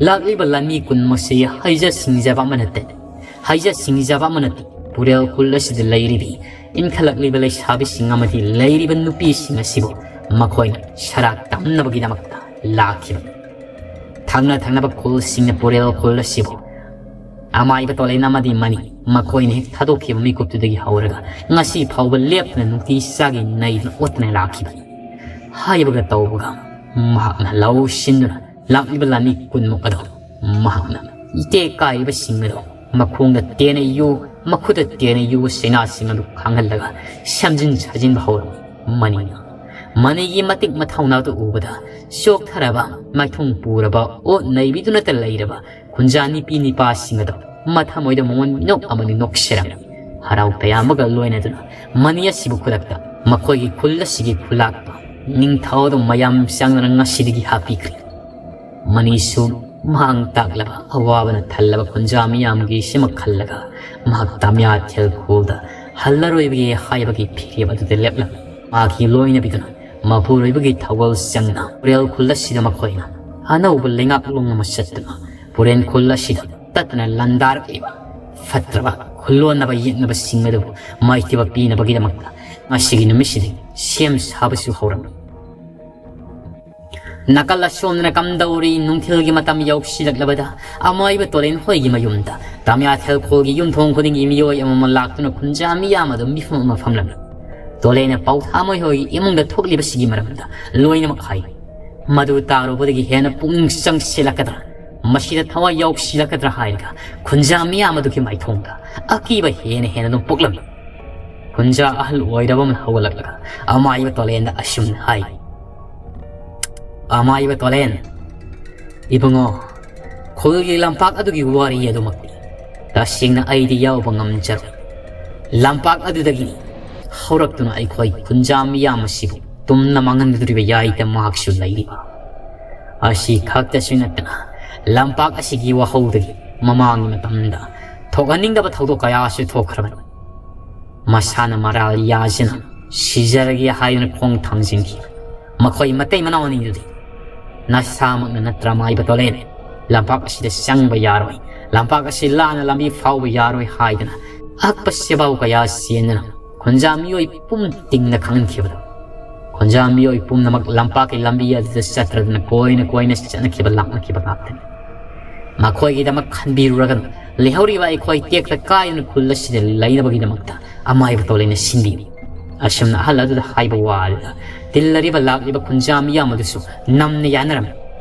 "ꯂꯥꯛꯂꯤꯕ ꯂꯥꯟꯃꯤ ꯀꯨꯟꯃꯛꯁꯤ ꯍꯩꯖ ꯁꯤꯡꯖꯕ ꯑꯃ ꯅꯠꯇꯦ, ꯍꯩꯖ ꯁꯤꯡꯖꯕ ꯑꯃ ꯅꯠꯇꯦ꯫ ꯄꯨꯔꯦꯜ ꯈꯨꯜ ꯑꯁꯤꯗ ꯂꯩꯔꯤꯕꯤ ꯏꯟꯈꯠꯂꯛꯂꯤꯕ ꯂꯩꯁꯥꯕꯤꯁꯤꯡ ꯑꯃꯗꯤ ꯂꯩꯔꯤꯕ ꯅꯨꯄꯤꯁꯤꯡ ꯑꯁꯤꯕꯨ ꯃꯈꯣꯏꯅ ꯁꯔꯥꯛ ꯇꯝꯅꯕꯒꯤꯗꯃꯛꯇ ꯂꯥꯛꯈꯤꯕꯅꯤ꯫ ꯊꯪꯅ ꯊꯪꯅꯕ ꯈꯨꯜꯁꯤꯡꯅ ꯄꯨꯔꯦꯜ ꯈꯨꯜ ꯑꯁꯤꯕꯨ ꯑꯃꯥꯏꯕ ꯇꯣꯂꯦꯟ ꯑꯃꯗꯤ ꯃꯅꯤ ꯃꯈꯣꯏꯅ ꯍꯦꯛ ꯊꯥꯗꯣꯛꯈꯤꯕ ꯃꯤꯀꯨꯞꯇꯨꯗꯒꯤ ꯍꯧꯔꯒ ꯉꯁꯤ ꯐꯥꯎꯕ ꯂꯦꯞꯇꯅ ꯅꯨꯡꯇꯤ ꯆꯥꯒꯤ ꯅꯩꯗꯨꯅ ꯑꯣꯠꯇꯅ ꯂꯥꯛꯈꯤꯕꯅꯤ꯫" ꯍꯥꯏꯕꯒ ꯇꯧꯕꯒ ꯃꯍꯥꯛꯅ ꯂꯧꯁꯤꯟꯗꯨꯅ ꯂꯥꯛꯂꯤꯕ ꯂꯥꯟꯃꯤ ꯀꯨꯟꯃꯨꯛ ꯑꯗꯨ ꯃꯍꯥꯛꯅ ꯏꯇꯦꯛ ꯀꯥꯏꯔꯤꯕꯁꯤꯡ ꯑꯗꯨ ꯃꯈꯣꯡꯗ ꯇꯦꯟꯅ ꯌꯨ, ꯃꯈꯨꯠꯇ ꯇꯦꯟꯅ ꯌꯨꯕ ꯆꯩꯅꯥꯁꯤꯡ ꯑꯗꯨ ꯈꯥꯡꯍꯜꯂꯒ ꯁꯦꯝꯖꯤꯟ ꯁꯥꯖꯤꯟꯕ ꯍꯧꯔꯝꯃꯤ꯫ ꯃꯅꯤꯅ, ꯃꯅꯤꯒꯤ ꯃꯇꯤꯛ ꯃꯊꯧꯅꯥꯗꯨ ꯎꯕꯗ ꯆꯣꯛꯊꯔꯕ, ꯃꯥꯏꯊꯣꯡ ꯄꯨꯔꯕ, ꯑꯣꯠ ꯅꯩꯕꯤꯗꯨꯅꯇ ꯂꯩꯔꯕ ꯈꯨꯟꯖꯥ ꯅꯤꯄꯤ ꯅꯤꯄꯥꯁꯤꯡ ꯑꯗꯨ ꯃꯊꯃꯣꯏꯗ ꯃꯉꯣꯟ ꯃꯤꯅꯣꯛ ꯑꯃꯗꯤ ꯅꯣꯛꯆꯔꯝꯃꯤ꯫ ꯍꯔꯥꯎ ꯇꯌꯥꯝꯕꯒ ꯂꯣꯏꯅꯗꯨꯅ ꯃꯅꯤ ꯑꯁꯤꯕꯨ ꯈꯨꯗꯛꯇ ꯃꯈꯣꯏꯒꯤ ꯈꯨꯜ ꯑꯁꯤꯒꯤ ꯈꯨꯂꯥꯛꯄ ꯅꯤꯡꯊꯧ ꯑꯗꯨ ꯃꯌꯥꯝ ꯆꯪꯗꯅ ꯉꯁꯤꯗꯒꯤ ꯍꯥꯠꯄꯤꯈ꯭ꯔꯦ꯫ ꯃꯅꯤꯁꯨ ꯃꯍꯥꯛ ꯇꯥꯛꯂꯕ ꯑꯋꯥꯕꯅ ꯊꯜꯂꯕ ꯈꯨꯟꯖꯥ ꯃꯤꯌꯥꯝꯒꯤ ꯁꯤꯃꯛ ꯈꯜꯂꯒ ꯃꯍꯥꯛ ꯇꯥꯃꯤꯌꯥ ꯊꯦꯜꯈꯣꯜꯗ ꯍꯜꯂꯔꯣꯏꯕꯒꯤ ꯍꯥꯏꯕꯒꯤ ꯐꯤꯔꯦꯞ ꯑꯗꯨꯗ ꯂꯦꯞꯂꯝꯃꯤ꯫ ꯃꯍꯥꯛꯀꯤ ꯂꯣꯏꯅꯕꯤꯗꯨꯅ ꯃꯄꯨꯔꯣꯏꯕꯒꯤ ꯊꯧꯒꯜ ꯆꯪꯅ ꯄꯨꯔꯦꯜ ꯈꯨꯜ ꯑꯁꯤꯗ ꯃꯈꯣꯏꯅ ꯑꯅꯧꯕ ꯂꯩꯉꯥꯛꯂꯣꯟ ꯑꯃ ꯆꯠꯇꯨꯅ ꯄꯨꯔꯦꯜ ꯈꯨꯜ ꯑꯁꯤꯗ ꯇꯠꯇꯅ ꯂꯥꯟꯗꯥꯔꯛꯂꯤꯕ ꯐꯠꯇ꯭ꯔꯕ ꯈꯨꯜꯂꯣꯟꯅꯕ ꯌꯦꯛꯅꯕꯁꯤꯡ ꯑꯗꯨꯕꯨ ꯃꯥꯏꯊꯤꯕ ꯄꯤꯅꯕꯒꯤꯗꯃꯛꯇ ꯉꯁꯤꯒꯤ ꯅꯨꯃꯤꯠꯁꯤꯗꯒꯤ ꯁꯦꯝ ꯁꯥꯕꯁꯨ ꯍꯧꯔꯝꯃꯤ꯫ ꯅꯥꯀꯜ ꯑꯁꯣꯝꯗꯅ ꯀꯝꯗꯧꯔꯤ? ꯅꯨꯡꯊꯤꯜꯒꯤ ꯃꯇꯝ ꯌꯧꯁꯤꯜꯂꯛꯂꯕꯗ ꯑꯃꯥꯏꯕ ꯇꯣꯂꯦꯟ ꯍꯣꯏꯒꯤ ꯃꯌꯨꯝꯗ ꯇꯥꯃꯤꯌꯥꯊꯦꯜ ꯈꯣꯜꯒꯤ ꯌꯨꯝꯊꯣꯡ ꯈꯨꯗꯤꯡꯒꯤ ꯃꯤꯑꯣꯏ ꯑꯃꯃꯝ ꯂꯥꯛꯇꯨꯅ ꯈꯨꯟꯖꯥ ꯃꯤꯌꯥꯝ ꯑꯗꯨ ꯃꯤꯐꯝ ꯑꯃ ꯐꯝꯂꯝꯃꯤ꯫ ꯇꯣꯂꯦꯟꯅ ꯄꯥꯎꯊꯥꯃꯣꯏ ꯍꯣꯏꯒꯤ ꯏꯃꯨꯡꯗ ꯊꯣꯛꯂꯤꯕꯁꯤꯒꯤ ꯃꯔꯝꯗ ꯂꯣꯏꯅꯃꯛ ꯍꯥꯏ꯫ ꯃꯗꯨ ꯇꯥꯔꯨꯕꯗꯒꯤ ꯍꯦꯟꯅ ꯄꯨꯛꯅꯤꯡ ꯆꯪꯁꯤꯜꯂꯛꯀꯗ꯭ꯔꯥ, ꯃꯁꯤꯗ ꯊꯋꯥꯏ ꯌꯥꯎꯁꯤꯜꯂꯛꯀꯗ꯭ꯔꯥ ꯍꯥꯏꯔꯒ ꯈꯨꯟꯖꯥ ꯃꯤꯌꯥꯝ ꯑꯗꯨꯒꯤ ꯃꯥꯏꯊꯣꯡꯗ ꯑꯀꯤꯕ ꯍꯦꯟꯅ ꯍꯦꯟꯅ ꯑꯗꯨꯝ ꯄꯣꯛꯂꯝꯃꯤ꯫ ꯈꯨꯟꯖꯥ ꯑꯍꯜ ꯑꯣꯏꯔꯕ ꯑꯃꯅ ꯍꯧꯒꯠꯂꯛꯂꯒ ꯑꯃꯥꯏꯕ ꯇꯣꯂꯦꯟꯗ ꯑꯁꯨꯝꯅ ꯍꯥꯏ, "ꯑꯃꯥꯏꯕ ꯇꯣꯂꯦꯟ, ꯏꯕꯨꯡꯉꯣ, ꯈꯨꯜꯒꯤ ꯂꯝꯄꯥꯛ ꯑꯗꯨꯒꯤ ꯋꯥꯔꯤ ꯑꯗꯨꯃꯛꯇꯤ ꯇꯁꯦꯡꯅ ꯑꯩꯗꯤ ꯌꯥꯎꯕ ꯉꯝꯖꯔꯣꯏ꯫ ꯂꯝꯄꯥꯛ ꯑꯗꯨꯗꯒꯤ ꯍꯧꯔꯛꯇꯨꯅ ꯑꯩꯈꯣꯏ ꯈꯨꯟꯖꯥ ꯃꯤꯌꯥꯝ ꯑꯁꯤꯕꯨ ꯇꯨꯝꯅ ꯃꯥꯡꯍꯟꯒꯗꯧꯔꯤꯕ ꯌꯥꯏꯇ ꯃꯍꯥꯛꯁꯨ ꯂꯩꯔꯤꯕ꯫ ꯑꯁꯤ ꯈꯛꯇꯁꯨ ꯅꯠꯇꯅ ꯂꯝꯄꯥꯛ ꯑꯁꯤꯒꯤ ꯋꯥꯍꯧꯗꯒꯤ ꯃꯃꯥꯡꯒꯤ ꯃꯇꯝꯗ ꯊꯣꯛꯍꯟꯅꯤꯡꯗꯕ ꯊꯧꯗꯣꯛ ꯀꯌꯥꯁꯨ ꯊꯣꯛꯈ꯭ꯔꯕꯅꯤ꯫ ꯃꯁꯥꯅ ꯃꯔꯥꯜ ꯌꯥꯖꯅ ꯁꯤꯖꯔꯒꯦ ꯍꯥꯏꯗꯨꯅ ꯈꯣꯡ ꯊꯥꯡꯖꯤꯟꯈꯤ꯫ ꯃꯈꯣꯏ ꯃꯇꯩ ꯃꯅꯥꯎ ꯑꯅꯤꯗꯨꯗꯤ ꯅꯁꯥꯃꯛꯅ ꯅꯠꯇ꯭ꯔ ꯃꯥꯏꯕ ꯇꯣꯂꯦꯟ, ꯂꯝꯄꯥꯛ ꯑꯁꯤꯗ ꯆꯪꯕ ꯌꯥꯔꯣꯏ, ꯂꯝꯄꯥꯛ ꯑꯁꯤ ꯂꯥꯟꯅ ꯂꯝꯕꯤ ꯐꯥꯎꯕ ꯌꯥꯔꯣꯏ" ꯍꯥꯏꯗꯅ ꯑꯀꯛꯄ ꯁꯦꯕꯥꯎ ꯀꯌꯥ ꯆꯦꯟꯗꯨꯅ ꯈꯨꯟꯖꯥ ꯃꯤꯑꯣꯏ ꯄꯨꯝ ꯇꯤꯡꯅ ꯈꯪꯍꯟꯈꯤꯕꯗꯣ꯫ ꯈꯨꯟꯖꯥ ꯃꯤꯑꯣꯏ ꯄꯨꯝꯅꯃꯛ ꯂꯝꯄꯥꯛꯀꯤ ꯂꯝꯕꯤ ꯑꯗꯨꯗ ꯆꯠꯇ꯭ꯔꯗꯨꯅ ꯀꯣꯏꯅ ꯀꯣꯏꯅ ꯆꯠꯅꯈꯤꯕ ꯂꯥꯛꯅꯈꯤꯕ ꯉꯥꯛꯇꯅꯤ꯫ ꯃꯈꯣꯏꯒꯤꯗꯃꯛ ꯈꯟꯕꯤꯔꯨꯔꯒꯅꯨ, ꯂꯩꯍꯧꯔꯤꯕ ꯑꯩꯈꯣꯏ ꯇꯦꯛꯇ ꯀꯥꯏꯗꯅ ꯈꯨꯜ ꯑꯁꯤꯗ ꯂꯩꯅꯕꯒꯤꯗꯃꯛꯇ ꯑꯃꯥꯏꯕ ꯇꯣꯂꯦꯟꯅ ꯁꯤꯟꯕꯤꯌꯨ꯫ ꯑꯁꯨꯝꯅ ꯑꯍꯜ ꯑꯗꯨꯗ ꯍꯥꯏꯕ ꯋꯥ ꯑꯗꯨꯗ ꯇꯤꯜꯂꯔꯤꯕ ꯂꯥꯛꯂꯤꯕ ꯈꯨꯟꯖꯥ ꯃꯤꯌꯥꯝ ꯑꯗꯨꯁꯨ ꯅꯝꯅ ꯌꯥꯅꯔꯝꯃꯤ꯫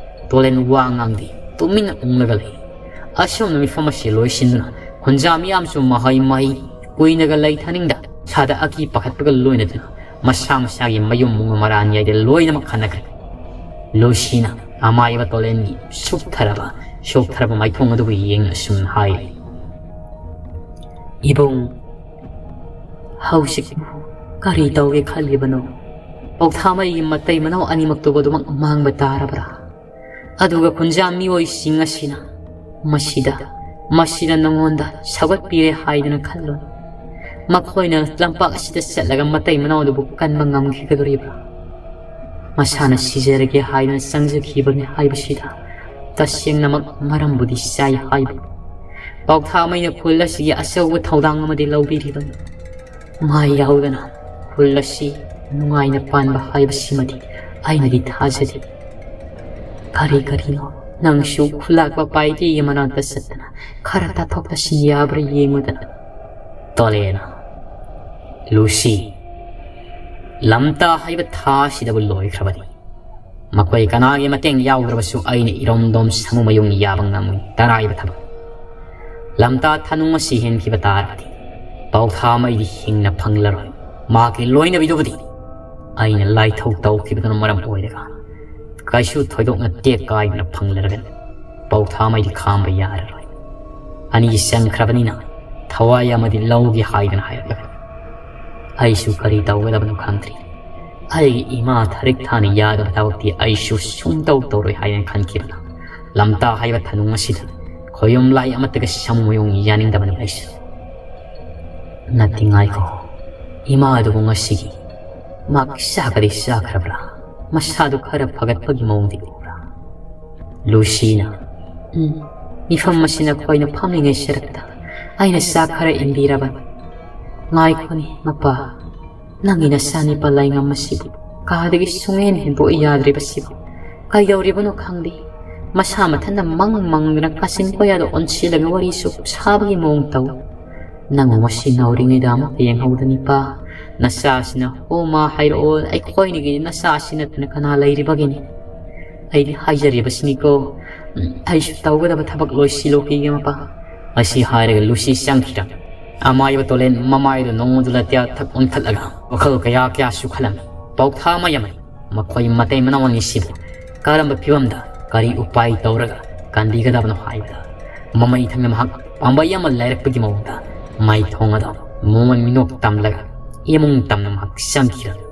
ꯇꯣꯂꯦꯟ ꯋꯥ ꯉꯥꯡꯗꯦ, ꯇꯨꯃꯤꯟꯅ ꯎꯪꯂꯒ ꯂꯩ꯫ ꯑꯁꯨꯝꯅ ꯃꯤꯐꯝ ꯑꯁꯤ ꯂꯣꯏꯁꯤꯟꯗꯨꯅ ꯈꯨꯟꯖꯥ ꯃꯤꯌꯥꯝꯁꯨ ꯃꯍꯩ ꯃꯍꯩ ꯀꯨꯏꯅꯒ ꯂꯩꯊꯅꯤꯡꯗ ꯏꯁꯥꯗ ꯑꯀꯤ ꯄꯥꯈꯠꯄꯒ ꯂꯣꯏꯅꯗꯨꯅ ꯃꯁꯥ ꯃꯁꯥꯒꯤ ꯃꯌꯨꯝ ꯃꯔꯥꯟꯌꯥꯏꯗ ꯂꯣꯏꯅꯃꯛ ꯍꯟꯅꯈ꯭ꯔꯦ꯫ ꯂꯨꯁꯤꯅ ꯑꯃꯥꯏꯕ ꯇꯣꯂꯦꯟꯒꯤ ꯁꯨꯛꯊꯔꯕ, ꯁꯣꯛꯊꯔꯕ ꯃꯥꯏꯊꯣꯡ ꯑꯗꯨꯕꯨ ꯌꯦꯡꯅ ꯑꯁꯨꯝꯅ ꯍꯥꯏꯔꯤ, "ꯏꯕꯨꯡ, ꯍꯧꯖꯤꯛ ꯀꯔꯤ ꯇꯧꯒꯦ ꯈꯜꯂꯤꯕꯅꯣ? ꯄꯧꯊꯥꯃꯩꯒꯤ ꯃꯇꯩ ꯃꯅꯥꯎ ꯑꯅꯤꯃꯛꯇꯨꯕꯨ ꯑꯗꯨꯃꯛ ꯃꯥꯡꯕ ꯇꯥꯔꯕ꯭ꯔꯥ? ꯑꯗꯨꯒ ꯈꯨꯟꯖꯥ ꯃꯤꯑꯣꯏꯁꯤꯡ ꯑꯁꯤꯅ ꯃꯁꯤꯗ, ꯃꯁꯤꯅ ꯅꯉꯣꯟꯗ ꯁꯧꯒꯠꯄꯤꯔꯦ ꯍꯥꯏꯗꯨꯅ ꯈꯜꯂꯨ꯫ ꯃꯈꯣꯏꯅ ꯂꯝꯄꯥꯛ ꯑꯁꯤꯗ ꯆꯠꯂꯒ ꯃꯇꯩ ꯃꯅꯥꯎꯗꯨꯕꯨ ꯀꯟꯕ ꯉꯝꯈꯤꯒꯗꯧꯔꯤꯕ꯭ꯔꯥ? ꯃꯁꯥꯅ ꯁꯤꯖꯔꯒꯦ ꯍꯥꯏꯗꯨꯅ ꯆꯪꯖꯈꯤꯕꯅꯤ ꯍꯥꯏꯕꯁꯤꯗ ꯇꯁꯦꯡꯅꯃꯛ ꯃꯔꯝꯕꯨꯗꯤ ꯆꯥꯏ ꯍꯥꯏꯕ꯫ ꯄꯥꯎꯊꯥꯃꯩꯅ ꯈꯨꯜ ꯑꯁꯤꯒꯤ ꯑꯆꯧꯕ ꯊꯧꯗꯥꯡ ꯑꯃꯗꯤ ꯂꯧꯕꯤꯔꯤꯕꯅꯤ꯫ ꯃꯥ ꯌꯥꯎꯗꯅ ꯈꯨꯜ ꯑꯁꯤ ꯅꯨꯡꯉꯥꯏꯅ ꯄꯥꯟꯕ ꯍꯥꯏꯕꯁꯤꯃꯗꯤ ꯑꯩꯅꯗꯤ ꯊꯥꯖꯗꯦ꯫ ꯀꯔꯤ ꯀꯔꯤꯅꯣ, ꯅꯪꯁꯨ ꯈꯨꯂꯥꯛꯄ ꯄꯥꯏꯗꯦꯒꯤ ꯃꯅꯥꯛꯇ ꯆꯠꯇꯅ ꯈꯔ ꯇꯥꯊꯣꯛ ꯇꯥꯁꯤꯟ ꯌꯥꯕ꯭ꯔꯥ ꯌꯦꯡꯉꯨꯗꯅ꯫ ꯇꯣꯂꯦꯅ, ꯂꯨꯁꯤ, ꯂꯝꯇꯥ ꯍꯥꯏꯕ ꯊꯥ ꯑꯁꯤꯗꯕꯨ ꯂꯣꯏꯈ꯭ꯔꯕꯅꯤ꯫ ꯃꯈꯣꯏ ꯀꯅꯥꯒꯤ ꯃꯇꯦꯡ ꯌꯥꯎꯗ꯭ꯔꯕꯁꯨ ꯑꯩꯅ ꯏꯔꯣꯝꯗꯣꯝ ꯁꯥꯃꯨ ꯃꯌꯨꯡ ꯌꯥꯕ ꯉꯝꯃꯤ꯫ ꯇꯔꯥꯏꯕ ꯊꯕꯛ꯫ ꯂꯝꯇꯥ ꯊꯥꯅꯨꯡ ꯑꯁꯤ ꯍꯦꯟꯈꯤꯕ ꯇꯥꯔꯕꯗꯤ ꯄꯥꯎꯊꯥꯃꯩꯗꯤ ꯍꯤꯡꯅ ꯐꯪꯂꯔꯣꯏ꯫ ꯃꯍꯥꯛꯀꯤ ꯂꯣꯏꯅꯕꯤꯗꯨꯕꯨꯗꯤ ꯑꯩꯅ ꯂꯥꯏꯊꯧ ꯇꯧꯈꯤꯕꯗꯨꯅ ꯃꯔꯝ ꯑꯣꯏꯔꯒ ꯀꯩꯁꯨ ꯊꯣꯏꯗꯣꯛꯅ ꯇꯦꯛ ꯀꯥꯏꯗꯅ ꯐꯪꯂꯔꯒꯅꯤ꯫ ꯄꯥꯎꯊꯥꯃꯩꯗꯤ ꯈꯥꯝꯕ ꯌꯥꯔꯔꯣꯏ꯫ ꯑꯅꯤ ꯆꯪꯈ꯭ꯔꯕꯅꯤꯅ ꯊꯋꯥꯏ ꯑꯃꯗꯤ ꯂꯧꯒꯦ ꯍꯥꯏꯗꯅ ꯍꯥꯏꯔꯛꯂꯒꯅꯤ꯫ ꯑꯩꯁꯨ ꯀꯔꯤ ꯇꯧꯒꯗꯕꯅꯣ ꯈꯪꯗ꯭ꯔꯤ꯫ ꯑꯩꯒꯤ ꯏꯃꯥ ꯊꯔꯤꯛ ꯊꯥꯅ ꯌꯥꯗꯕ ꯊꯕꯛꯇꯤ ꯑꯩꯁꯨ ꯁꯨꯡꯇꯧ ꯇꯧꯔꯣꯏ ꯍꯥꯏꯅ ꯈꯟꯈꯤꯕꯅ ꯂꯝꯇꯥ ꯍꯥꯏꯕ ꯊꯅꯨꯡ ꯑꯁꯤꯗ ꯈꯣꯌꯨꯝ ꯂꯥꯏ ꯑꯃꯠꯇꯒ ꯁꯥꯃꯨ ꯃꯌꯨꯡ ꯌꯥꯅꯤꯡꯗꯕꯅꯤ ꯑꯩꯁꯨ꯫ ꯅꯠꯇꯦ, ꯉꯥꯏꯈꯣ꯫ ꯏꯃꯥ ꯑꯗꯨꯕꯨ ꯉꯁꯤꯒꯤ ꯃꯍꯥꯛ ꯆꯥꯛꯀꯗꯤ ꯆꯥꯈ꯭ꯔꯕ꯭ꯔꯥ? ꯃꯁꯥꯗꯨ ꯈꯔ ꯐꯒꯠꯄꯒꯤ ꯃꯑꯣꯡꯗꯤ ꯎꯕ꯭ꯔꯥ? ꯂꯨꯁꯤꯅ, ꯎꯝ, ꯃꯤꯐꯝ ꯑꯁꯤ ꯅꯈꯣꯏꯅ ꯐꯝꯂꯤꯉꯩ ꯁꯔꯛꯇ ꯑꯩꯅ ꯆꯥꯛ ꯈꯔ ꯏꯟꯕꯤꯔꯕꯅꯤ꯫ ꯉꯥꯏꯈꯣꯅꯦ, ꯃꯄꯥ꯫ ꯅꯪꯒꯤ ꯅꯆꯥꯅꯤꯄꯥ ꯂꯥꯏꯉꯝ ꯑꯁꯤꯕꯨ ꯀꯥꯗꯒꯤ ꯁꯨꯡꯍꯦꯟ ꯍꯦꯟꯗꯣꯛ ꯌꯥꯗ꯭ꯔꯤꯕꯁꯤꯕꯨ ꯀꯩꯗꯧꯔꯤꯕꯅꯣ ꯈꯪꯗꯦ꯫ ꯃꯁꯥ ꯃꯊꯟꯇ ꯃꯪ ꯃꯪꯗꯨꯅ ꯀꯥꯆꯤꯟ ꯀꯣꯌꯥꯗ ꯑꯣꯟꯁꯤꯜꯂꯒ ꯋꯥꯔꯤꯁꯨ ꯁꯥꯕꯒꯤ ꯃꯑꯣꯡ ꯇꯧ꯫ ꯅꯪꯕꯨ ꯃꯁꯤ ꯅꯧꯔꯤꯉꯩꯗ ꯑꯃꯨꯛꯇ ꯌꯦꯡꯍꯧꯗꯅꯤꯄꯥ꯫ ꯅꯆꯥꯁꯤꯅ ꯍꯣ ꯃꯥ ꯍꯥꯏꯔꯛꯑꯣ, ꯑꯩꯈꯣꯏꯅꯤꯒꯤ ꯅꯆꯥꯁꯤ ꯅꯠꯇꯅ ꯀꯅꯥ ꯂꯩꯔꯤꯕꯒꯤꯅꯤ? ꯑꯩꯗꯤ ꯍꯥꯏꯖꯔꯤꯕꯁꯤꯅꯤꯀꯣ, ꯎꯝ, ꯑꯩꯁꯨ ꯇꯧꯒꯗꯕ ꯊꯕꯛ ꯂꯣꯏꯁꯤꯜꯂꯨꯈꯤꯒꯦ ꯃꯄꯥ꯫ ꯑꯁꯤ ꯍꯥꯏꯔꯒ ꯂꯨꯁꯤ ꯆꯪꯈꯤꯔꯝꯃꯤ꯫ ꯑꯃꯥꯏꯕ ꯇꯣꯂꯦꯟ ꯃꯃꯥꯏꯗꯨ ꯅꯣꯡꯃꯗꯨ ꯂꯥꯇꯤꯌꯥ ꯊꯛ ꯑꯣꯟꯈꯠꯂꯒ ꯋꯥꯈꯜ ꯀꯌꯥ ꯀꯌꯥꯁꯨ ꯈꯜꯂꯝꯃꯤ꯫ ꯄꯥꯎꯊꯥꯃꯩ ꯑꯃꯅꯤ꯫ ꯃꯈꯣꯏ ꯃꯇꯩ ꯃꯅꯥꯎ ꯑꯅꯤꯁꯤꯕꯨ ꯀꯔꯝꯕ ꯐꯤꯕꯝꯗ ꯀꯔꯤ ꯎꯄꯥꯏ ꯇꯧꯔꯒ ꯀꯟꯕꯤꯒꯗꯕꯅꯣ ꯍꯥꯏꯕꯗ ꯃꯃꯩ ꯊꯪꯅ ꯃꯍꯥꯛ ꯄꯥꯝꯕꯩ ꯑꯃ ꯂꯩꯔꯛꯄꯒꯤ ꯃꯑꯣꯡꯗ ꯃꯥꯏꯊꯣꯡ ꯑꯗꯨ ꯃꯣꯃꯣꯟ ꯃꯤꯅꯣꯛ ꯇꯝꯂꯒ ꯏꯃꯨꯡ ꯇꯝꯅ ꯃꯍꯥꯛ ꯆꯪꯈꯤꯔꯝꯃꯤ꯫